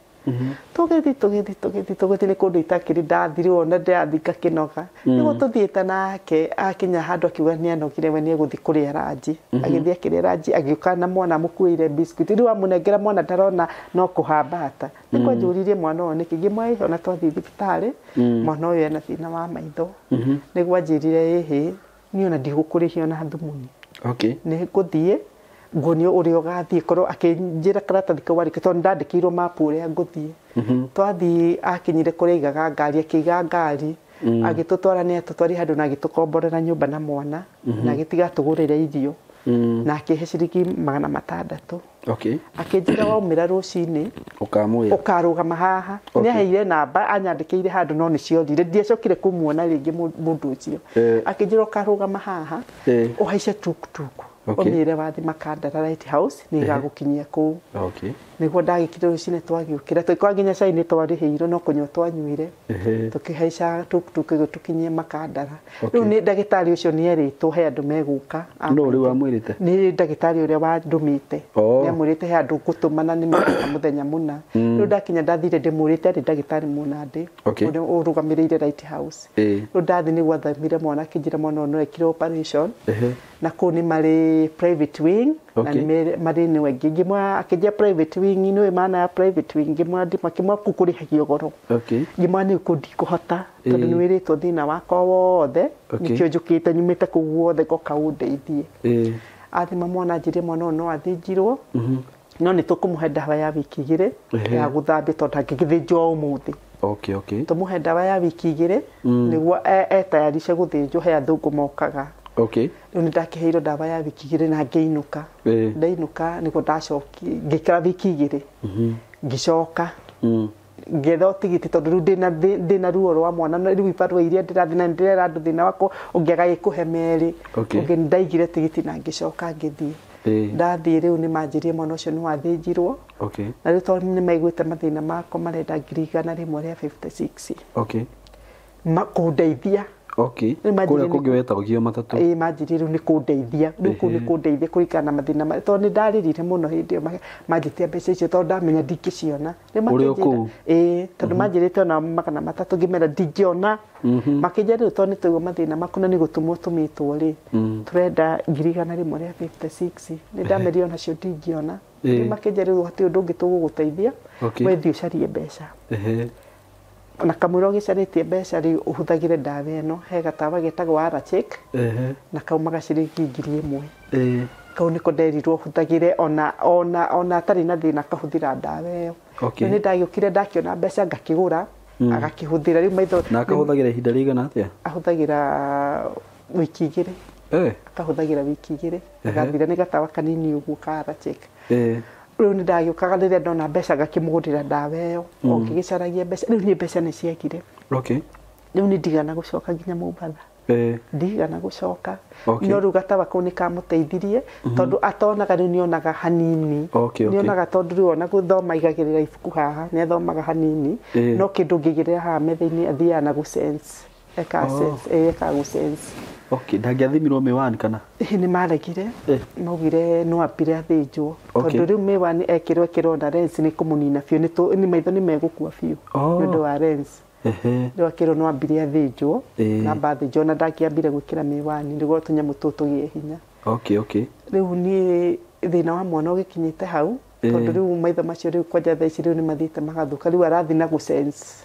Tũgĩthiĩ tũgĩthiĩ tũgĩthiĩ tũgĩthiĩ nĩ kũndũ itakĩrĩ ndathire ona ndathiĩ ngakĩnoga. Nĩguo tũthiĩte nake akinya handũ akiuga nĩ anogire we nĩ egũthiĩ kũrĩa ranji. Agĩthiĩ akĩrĩa ranji agĩũka na mwana amũkuĩire biscuit. Rĩu amũnengera mwana ndarona no kũhambata. Nĩguo anjũririe mwana ũyũ nĩkĩ ngĩmwĩra ona twathiĩ thibitarĩ mwana ũyũ ena thĩna wa maitho. Nĩguo anjĩrire ĩhĩ niĩ ona ndigũkũrĩhia ona thumuni. Okay. Nĩ ngũthiĩ nguonio ũrĩa ũgathiĩ korwo akĩnjĩra karatathi kau arĩke tondũ ndandĩkĩirwo mapu ũrĩa ngũthiĩ. Twathiĩ akinyire kũrĩa aigaga ngari akĩiga ngari agĩtũtwara nĩ atũtwarire handũ na agĩtũkomborera nyũmba na mwana na agĩtiga atũgũrĩre irio na akĩhe ciringi 600. Okay. Akĩnjĩra waumĩra rũcinĩ ũkamwĩra ũkarũgama haha. Okay. Nĩ aheire namba anyandĩkĩire handũ no nĩciorire ndiacokire kũmuona rĩngĩ mũndũ ũcio. Akĩnjĩra ũkarũgama haha ũhaice tuktuk. Okay. Ũmĩre wathi Makandara Lighthouse nĩ ĩgagũkinyia kũu. Okay. Nĩguo ndagĩkire rũcinĩ twagĩũkĩra tũgĩkora nginya cai nĩ twarĩhĩirwo no kũnyua twanyuire. Tũkĩhaica tuktuk ĩgĩtũkinyia Makandara. Okay. Rĩu nĩ ndagĩtarĩ ũcio nĩ erĩtwo he andũ megũka. No rĩu amwĩrĩte? Nĩ ndagĩtarĩ ũrĩa wandũmĩte. Oh. Nĩ amwĩrĩte he andũ ngũtũmana nĩ megũka mũthenya mũna. Rĩu ndakinya ndathire ndĩmũrĩte arĩ ndagĩtarĩ Mũnandĩ Okay. ũrĩa ũrũgamĩrĩire Lighthouse. Rĩu ndathi nĩguo athimire mwana akĩnjĩra mwana ũyũ no ekire operation. Na kũu nĩ marĩ private wing na Okay. nĩ marĩ nĩ wengĩ ngĩmwa akĩnjia private wing nĩ maana ya private wing ngĩmwa ndĩmakĩmwa kũu kũrĩhagio goro. Okay. Ngĩmwa nĩ kũu ndikũhota tondũ nĩ wĩrĩtwo thĩna wakwa wothe Okay. nĩkĩo njũkĩte nyumĩte kũu guothe ngoka ũndeithie. Athima mwana anjĩrie mwana ũyũ no athĩnjirwo no nĩ tũkũmũhe ndawa ya wiki igĩrĩ ya gũthambia tondũ ndangĩgĩthĩnjwo ũmũthĩ. Okay, okay. Tũmũhe ndawa ya wiki igĩrĩ nĩguo etayarishe gũthĩnjwo he athũngũ mokaga. Okay. Rĩu nĩ ndakĩheirwo ndawa ya wiki igĩrĩ na ngĩinũka. Ndainũka nĩguo ndacoki ngĩikara wiki igĩrĩ ngĩcoka ngĩetha ũtigiti tondũ rĩu ndĩna ruo rwa mwana na rĩu ibarũa iria ndĩrathiĩ na nĩndĩrera andũ thĩna wakwa ũngĩ agagĩkũhe merĩ. Okay. Ũngĩ nĩndaigire tigiti na ngĩcoka ngĩthiĩ. Ndathiĩ rĩu nĩmanjĩrire mwana ũcio nĩwathĩnjirwo. Okay. Na rĩu tondũ nĩmaiguĩte mathĩna makwa marenda 156,000. Okay. Kũndeithia. Okay. Rĩu manjĩrire Kũrĩa nĩ kũngĩ wetagio matatũ. Ĩĩ manjĩrire rĩu nĩ kũndeithia. Rĩu kũu nĩ kũndeithia kũringana na mathĩna tondũ nĩ ndarĩrire mũno hĩndĩ ĩyo manjĩtia mbeca icio tondũ ndamenya ndingĩciona. Rĩu Ũrĩ o makĩnjĩra kũu? Ĩĩ tondũ manjĩrĩte ona 300 ngĩmera ndingĩona. Makĩnjĩra rĩu tondũ nĩ twaigua mathĩna maku na nĩ gũtũmwo tũmĩtwo rĩ tũrenda 156,000. Nĩ ndamerire onacio ndingĩona. Rĩu makĩnjĩra rĩu hatirĩ ũndũ ũngĩ tũgũgũteithia. Okay. We thiĩ ũcarie mbeca. Na kamũira ũgĩcarĩtie mbeca rĩu ũhũthagĩre ndawa ĩno he gatawa getagwo Arachek na kaumaga ciringi 1,000. Kau nĩko nderirwo hũthagĩre ona atarĩ na thĩna akahũthĩra ndawa ĩyo. Okay. Rĩu nĩ ndagĩũkire ndakĩona mbeca ngakĩgũra agakĩhũthĩra rĩu maitho. Na akahũthagĩra ihinda rĩigana atĩa? Ahũthagĩra wiki igĩrĩ. Akahũthagĩra wiki igĩrĩ agathira nĩ gatawa kanini ũguo ka Arachek. Rĩu nĩ ndagĩũkaga rĩrĩa ndona mbeca ngakĩmũgũrĩra ndawa ĩyo o ngĩgĩcaragia mbeca rĩu niĩ mbeca nĩ ciagire. Okay. Rĩu nĩ ndigana gũcoka nginya Mombatha. Ndigana gũcoka. Okay. No rĩu gatawa kau nĩ kamũteithirie tondũ atonaga rĩu nĩonaga hanini. Okay, okay. Nĩonaga tondũ rĩu ona gũthoma aigagĩrĩra ibuku haha nĩathomaga hanini no kĩndũ ũngĩigĩrĩra haha metha-inĩ athiaga na gũ-sense. Ekaga sense, ekaga gũ-sense. Okay, ndangĩathimirwo mĩwani kana? Ĩĩ nĩ maregire maugire no ambire athĩnjwo tondũ rĩu mĩwani ekĩrwo ekĩrwo na lens nĩ kũmũnina biũ nĩ maitho nĩ megũkua biũ nĩ ũndũ wa lens. Rĩu akĩrwo no ambire athĩnjwo na amba athĩnjwo na ndangĩambire gwĩkĩra mĩwani nĩguo tũnyamũ tũtũ tũgĩe hinya. Okay, okay. Rĩu niĩ thĩna wa mwana ũgĩkinyĩte hau tondũ rĩu maitho macio rĩu kwanja thaa ici rĩu nĩ mathiĩte magathũka rĩu arathiĩ na gũ-sense.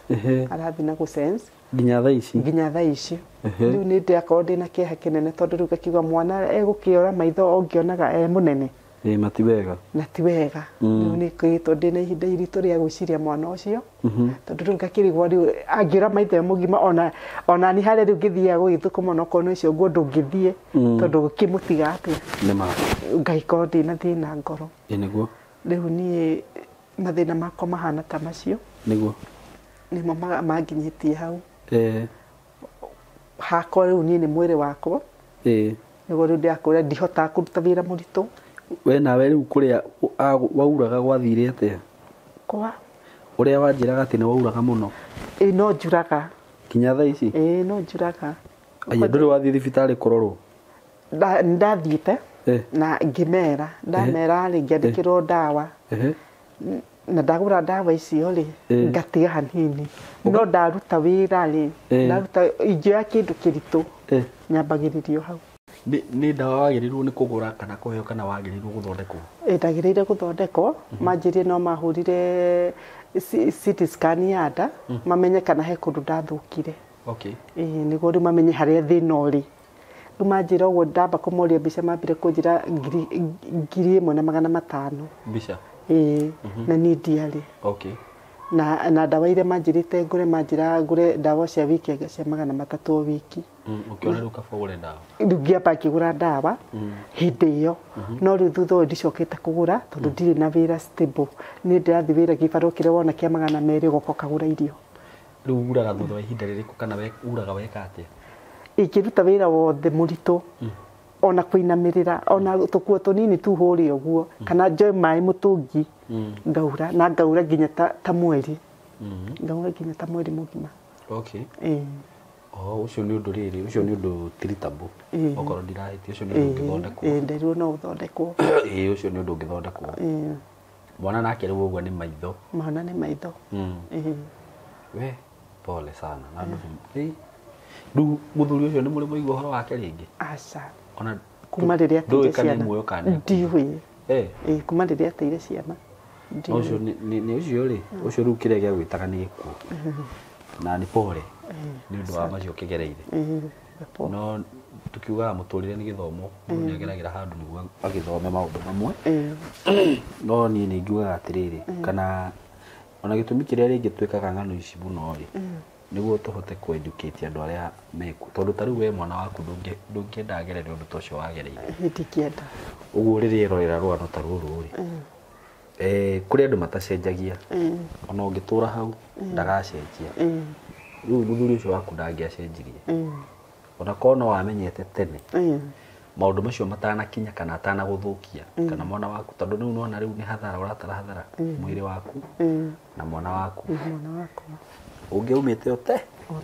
Arathiĩ na gũ-sense. Nginya thaa ici? Nginya thaa ici. Rĩu nĩ ndĩrakorwo ndĩna kĩeha kĩnene tondũ rĩu ngakiuga mwana egũkĩora maitho ongĩonaga e mũnene. Ĩĩ mati wega. Na ti wega. Rĩu nĩ ngoretwo ndĩna ihinda iritũ rĩa gwĩciria mwana ũcio tondũ rĩu ngakĩrigwo rĩu angĩora maitho e mũgima ona niĩ harĩa rĩu ngĩthiaga gũgĩthũkũma onokorwo nĩ ũcio nguo ndũngĩthiĩ tondũ ũkĩmũtiga atĩa. Nĩ ma. Ngagĩkorwo ndĩna thĩna ngoro. Ĩĩ nĩguo. Rĩu niĩ mathĩna makwa mahana ta macio. Nĩguo. Nĩmo manginyĩtie hau. Hakwa rĩu niĩ nĩ mwĩrĩ wakwa. Nĩguo rĩu ndĩrakũra ndihotaga kũruta wĩra mũritũ. We nawe rĩu kũrĩa wauraga gwathire atĩa? Kwa? Ũrĩa wanjĩraga atĩ nĩ wauraga mũno. Ĩĩ no njuraga. Nginya thaa ici? Ĩĩ no njuraga. Aya ndũrĩ wathiĩ thibitarĩ kũrorwo? Ndathiĩte na ngĩmera ndamera rĩ ngĩandĩkĩrwo ndawa na ndagũra ndawa icio rĩ ngatiga hanini no ndaruta wĩra rĩ ndaruta ingĩoya kĩndũ kĩritũ nyambagĩrĩrio hau. Nĩ ndawa wagĩrĩirwo nĩ kũgũra kana kũheo kana wagĩrĩirwo gũthondekwo? Ndagĩrĩire gũthondekwo manjĩrire no mahũrire CT scan ya nda mamenye kana he kũndũ ndathũkire. Okay. Ĩĩ nĩguo rĩu mamenye harĩa thĩna ũrĩ. Rĩu manjĩra ũguo ndamba kũmoria mbica mambire kũnjĩra 1500. Mbica. Ĩĩ, na niĩ ndiarĩ. Okay. Na ndawa iria manjĩrĩte ngũre, manjĩra ngũre ndawa cia wiki anga cia 300 o wiki. Ũkĩona rĩu kaba ũgũre ndawa. Rĩu ngĩamba ngĩgũra ndawa hĩndĩ ĩyo, no rĩu thutha ũyũ ndicokete kũgũra tondũ ndirĩ na wĩra stable. Niĩ ndĩrathiĩ wĩra gĩbarũa kĩrĩa wona kĩa 200 ũgoka ũkagũra irio. Rĩu uraga thutha wa ihinda rĩrĩkũ kana uraga weka atĩa? Ingĩruta wĩra wothe mũritũ, ona kũinamĩrĩra, ona tũkuo tũnini tu hũre ũguo, kana njoe maĩ mũtũngi, ngaura, na ngaura nginya ta mweri. Ngaura nginya ta mweri mũgima. Okay. Ĩĩ. Oh, ũcio nĩ ũndũ rĩrĩ, ũcio nĩ ũndũ treatable. Okorwo ndirahĩtia, ũcio nĩ ũndũ ũngĩthondekwo. Ĩĩ, nderirwo no ũthondekwo. Ĩĩ, ũcio nĩ ũndũ ũngĩthondekwo. Ĩĩ. Mwana nake rĩu ũguo nĩ maitho. Mwana nĩ maitho. Ĩĩ. We, pole sana. Na andũ ĩĩ. Rĩu mũthuri ũcio nĩ mũrĩ mwaigua ũhoro wake rĩngĩ? Aca. Ona kuma rĩrĩa ateire ndũĩ kana ciana. muoyo kana nĩ Ndiũĩ. Eh. Ĩĩ, kuma rĩrĩa ateire ciana. No ũcio nĩ ũcio rĩ, ũcio rĩu kĩrĩa gĩa gwĩtaga nĩ gĩkuũ. Na nĩ pole nĩ ũndũ wa macio kĩgereire. Ĩĩ. No tukiugaga mũtũrĩre nĩ gĩthomo, mũndũ nĩ ageragĩra handũ nĩguo agĩthome maũndũ mamwe. No niĩ nĩ ngiugaga atĩrĩrĩ, kana ona gĩtũmi kĩrĩa rĩngĩ twĩkaga ng'ano ici mũno rĩ, nĩguo tũhote kũ-educate andũ arĩa mekuo. Tondũ ta rĩu we mwana waku ndũngĩenda agerere ũndũ ta ũcio wagereire. Ndingĩenda. Ũguo rĩrĩa erorera rũgano ta rũrũ rĩ, kũrĩ andũ matacenjagia. Ona ũngĩtũra hau ndagacenjia. Rĩu mũthuri ũcio waku ndangĩacenjirie. Ona korwo no wamenyete tene maũndũ macio matanakinya kana atanagũthũkia kana mwana waku, tondũ rĩu nĩwona rĩu nĩ hathara ũratara hathara mwĩrĩ waku na mwana waku. Mwana wakwa. Ũngĩaumĩte o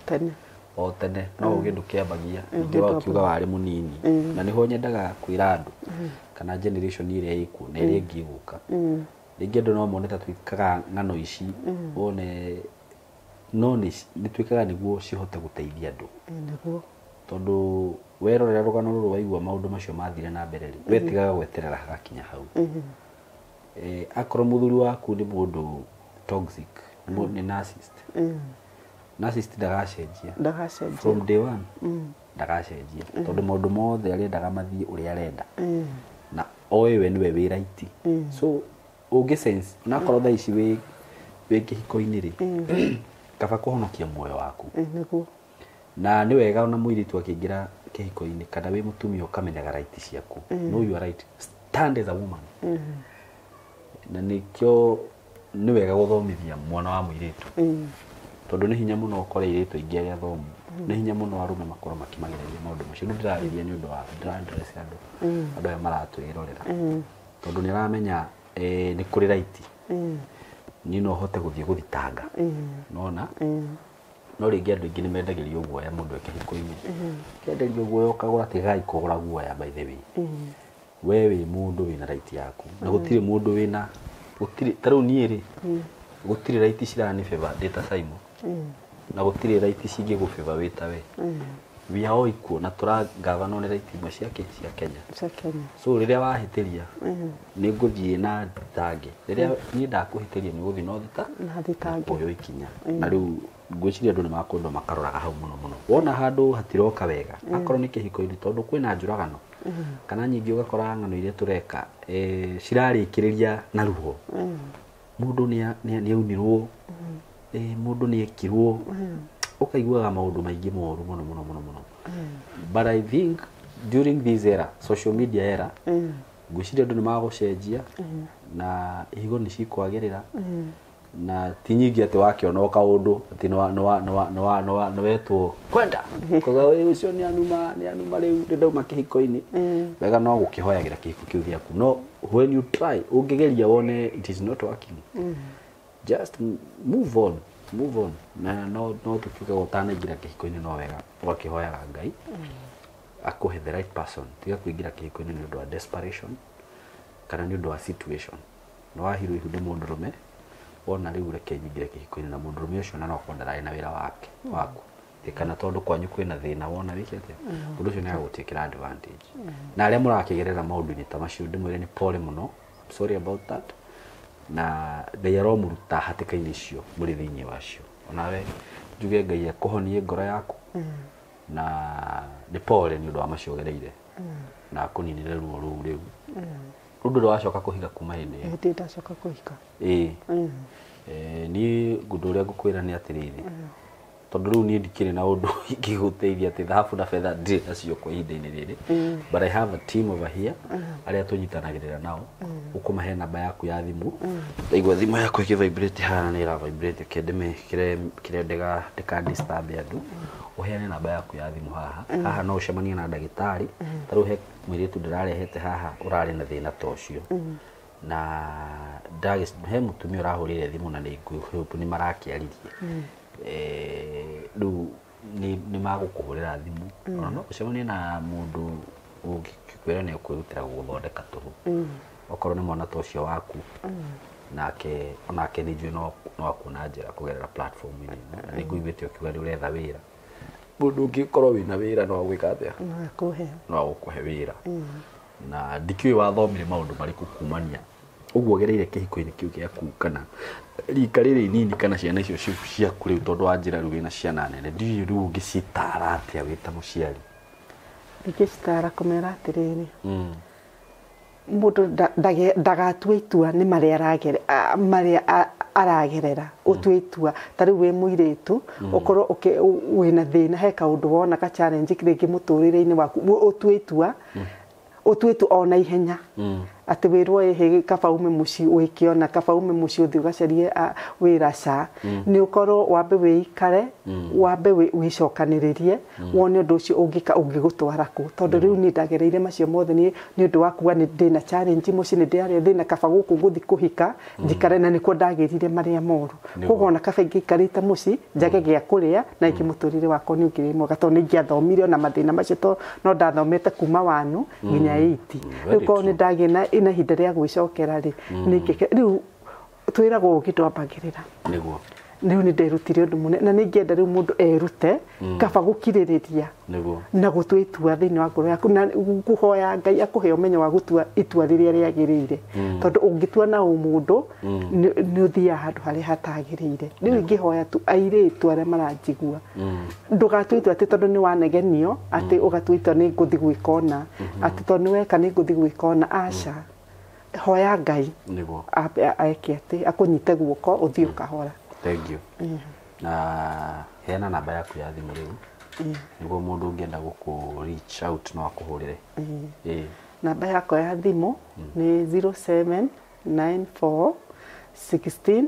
tene. O tene no ũgĩ ndũkĩambagia ningĩ wakiuga warĩ mũnini. Na nĩho nyendaga kwĩra andũ kana generation ĩrĩa ĩkuo na ĩrĩa ĩngĩ ĩgũka. Rĩngĩ andũ no mone ta twĩkaga ng'ano ici wone no nĩ twĩkaga nĩguo cihote gũteithia andũ. Nĩguo. Tondũ werorera rũgano rũrũ waigua maũndũ macio mathire na mbere rĩ, we tigaga gweterera hagakinya hau. Akorwo mũthuri waku nĩ mũndũ toxic, nĩ narcissist. Narcissist ndagacenjia. Ndagacenjia. From day one. Ndagacenjia. Tondũ maũndũ mothe arendaga mathiĩ ũrĩa arenda. Na oĩ we nĩwe wĩ right. So ũngĩ sense onakorwo thaa ici wĩ kĩhiko-inĩ rĩ, kaba kũhonokia muoyo waku. Nĩguo. Na nĩ wega ona mũirĩtu akĩingĩra kĩhiko-inĩ kana wĩ mũtumia ũkamenyaga right ciaku. Know your right. Stand as a woman. Na nĩkĩo nĩ wega gũthomithia mwana wa mũirĩtu. Tondũ nĩ hinya mũno ũkore airĩtu aingĩ arĩa athomu. Nĩ hinya mũno arũme makorwo makĩmagereria maũndũ macio. Rĩu ndĩrarĩria nĩ ũndũ wa ndĩra-address andũ aya maratwĩrorera. Tondũ nĩ aramenya nĩ kũrĩ right. Niĩ no hote gũthiĩ gũthitanga. Nona? No rĩngĩ andũ aingĩ nĩ mendagĩrio guoya mũndũ e kĩhiko-inĩ. Kenderio guoya ũkagũra, tigai kũgũra guoya by the way. We wĩ mũndũ wĩna right yaku. Na gũtirĩ mũndũ wĩna gũtirĩ ta rĩu niĩ rĩ, gũtirĩ right cirani favor ndĩ ta Simon. Na gũtirĩ right cingĩgũ favor wĩ ta we. We are all equal na tũragavanwo nĩ right imwe cia Kenya. Cia Kenya. So rĩrĩa wahĩtĩria nĩ ngũthiĩ na thitange. Rĩrĩa niĩ ndakũhĩtĩria nĩ ũgũthiĩ na thitange. Kuoywo ikinya. Na rĩu ngwĩciria andũ nĩ makwendwo makaroraga hau mũno mũno. Wona handũ hatiroka wega, akorwo nĩ kĩhiko-inĩ tondũ kwĩna njũragano. Kana nyingĩ ũgakora ng'ano iria tũreka cirarĩkĩrĩria na ruo. Mũndũ nĩ aunirwo, mũndũ nĩ ekirwo, ũkaiguaga maũndũ maingĩ moru mũno mũno mũno mũno. But I think during this era, social media era, ngwĩciria andũ nĩ magũcenjia na ihigo nĩ cikwagĩrĩra. Na ti nyingĩ atĩ wakĩona o kaũndũ atĩ nĩ wetwo kwenda koga ũcio nĩ anuma rĩu ndĩrauma kĩhiko-inĩ. Wega no gũkĩhoyagĩra kĩhiko kĩu gĩaku. No when you try, ũngĩgeria wone it is not working, just move on, move on. Na no tũkiuga ũtanaingĩra kĩhiko-inĩ no wega ũgakĩhoyaga Ngai akũhe the right person. Tiga kũingĩra kĩhiko-inĩ nĩ ũndũ wa desperation kana nĩ ũndũ wa situation. Nĩ wahirwo ihu nĩ mũndũrũme, wona rĩu reke nyingĩre kĩhiko-inĩ na mũndũrũme ũcio na no akorwo ndararĩ na wĩra wake waku. Kana tondũ kwanyu kwĩna thĩna wona wĩke atĩa, ũndũ ũcio nĩ agũtĩkĩra advantage. Na arĩa mũrakĩgerera maũndũ-inĩ ta macio ndĩmwĩre nĩ pole mũno, I'm sorry about that. Na Ngai aromũruta hatĩka-inĩ icio mũrĩ thĩinĩ wacio. Onawe njuge Ngai akũhonie ngoro yaku. Na nĩ pole nĩ ũndũ wa macio ũgereire. Na akũninĩre ruo rũu rĩu. Rĩu ndũrĩ wacoka kũhika kuma hĩndĩ ĩyo? Hĩndĩ ndacoka kũhika. Ĩĩ. Niĩ ũndũ ũrĩa ngũkwĩra nĩ atĩrĩrĩ, tondũ rĩu niĩ ndikĩrĩ na ũndũ ingĩgũteithia atĩ thahabu na betha ndirĩ nacio kwa ihinda-inĩ rĩrĩ, but I have a team over here arĩa tũnyitanagĩrĩra nao. Ũkũmahe namba yaku ya thimũ. Ndaigua thimũ yakwa ĩkĩ vibrate haha, nĩ ĩra vibrate, reke ndĩmĩkĩre kĩrĩa ndĩka disturb andũ. Ũheane namba yaku ya thimũ haha. Haha no ũcemanie na ndagĩtarĩ. Ta rĩu he mũirĩtu ndĩrarehete haha ũrarĩ na thĩna ta ũcio, na he mũtumia ũrahũrĩire thimũ na nĩ ngwĩhope nĩ marakĩaririe. Rĩu nĩ magũkũhũrĩra thimũ. Ona no ũcemanie na mũndũ ũngĩkwĩra nĩ ekwĩrutĩra gũgũthondeka tũhũ, okorwo nĩ mwana ta ũcio waku. Nake onake nĩ njũĩ no akuona njĩra kũgerera platform -inĩ ĩno. Na nĩ ngũiguĩte ũkiuga nĩ ũretha wĩra. Mũndũ ũngĩkorwo wĩna wĩra no agwĩka atĩa? No akũhe. No agũkũhe wĩra. Na ndikĩũĩ wathomire maũndũ marĩkũ kumania ũguo ũgereire kĩhiko-inĩ kĩu gĩaku, kana rika rĩrĩ inini, kana ciana icio ciaku rĩu, tondũ wanjĩra rĩu wĩna ciana nene, ndiũĩ rĩu ũngĩcitara atĩa wĩ ta mũciari. Ingĩcitara kũmera atĩrĩrĩ, mũndũ ndagatue itua nĩ marĩa marĩa aragerera. Ũtue itua ta rĩu wĩ mũirĩtu, ũkorwo wĩna thĩna, he kaũndũ wona ka challenge rĩngĩ mũtũrĩre-inĩ waku, ũtue itua, ũtue itua o na ihenya, atĩ wĩrwo ĩhĩ kaba ume mũciĩ ũgĩkĩona, kaba ume mũciĩ ũthiĩ ũgacarie wĩra ca. Nĩ ũkorwo wambe wĩikare, wambe wĩcokanĩrĩrie, wone ũndũ ũcio ũngĩka ũngĩgũtwara kũ. Tondũ rĩu niĩ ndagereire macio mothe nĩ ũndũ wa kuga nĩ ndĩna challenge mũciĩ, nĩ ndĩrarĩa thĩna, kaba gũkũ ngũthiĩ kũhika njikare, na nĩkuo ndagĩrire marĩa moru. Koguo ona kaba ingĩikarĩte mũciĩ njage gĩa kũrĩa, na ingĩ mũtũrĩre wakwa nĩ ũngĩrĩ mwega, tondũ nĩ ingĩathomire ona mathĩna macio, to no ndathomete kuma 1 nginya 8. Rĩu korwo nĩ ndagĩa na ihinda rĩa gwĩcokera rĩ, rĩu twĩragwo ũgĩ ndwambagĩrĩra. Nĩguo. Rĩu nĩ nderutire ũndũ mũnene, na nĩ ingĩenda rĩu mũndũ erute kaba gũkirĩrĩria na gũtua itua thĩinĩ wa ngoro yaku, na kũhoya Ngai akũhe ũmenyo wa gũtua itua rĩrĩa rĩagĩrĩire, tondũ ũngĩtua na ũmũndũ nĩ ũthiaga handũ harĩa hatagĩrĩire. Rĩu ingĩhoya tu airĩtu arĩa maranjigua, ndũgatue itua atĩ tondũ nĩ wanegenio atĩ ũgatua itua nĩ ngũthiĩ gwĩka ũna, atĩ tondũ nĩ weka nĩ ngũthiĩ gwĩka ũna. Aca, hoya Ngai eke atĩ akũnyite guoko ũthiĩ ũkahora. Thank you. Na heana namba yaku ya thimũ rĩu, nĩguo mũndũ ũngĩenda gũkũ reach out no akũhũrĩre. Namba yakwa ya thimũ nĩ 0794 16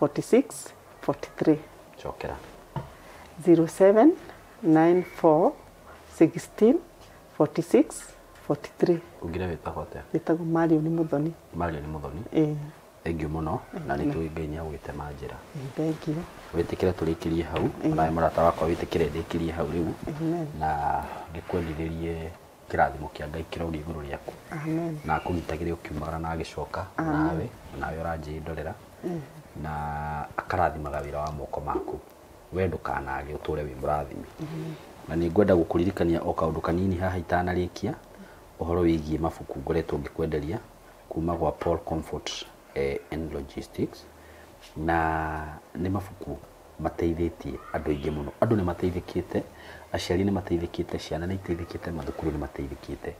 46 43. Cokera. 0794 16 46 43. Ũngĩra wĩtagwo atĩa? Wĩtagwo Marion Muthoni. Marion Muthoni. Thank you mũno, na nĩ tũĩ Ngai nĩ agũgĩtema njĩra. Thank you. Wĩtĩkĩre tũrĩkĩrie hau, onawe mũrata wakwa wĩtĩkĩre ndĩkĩrie hau rĩu. Na ngĩkwendithĩrie kĩrathimo kĩa Ngai kĩrogĩa igũrũ rĩaku. Amen. Na akũgitagĩre ũkiumagara na agĩcoka nawe, nawe ũranjĩndorera, na akarathimaga wĩra wa moko maku. We ndũkanage ũtũre wĩ mũrathime. Na nĩ ngwenda gũkũririkania o kaũndũ kanini haha itanarĩkia, ũhoro wĩgiĩ mabuku ngoretwo ngĩkwenderia kuma gwa Paul Comfort and Logistics, na nĩ mabuku mateithĩtie andũ aingĩ mũno. Andũ nĩ mateithĩkĩte, aciari nĩ mateithĩkĩte, ciana nĩ iteithĩkĩte, mathukuru nĩ mateithĩkĩte.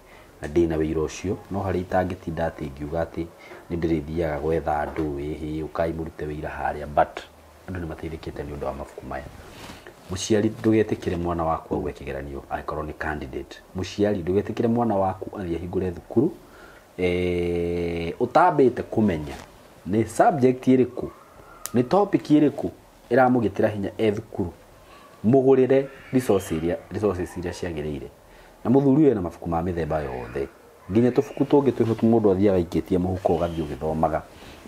Na ndĩna wĩira ũcio, no harĩa itangĩtinda atĩ ngiuga atĩ nĩ ndĩrĩthiaga gwetha andũ, ĩhĩ ũkai mũrute wĩira harĩa, but andũ nĩ mateithĩkĩte nĩ ũndũ wa mabuku maya. Mũciari ndũgetĩkĩre mwana waku agwe kĩgeranio angĩkorwo nĩ candidate. Mũciari ndũgetĩkĩre mwana waku athiĩ ahingũre thukuru ũtambĩte kũmenya nĩ subject ĩrĩkũ, nĩ topic ĩrĩkũ ĩramũgitĩra hinya e thukuru. Mũgũrĩre resources iria ciagĩrĩire. Na mũthuri ũyũ ena mabuku ma mĩthemba yothe, nginya tũbuku tũngĩ twĩho mũndũ athiaga aikĩtie mũhuko ũgathiĩ ũgĩthomaga,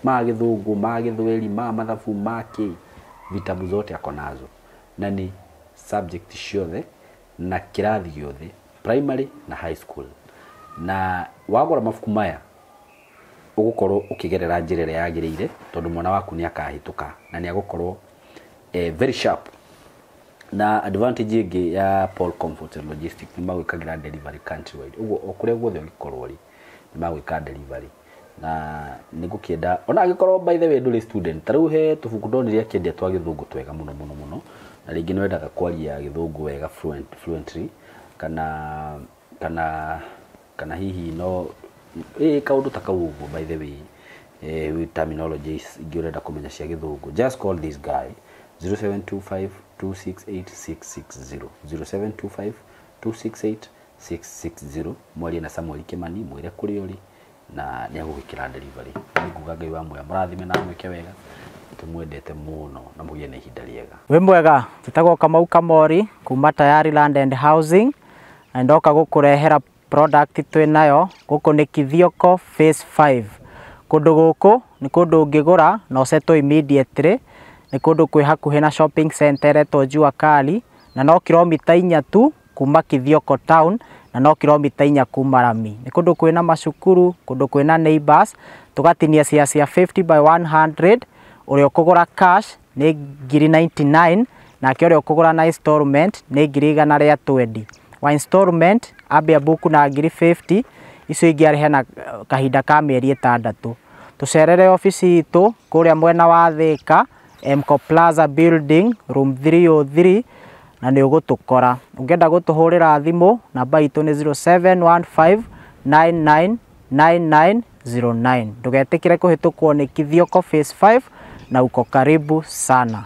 ma gĩthũngũ, ma gĩthweri, ma mathabu, ma kĩ, vitabu zote ako nazo, na nĩ subject ciothe na kĩrathi gĩothe, primary na high school. Na wagũra mabuku maya ũgũkorwo ũkĩgerera njĩra ĩrĩa yagĩrĩire, tondũ mwana waku nĩ akahĩtũka na nĩ agũkorwo very sharp. Na advantage ĩngĩ ya Paul Comfort and Logistics, nĩ magwĩkagĩra delivery countrywide. Ũguo o kũrĩa guothe ũngĩkorwo rĩ, nĩ magwĩka delivery. Na nĩ ngũkĩenda ona angĩkorwo by the way ndũrĩ student, ta rĩu he tũbuku ndonire akĩendia twa gĩthũngũ twega mũno mũno mũno, na rĩngĩ nĩ wendaga kwaria gĩthũngũ wega fluently, kana hihi no ĩ kaũndũ ta kau ũguo. By the way, with terminologies ingĩ ũrenda kũmenya cia gĩthũngũ, just call this guy 0725 268 660, 0725 268 660. Mwarie na Samuel Kimani, mwĩre kũrĩa ũrĩ na nĩ agũgĩkĩra delivery. Nĩ nguga Ngai wa muoyo mũrathime na amwĩke wega, tũmwendete mũno na mũgĩe na ihinda rĩega. Wĩ mwega, njĩtagwo Kamau Kamori kuma Tayari Land and Housing, na ndoka gũkũrehera product twĩ nayo gũkũ nĩ Kithioko Phase 5. Kũndũ gũkũ nĩ kũndũ ũngĩgũra na ũsettle immediately, nĩ kũndũ kwĩ hakuhĩ na shopping center ĩretwo Jua Kali, na no kilomita 4 tu kuma Kithioko town, na no kilomita 4 kuma rami. Nĩ kũndũ kwĩna macukuru, kũndũ kwĩna neighbors, tũgatinia cia 50 by 100. Ũrĩa ũkũgũra cash nĩ ngiri 99, nake ũrĩa ũkũgũra na installment nĩ ngiri 120. Wa installment ambia buku na ngiri 50, icio ingĩ arĩhe na kahinda ka mĩeri 6. Tũcerere obici itũ kũrĩa mwena wa Thika, Mco Plaza Building, room 303, na nĩ ũgũtũkora. Ũngĩenda gũtũhũrĩra thimũ, namba itũ nĩ 0715 999909. Ndũgetĩkĩre kũhĩtũkwo nĩ Kithioko Phase 5, na uko karibu sana.